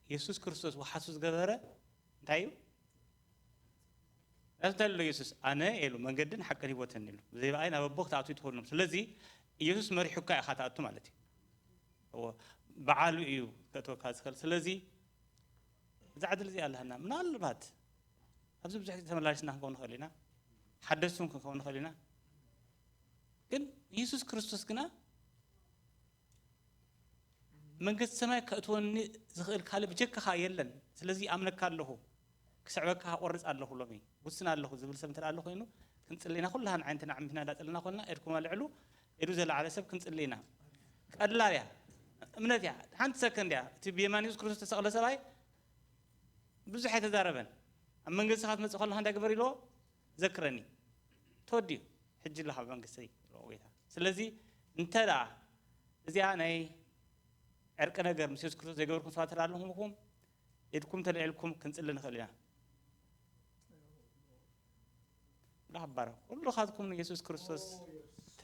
የሱስ ክርስቶስ ወሓሱ ዝገበረ እንታይ እዩ? እንታይ ኣሎ የሱስ? ኣነ ኢሉ መንገድን ሓቅን ህይወትን ኢሉ። ብዘይ ብኣይ ናብ ኣቦ ክትኣትዉ ኣይትኽእሉን። ስለዚ ኢየሱስ መሪሑካ ኢኻ ትኣቱ ማለት እዩ። እዎ፣ በዓሉ እዩ ከእትወካ ዝኽእል። ስለዚ እዛ ዕድል እዚኣ ኣለሃና። ምናልባት ኣብዚ ብዙሕ ግዜ ተመላሊስና ክንከውን ንኽእል ኢና። ሓደስቲ እውን ክንከውን ንኽእል ኢና። ግን የሱስ ክርስቶስ ግና መንግስቲ ሰማይ ከእትወኒ ዝኽእል ካልእ ብጀካኻ የለን። ስለዚ ይኣምነካ ኣለኹ፣ ክስዕበካ ቆርጽ ኣለኹ፣ ሎሚ ውስን ኣለኹ ዝብል ሰብ እንተ ኣሎ ኮይኑ ክንጽሊ ኢና። ኩላህን ዓይነትና ዓሚትና እንዳጸለና ኮንና ኤድኩም ኣልዕሉ፣ ኤዱ ዘለዓለ ሰብ ክንጽሊ ኢና። ቀላል እያ እምነት እያ፣ ሓንቲ ሰከንድ እያ። እቲ ብየማን የሱስ ክርስቶስ ዝተሰቕለ ሰብኣይ ብዙሕ ኣይተዛረበን። ኣብ መንገድኻ ክትመጽእ ከለኻ እንታይ ግበር ኢልዎ? ዘክረኒ። ተወዲኡ። ሕጂ ኣለኻ ኣብ መንግስተይ ኢልዎ ጎይታ። ስለዚ እንተ ደኣ እዚኣ ናይ ዕርቂ ነገር ምስ የሱስ ክርስቶስ ዘይገበርኩም ሰባት ኣለኹም ኢኹም፣ ኢድኩም ተልዒልኩም ክንጽሊ ንኽእል ኢና። ኣምላኽ ይባረኽ። ኩልኻትኩም ንየሱስ ክርስቶስ ተ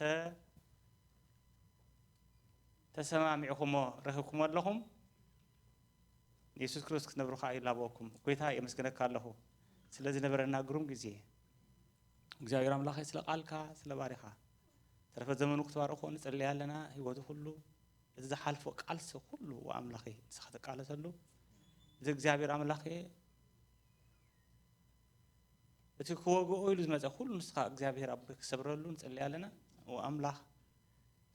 ተሰማሚዕኩሞ ረኺብኩሞ ኣለኹም። ንየሱስ ክርስቶስ ክትነብሩ ከኣ ይላበወኩም። ጎይታ የመስግነካ ኣለኹ ስለ ዝነበረና ግሩም ግዜ። እግዚኣብሔር ኣምላኸይ ስለ ቃልካ ስለ ባሪኻ ተረፈ ዘመኑ ክትባርኾ ንጽልይ ኣለና። ህይወቱ ኩሉ እቲ ዝሓልፎ ቃልሲ ኩሉ ኣምላኸይ ንስኻ ትቃለሰሉ። እዚ እግዚኣብሔር ኣምላኸይ እቲ ክወግኦ ኢሉ ዝመጸ ኩሉ ንስኻ እግዚኣብሔር ኣቦይ ክሰብረሉ ንጽልይ ኣለና። ኣምላኽ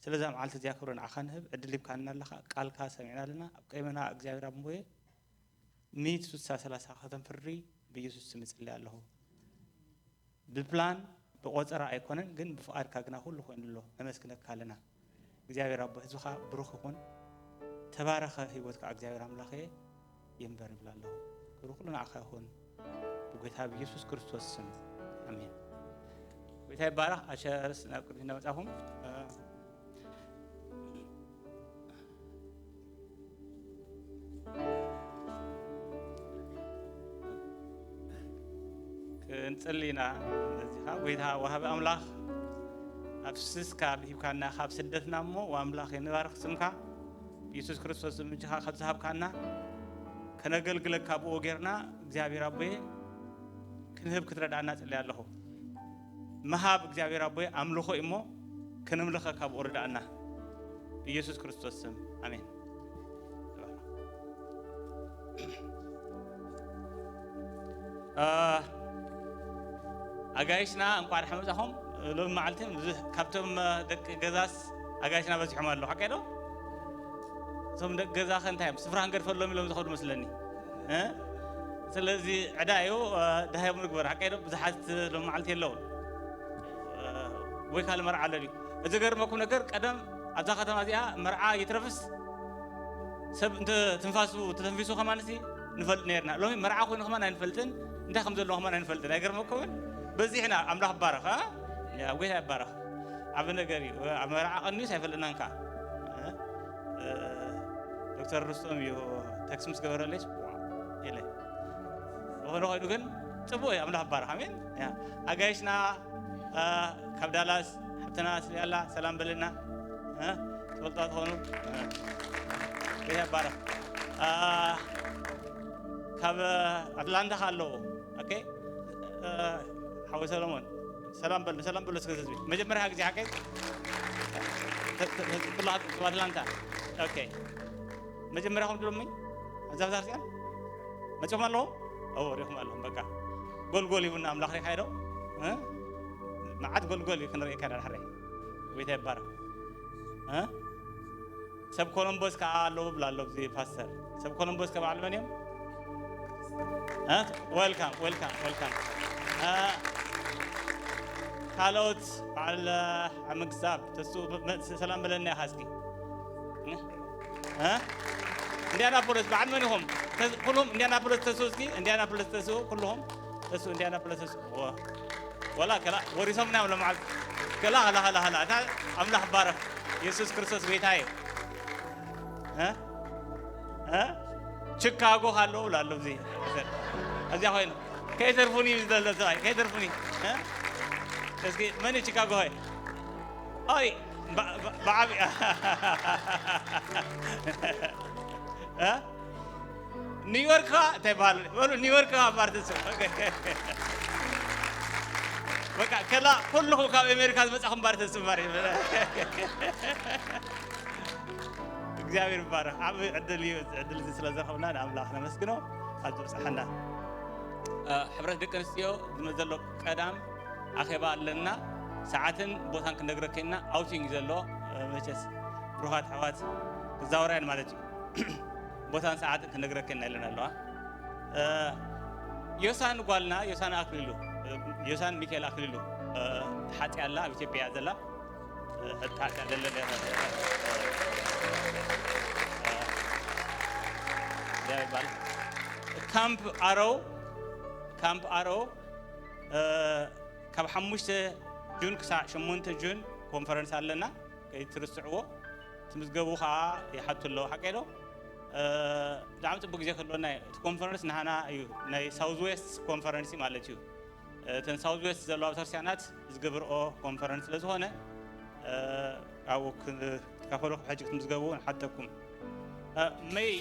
ስለዛ መዓልቲ እዚኣ ክብሪ ንዓኻ ንህብ። ዕድል ሂብካና ኣለኻ፣ ቃልካ ሰሚዕና ኣለና። ኣብ ቀይመና እግዚኣብሔር ኣቦየ ሚት ሱሳ ሰላሳ ከተንፍሪ ብኢየሱስ ስም እጽሊ ኣለኹ። ብፕላን ብቆጸራ ኣይኮነን ግን ብፍቓድካ ግና ኩሉ ኮይኑ ኣሎ። ነመስግነካ ኣለና እግዚኣብሔር ኣቦ። ህዝብኻ ብሩኽ ይኹን። ተባረኸ ህይወትካ እግዚኣብሔር ኣምላኸ ይንበር ይብል ኣለኹ። ክብሪ ኩሉ ንዓኻ ይኹን ብጎይታ ብኢየሱስ ክርስቶስ ስም ኣሜን። ጎይታ ይባረኽ። ኣሸርስ ናብ ቅድሚ እንዳመጻኹም እ፣ እንጽሊ ኢና። ነዚኻ ጎይታ ወሃቢ ኣምላኽ ኣብ ስስካ ሂብካና ካብ ስደትና እሞ፣ ወኣምላኽ ንባርኽ ስምካ። ኢየሱስ ክርስቶስ እምጅኻ ካብ ዝሃብካና፣ ከነገልግለካ ብኡ ጌርና፣ እግዚኣብሔር ኣቦየ ክንህብ ክትረድኣና ጽልያ ኣለኹ። ምሃብ እግዚኣብሔር ኣቦየ ኣምልኾ እዩ እሞ፣ ከነምልኸካ ብኡ ርድኣና። ብኢየሱስ ክርስቶስ ስም፣ ኣሜን። ተባረኽ። አ፣ ኣጋይሽና እንኳዕ ደሓን መጻኹም። ሎሚ መዓልቲ ብዙሕ ካብቶም ደቂ ገዛስ ኣጋይሽና በዚሖም ኣለዉ፣ ሓቀይ ዶ? እቶም ደቂ ገዛ ከ እንታይ እዮም? ስፍራ ክንገድፈሎም ኢሎም ዝኸዱ መስለኒ። እ? ስለዚ ዕዳ እዩ፣ እ፣ ደሃዮም ንግበር። ሓቀይ ዶ? ብዙሓት ሎሚ መዓልቲ የለውን። እ፣ ወይ ካልእ መርዓ ኣሎ ድዩ? እቲ ዘገርመኩም ነገር፣ ቀደም ኣብዛ ከተማ እዚኣ መርዓ ይትረፍስ ሰብ እንተ ትንፋሱ ተተንፊሱ ከማንሲ ንፈልጥ ነርና። ሎሚ መርዓ ኮይኑ ከማን ኣይንፈልጥን፣ እንታይ ከም ዘለዎ ከማን ኣይንፈልጥን። ኣይገርመኩምን? በዚሕና። ኣምላኽ ይባረኽ፣ እ? ያ፣ ጎይታ ይባረኽ። ዓቢ ነገር እዩ። ኣብ መርዓ ቀንዩስ ኣይፈልጥናን ከኣ። እ? እ፣ ዶክተር ርስቶም እዩ ተክስ ምስ ገበረለይስ፣ ዋ፣ ኢለ። ዝኾነ ኮይኑ ግን ጽቡቕ እዩ፣ ኣምላኽ ይባረኽ። ኣሜን። ያ፣ ኣጋይሽና፣ እ፣ ካብ ዳላስ ሓብትና ስለ ኣላ ሰላም በልና። እ፣ ትፈልጥዋ ትኾኑ። እ፣ ጎይታ ይባረኽ። እ፣ ካብ ኣትላንታ ከ ኣለዉ። ኦኬ። እ፣ ሓወ ሰሎሞን፣ ሰላም በል፣ ሰላም በል እስከ ህዝቢ። መጀመርያ ግዜ ሓቀይ? ተ-፣ ተ-፣ ተ-፣ ኩላኻት ኣብ ኣትላንታ። ኦኬ። መጀመርያኹም ድሎምኝ? ኣብዛ ቤተክርስትያን? መጺኦም ኣለዉ? ኦ፣ ሪኹም ኣለኹም። በቃ። ጎልጎል ይቡና ኣምላኽ ሪኻ ዶ? እ? መዓት ጎልጎል እዩ ክንርእየካ ኢና ድሕረይ። ጎይታ ይባረኽ። እ? ሰብ ኮሎምቦስ ከኣ ኣለዉ ብላ ኣሎ ኣብዚ ፓስተር። ሰብ ኮሎምቦስ ከ በዓል መን እዮም? እ? ዌልካም፣ ዌልካም፣ ዌልካም። እ፣ ካልኦት በዓል፣ እ፣ ኣመግዛብ ተስኡ፣ መ-፣ ሰላም በለና ኢኻ እስኪ። እ? እ? ኢንዲያናፖሊስ በዓል መን ኢኹም? ተስ-፣ ኩሉም ኢንዲያናፖሊስ ተስኡ እስኪ፣ ኢንዲያናፖሊስ ተስኡ፣ ኩልኹም ተስኡ፣ ኢንዲያናፖሊስ ተስኡ። ወ-፣ ወላ ከላ ወሪሶምና እዮም ለመዓልቲ። ከላ፣ ከላ፣ ከላ፣ ከላ። እታ ኣምላኽ ባረኽ። ኢየሱስ ክርስቶስ ጎይታ እዩ። እ? እ? ቺካጎ ካለዉ ብላ ኣሎ፣ ኣብዚ። እዚኣ ኮይኑ። ከይተርፉኒ እዩ ዘሎ ሰብኣይ፣ ከይተርፉኒ። እ? እስኪ፣ መን እዩ ቺካጎ ሆይ? ኦይ፣ ባ-፣ ባ-፣ ብዓቢ-፣ እ? ኒውዮርክ ከ እንታይ ይበሃል? በሉ፣ ኒውዮርክ ከ እምበር ተስኡ። ኦኬ። በቃ፣ ከላ ኩልኹም ካብ ኣሜሪካ ዝመጻኹም እምበር ተስኡ እምበር። እግዚኣብሔር ይባረኽ። ዓቢ ዕድል እዩ። እዚ ዕድል እዚ ስለ ዝረኸብና ንኣምላኽ ነመስግኖ። ኣብ ዝበጽሓና። እ፣ ሕብረት ደቂ ኣንስትዮ ዝመ-፣ ዘሎ ቀዳም ኣኼባ ኣለና። ሰዓትን ቦታን ክንነግረካ ኢና። ኣውቲንግ ዘሎ፣ እ፣ መቸስ ብሩኻት ኣሕዋት ክዛወራ እየን ማለት እዩ። ቦታን ሰዓትን ክነግረክን ኢለን ኣለዋ። እ፣ ዮሳን ጓልና፣ ዮሳን ኣክሊሉ፣ እ፣ ዮሳን ሚካኤል ኣክሊሉ፣ እ፣ ተሓጽያ ኣላ፣ ኣብ ኢትዮጵያ እያ ዘላ። እ፣ ተሓጽያ ዘለ፣ እ፣ እ፣ እ፣ ይባል። ካምፕ ኣረው፣ ካምፕ ኣረው፣ እ፣ ካብ ሓሙሽተ ጁን ክሳዕ ሸሞንተ ጁን ኮንፈረንስ ኣለና። ከይትርስዕዎ። ትምዝገቡ ኸዓ ይሓቱ ኣለዉ፣ ሓቀይ ዶ? እ፣ ብጣዕሚ ጽቡቅ ግዜ ክህልወና እዩ። እቲ ኮንፈረንስ ንሃና እዩ፣ ናይ ሳውዝ ዌስት ኮንፈረንስ እዩ ማለት እዩ። እተን ሳውዝ ዌስት ዘለዋ ቤተክርስትያናት ዝገብርኦ ኮንፈረንስ ስለ ዝኾነ፣ እ፣ ኣብኡ ክትካፈሉ ሕጂ ክትምዝገቡ ንሓተኩም። እ፣ ሜይ